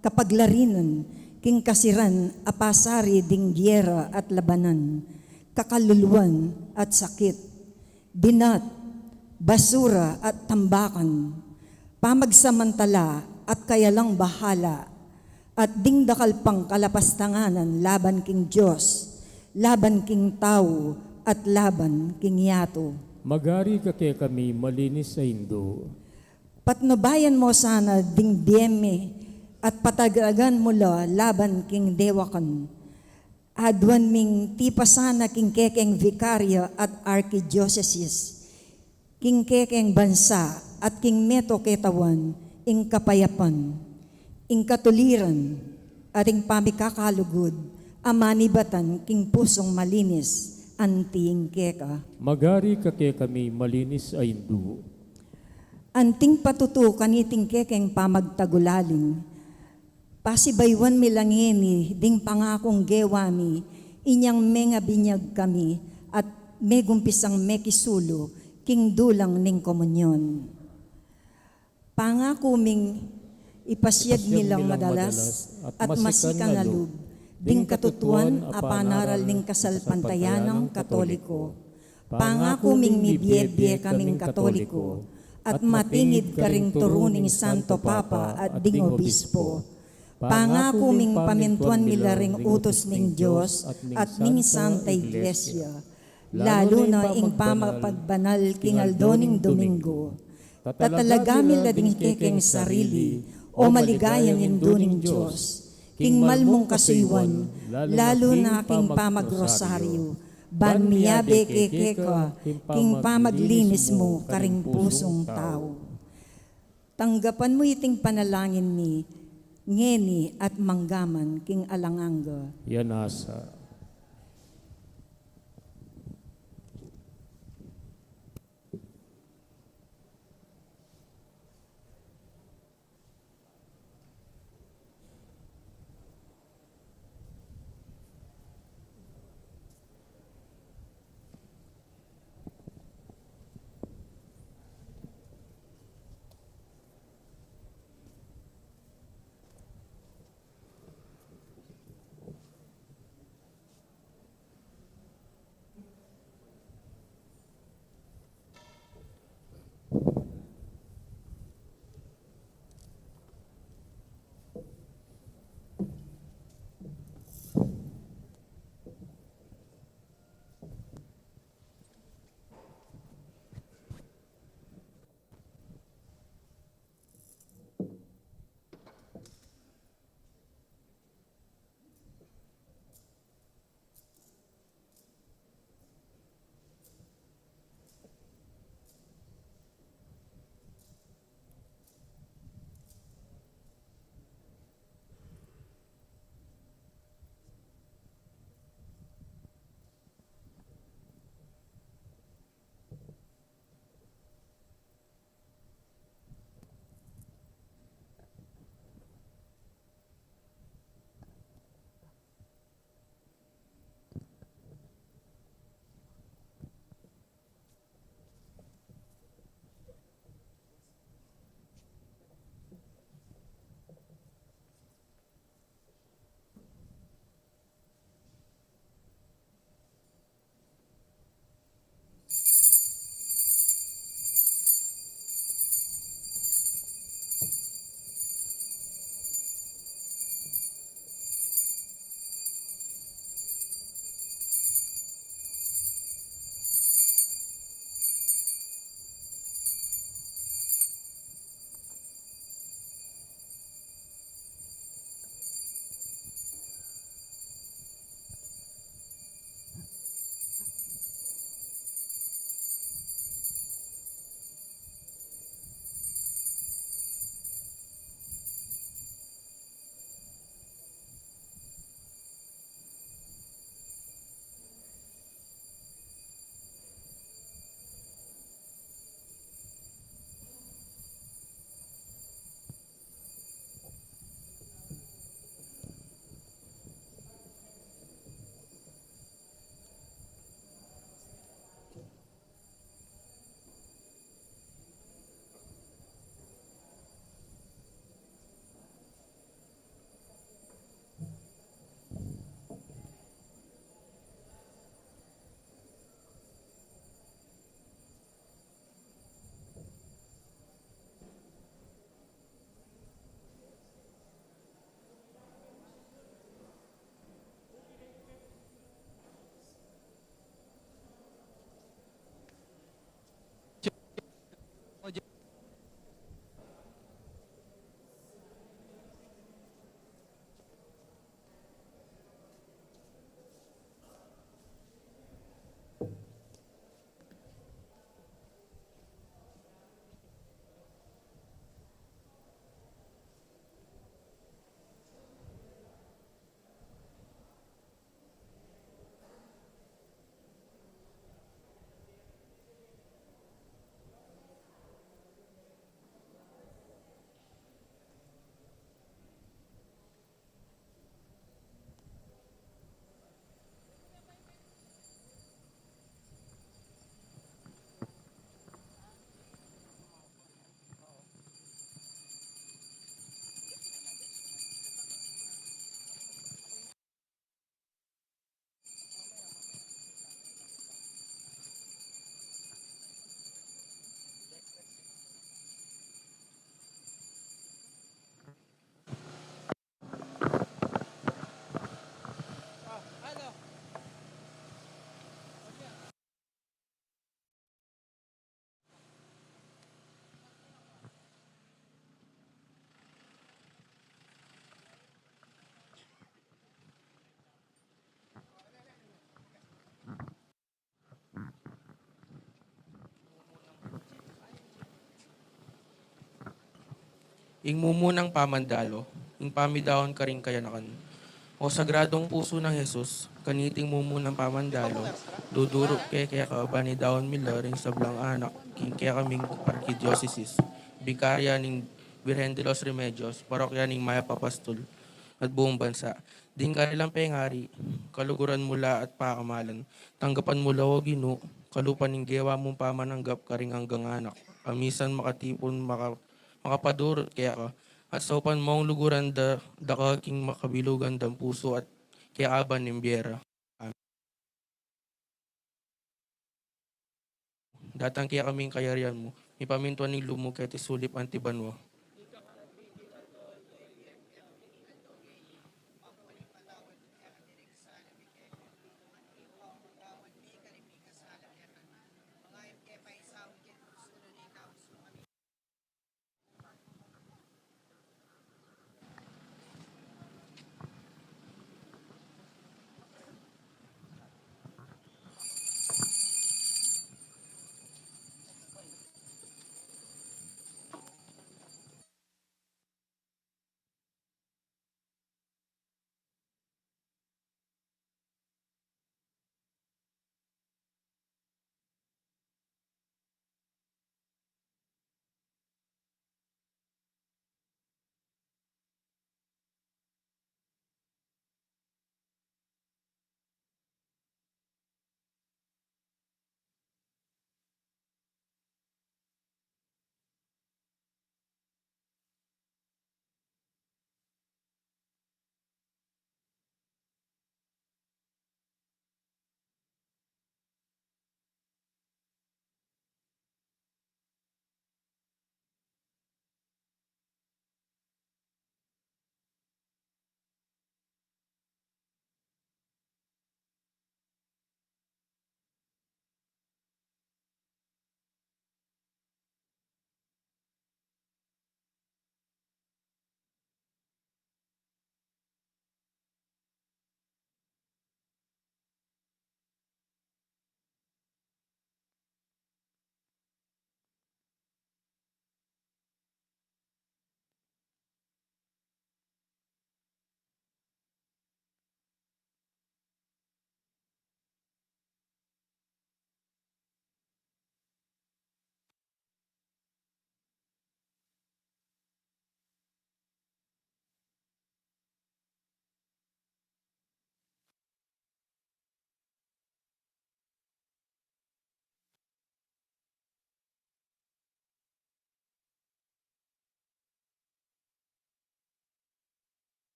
kapaglarinan king kasiran a pasari ding giyera at labanan, kakaluluan at sakit, binat, basura at tambakan, pamagsamantala at kayalang bahala, at ding dakal pang kalapastanganan laban king Dios, laban king tau, at laban king yatu. Magari ka kekami, malinis a Indu. Patnubayan mu sana ding bie mi, at patagagan mu la laban king dewakan. Aduan ming tipa sana king kekeng vikarya at arkidiosesis, king kekeng bansa, at king meto ketawan, ing kapayapan, ing katuliran, at ing pamikakalugud, a manibatan king pusung malinis, anti ing keka. Magari ka kekami, malinis a Indu. Anting patutu kaniting kekeng pamagtagulaling, pasibayuan mi la ngeni ding pangakung gewa mi, inyang mengabinyag kami at megumpisang mekisulu king dulang ning komunyon. Pangaku ming ipasiag mi lang madalas at masikan a lub ding katutuan a panaral ning kasalpantayanang Katoliko. Pangaku ming mibie-bie kaming Katoliko at matingid karing turu ning Santo Papa at ding Obispo. Pangaku ming pamintuan mi la ring utus ning Dios at ning Santa Iglesia, lalu na ing pamapagbanal king aldo ning Domingo. Tatalaga mi la ding kekeng sarili, o maligayan Indu ning Dios, king malmung kasuyuan, lalu na king pamagrosaryu, ban miyabe ke keka king pamaglinis mu karing pusung tau. Tanggapan mu iting panalangin mi, ngeni at manggaman king alang angga. Yan asa. Ing mumunang pamandalo, ing pamidaun karing kayanakan. O Sagradong Pusu nang Jesus, kaniting mumunang pamandalo, duduru ke keka ban idaun mi la ring sablang anak king kekaming arkidiosesis, bikarya ning Birhen de los Remedios, parokya ning Mayap a Pastul, at buong bansa. Ding karilang pengari, kaluguran mu la at pakamalan. Tanggapan mu la, O Ginu, kalupa ning gewa mung pamananggap karing anggang anak, a misan makatipun maka makapadurut keka, at saupan mung luguran da, daka king makabilugan dang pusu at kekaban ning bie ra. Amen. Datang kekami ing kayarian mu, mipamintuan ing lub mu keti sulip anti banua.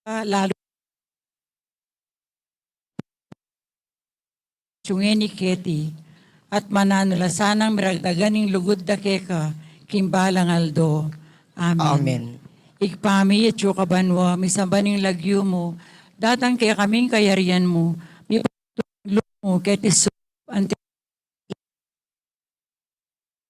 Ka-, lalu ngeni keti, at mananu la sanang miragdagan ing lugud da keka king balang aldo. Amen. Amen. Ibpa mi, atsu ka banua, misamban ing lagyu mu, datang kekami ing kayarian mu, mipamintuan ing lub mu keti sulip anti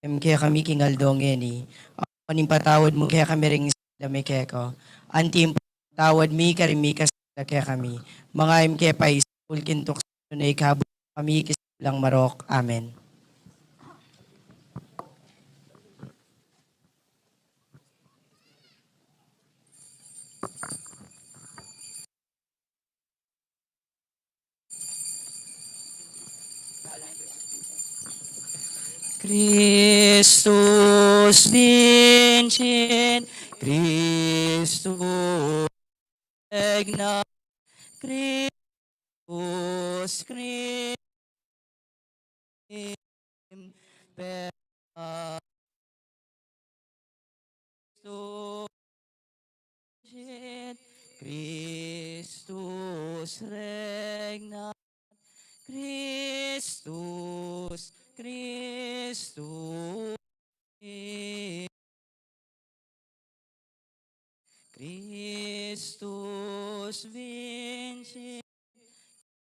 Ing kekami king aldo ngeni. Ampon ipatawad mu kekami ring sala mi keka, anti ing pamamatawad mi karing mikasala kekami. Manga e mu ke paisaul king tuksu, nune ikabus mu kami king sablang marok. Amen. Christus vincit, Christus regnat, Christus, Christus imperat, Christus, Christus regnat, Christus, Christus, Christus vincit,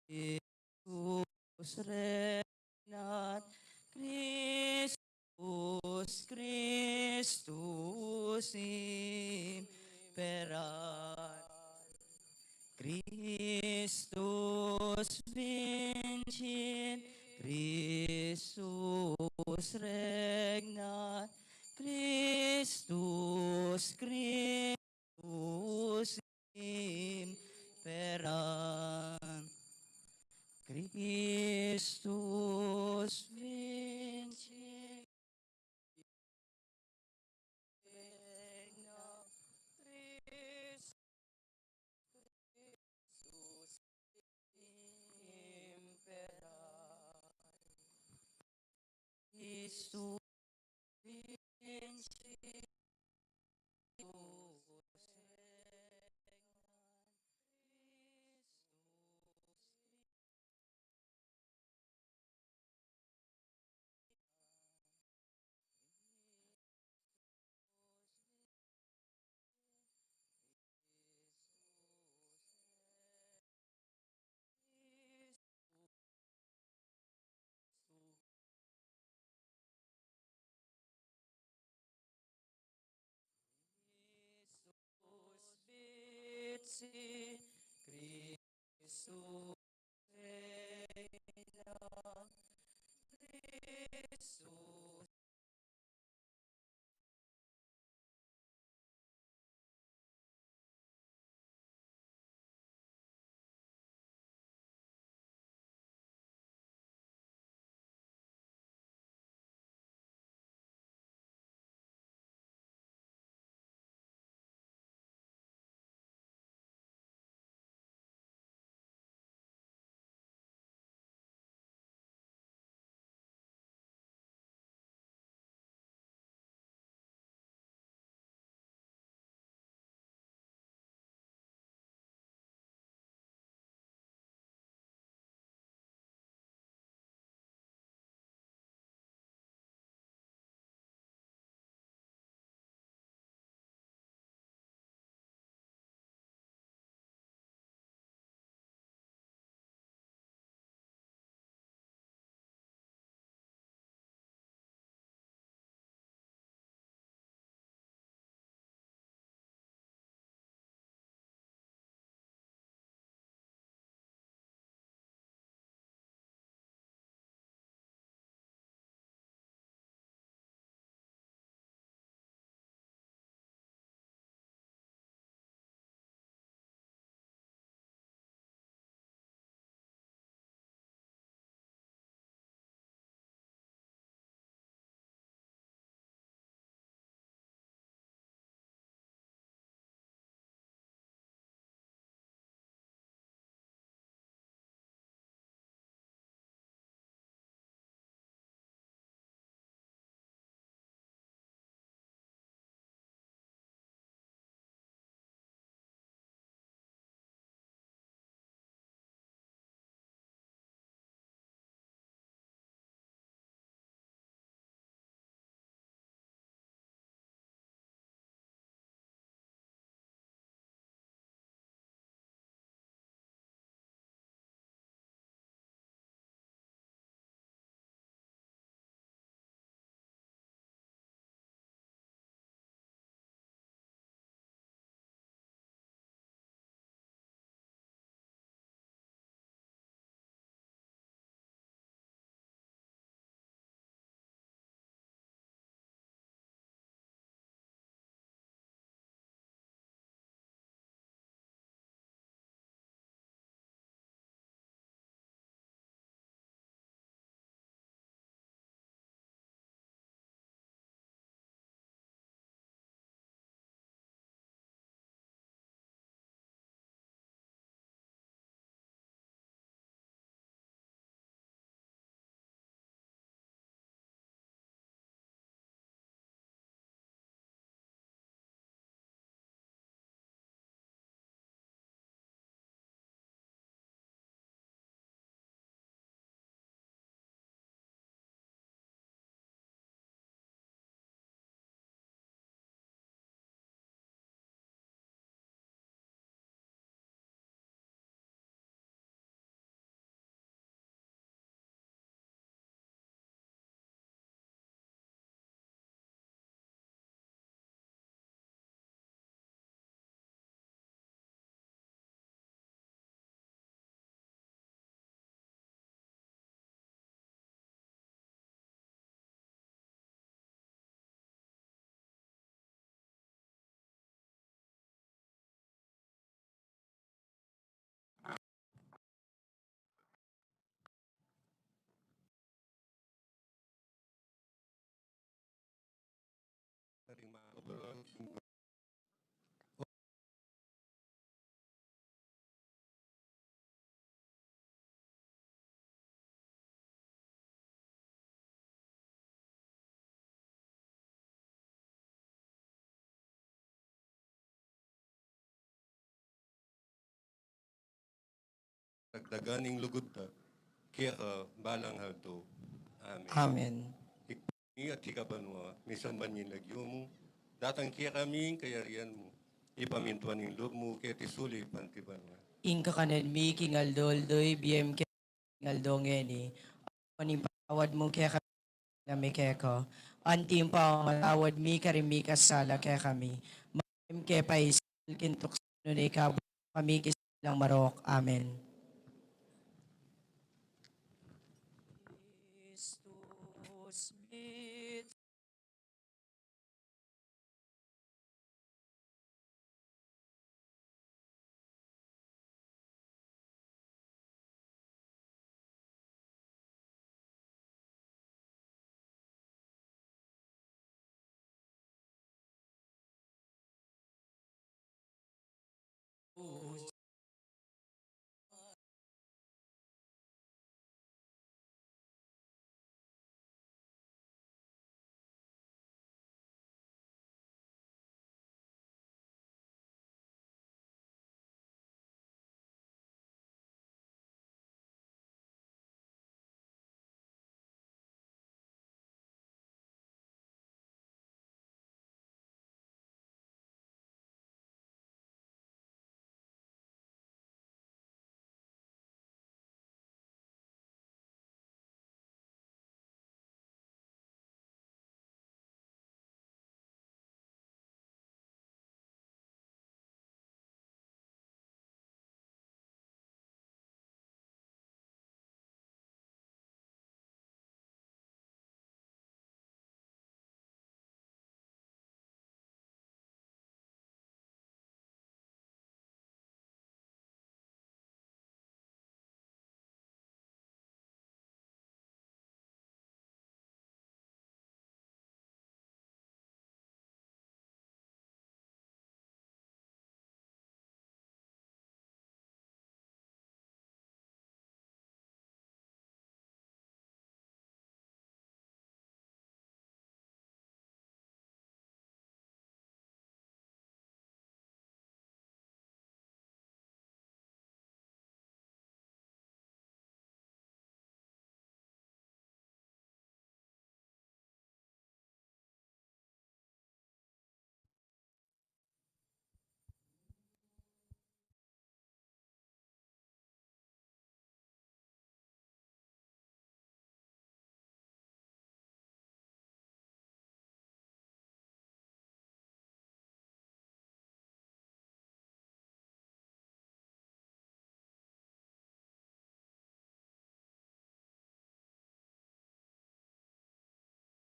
Christus regnat, Christus, Christus imperat, Christus vincit, Christus regnat, Christus, Christus imperat, Christus vincit, regnat, Christus, Christus imperat, Christus vincit, Christus regnat, Christus Dagdagan ing lugud da keka balang aldo. Amen. Amen. Ika ing atsu ka banua, misamban ya ing lagyu mu, datang kekami ing kayarian mu, ipamintuan ing lub mu keti sulip anti banua. Ing kakanan mi king aldo-aldo ibie mu kekami king aldo ngeni, ampon ipatawad mu kekami ing sala mi keka, anti ing pamamatawad mi karing mikasala kekami. Manga e mu ke paisaul king tuksu, nune ikabus mu kami king sablang marok. Amen.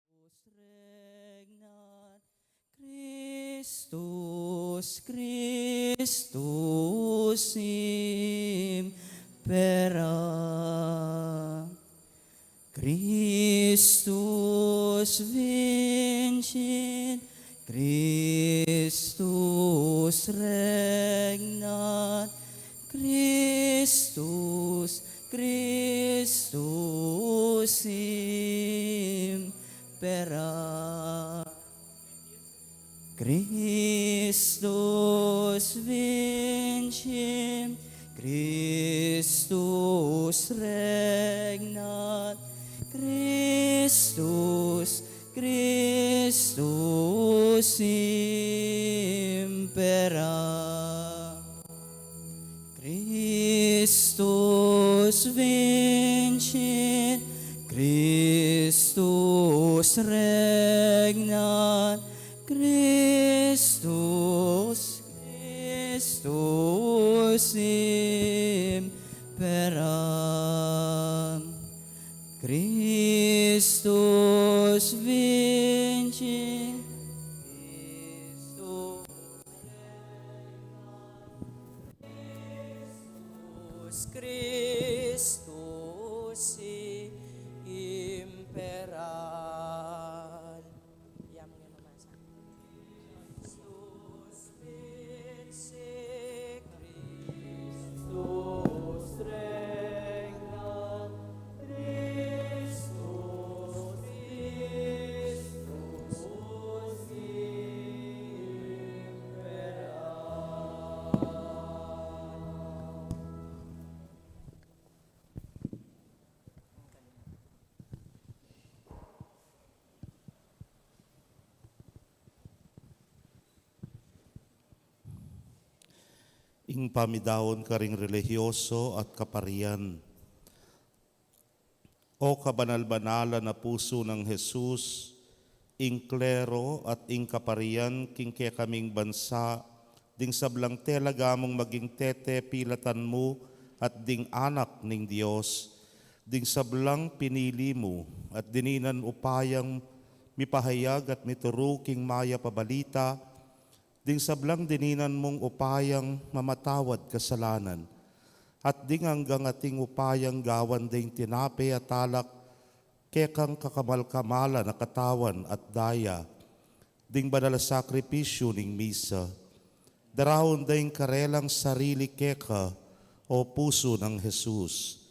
Kristus regnat, Kristus, Kristus imperat. Kristus vincit, Kristus regnat, Kristus, Kristus imperat. Kristus vincit, Kristus regnat, Kristus, Kristus imperat. Kristus vincit, Kristus regnat, Kristus, Kristus imperat. Kristus vincit, Kristus Kristus, Kristus imperat. Ia mu ngan mamasa. Ing pamidaun karing relihiyoso at kaparian. O kabanal-banalan a pusu nang Jesus, ing klero at ing kaparian king kekaming bansa, ding sablang talaga mung maging tete pilatan mu at ding anak ning Dios, ding sablang pinili mu at dininan upayang mipahayag at mituru king mayap a balita, ding sablang dininan mung upayang mamatawad kasalanan, at ding anggang ating upayang gawan ding tinape at alak kekang kakamal-kamalan a katawan at daya, ding banal a sakripisyu ning misa. Daraun ding karelang sarili keka, o pusu nang Jesus.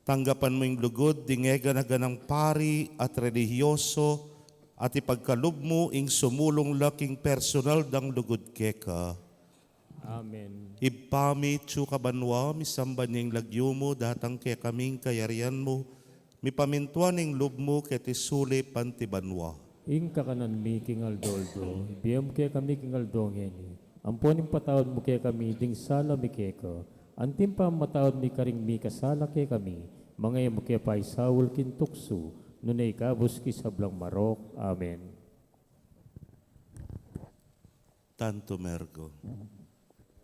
Tanggapan mu ing lugud ding eganaganang pari at relihiyoso, at ipagkalub mu ing sumulung la king personal dang lugud keka. Amen. Ibpa mi, atsu ka banua, misamban ya ing lagyu mu, datang kekami ing kayarian mu, mipamintuan ing lub mu keti sulip anti banua. Ing kakanan mi king aldo-aldo, ibie mu kekami king aldo ngeni. Ampo ing patawad mu kekami ding sala mi keka, anti ing pamamatawad mi karing mikasala kekami, manga e mu ke paisaul king tuksu, nune ikabus king sablang marok. Amen. Tantum ergo.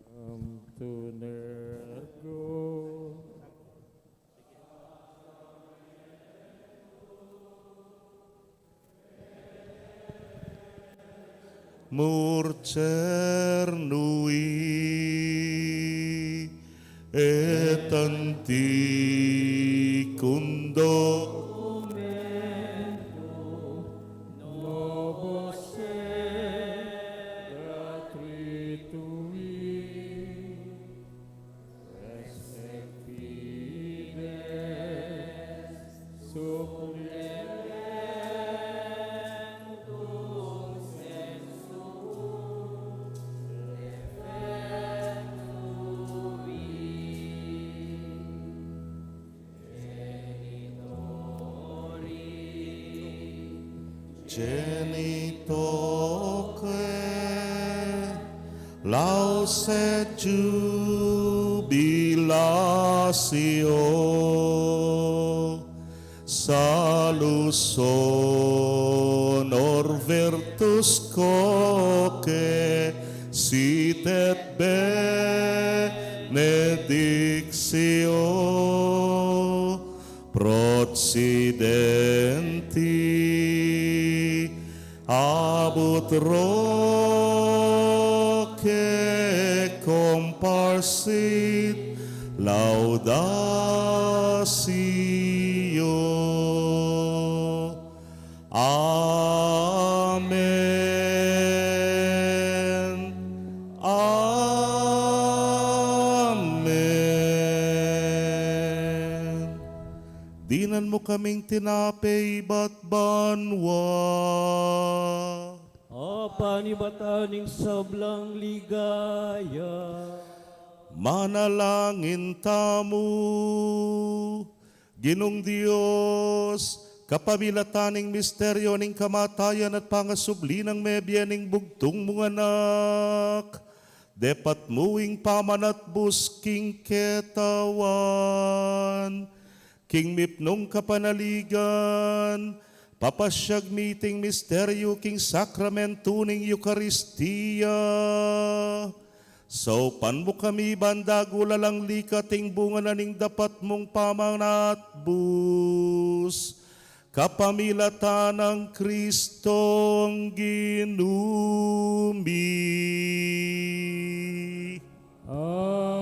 Tantum ergo. Mur cernui et antiquum documentum nobis gratuitui respect fides supplimentum censum effectui. Genitoque laus et jubilatio, salus honor virtus quae sit et benedictio procedenti ab utroque comparsit laudatio. Amen. Amen. Dinan mu kaming tinape ibat banua. Apa, nibatan ning sablang ligaya. Manalangin tamu. Ginung Dios, kapamilatan ning misteryo ning kamatayan at pangasubli nang mebie ning bugtung mung Anak, depat mu ing pamanatbus king katawan, king mipnung kapanaligan, papasyag mi iting misteryo king sakramentu ning Eukaristia. Saupan mu kami ban dagulalang likat ing bunga na ning dapat mung pamanatbus, kapamilatan nang Kristong Ginu mi. Amen.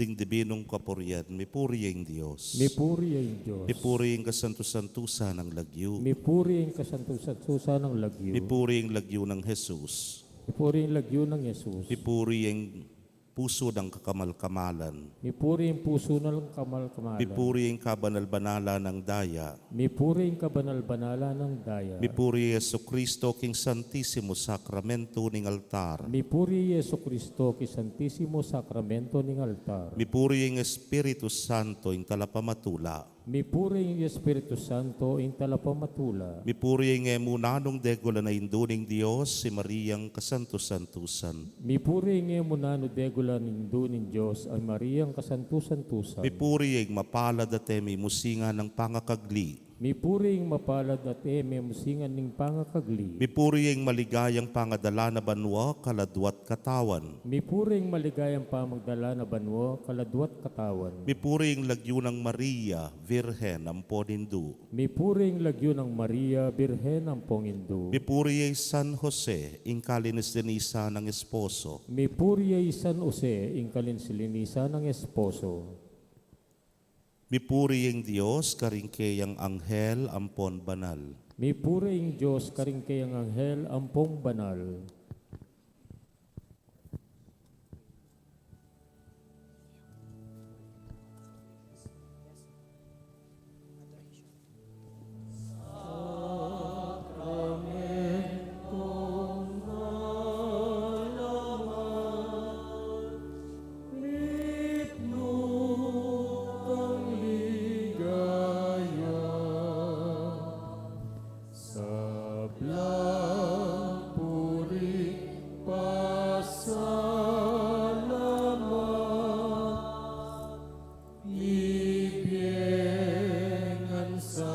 ding dibinung kapurian. Mipuri ya ing Dios. Mipuri ya ing Dios. Mipuri ing kasantu-santusan nang lagyu. Mipuri ing kasantu-santusan nang lagyu. Mipuri ing lagyu nang Jesus. Mipuri ing lagyu nang Jesus. Mipuri ing pusu nang kakamal-kamalan. Mipuri ing pusu nang kamal-kamalan. Mipuri ing kabanal-banalan nang daya. Mipuri ing kabanal-banalan nang daya. Mipuri Jesucristo king Santisimo Sakramento ning altar. Mipuri Jesucristo king Santisimo Sakramento ning altar. Mipuri ing Espiritu Santo ing talapamatula. Mipuri ing Espiritu Santo ing talapamatula. Mipuri ing e mu nanung degulan a Indu ning Dios, i Mariang kasantu-santusan. Mipuri ing e mu nanung degulan a Indu ning Dios, i Mariang kasantu-santusan. Mipuri ing mapalad a teme musingan nang pangakagli. Mipuri ing mapalad a teme musingan ning pangakagli. Mipuri ing maligayang pangadalan a banua kaladwa't katawan. Mipuri ing maligayang pamagdalan a banua kaladwa't katawan. Mipuri ing lagyu nang Maria, Virgen ampon Indu. Mipuri ing lagyu nang Maria, Birhen ampon Indu. Mipuri ya i San Jose, ing kalinis-linisan nang esposo. Mipuri ya i San Jose, ing kalinis-linisan nang esposo. Mipuri ing Dios karing keyang anghel ampon banal. Mipuri ing Dios karing keyang anghel ampon banal. Sablang puri, pasalamat, mibie ngan sa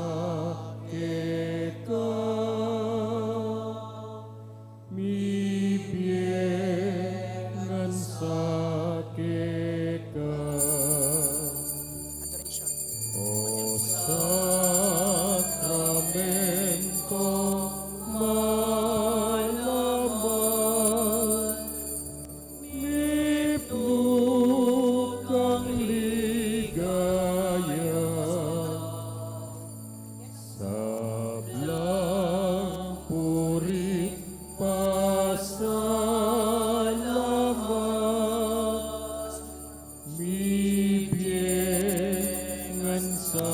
keka, mibie ngan sa keka. O sakramento malaman, mipnu kang ligaya, sablang puri, pasalamat, mibie ngan sa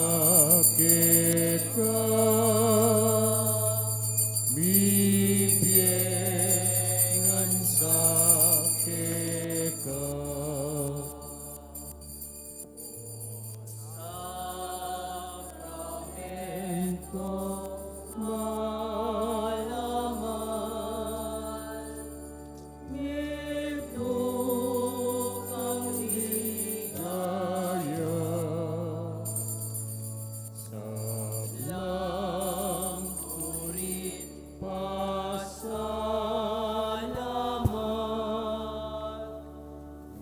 keka, mibie ngan sa keka. Sakramento malaman, mipnu kang ligaya, sablang puri, pasalamat,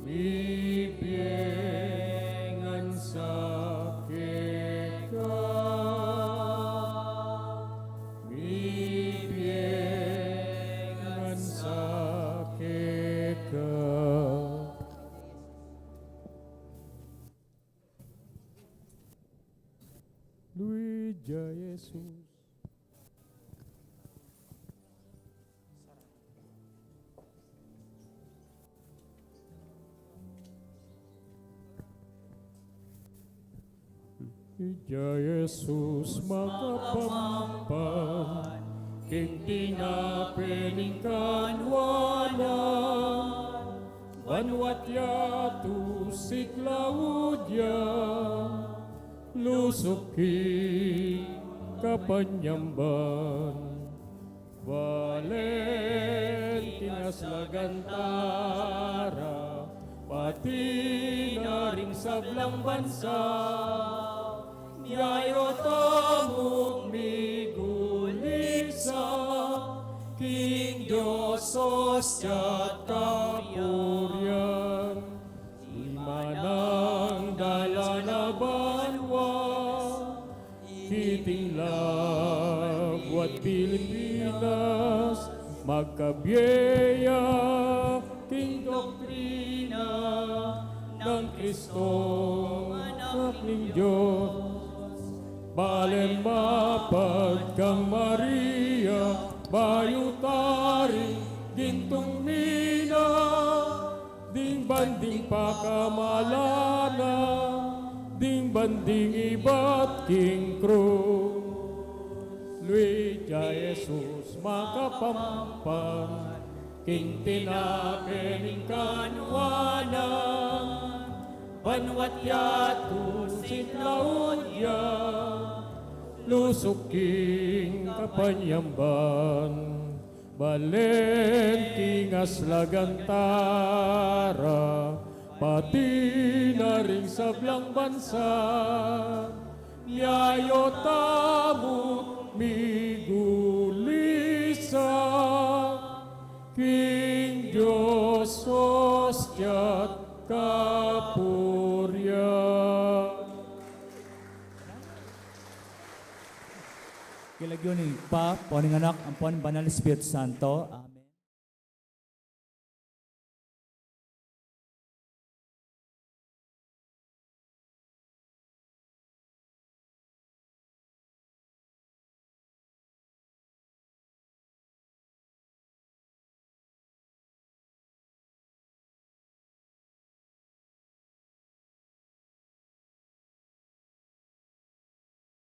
mibie ngan sa keka, mibie ngan sa keka. Luid ya Jesus. Ya Jesus makapampan king tinape ning kanwanan, banua't yatu si Claudia, lusuk king kapanyamban. Valentina's Alcantara, pati na ring sablang bansa, Jairo tamung migulisa, king Dios ostia't kapurian, imanang dalan a banua, kiting labua't Pilipinas, magkabie ya king doktrina, nang Kristong Anak ning Dios. Balen mapagkang Maria, bayu taring gintung mina, ding banding pakamalanan, ding banding ibat king krus. Luid ya Jesus makapampan, king tinape ning kanuanan, banwat yatu sing laud ya, lusuk king kapanyamban. Balen king aslagan tara, pati na ring sablang bansa, miayu tamu migulisa king Dios ostia't kapurian. King lagyu ning Ibpa, ampo ning Anak, ampo ning Banal Espiritu Santo.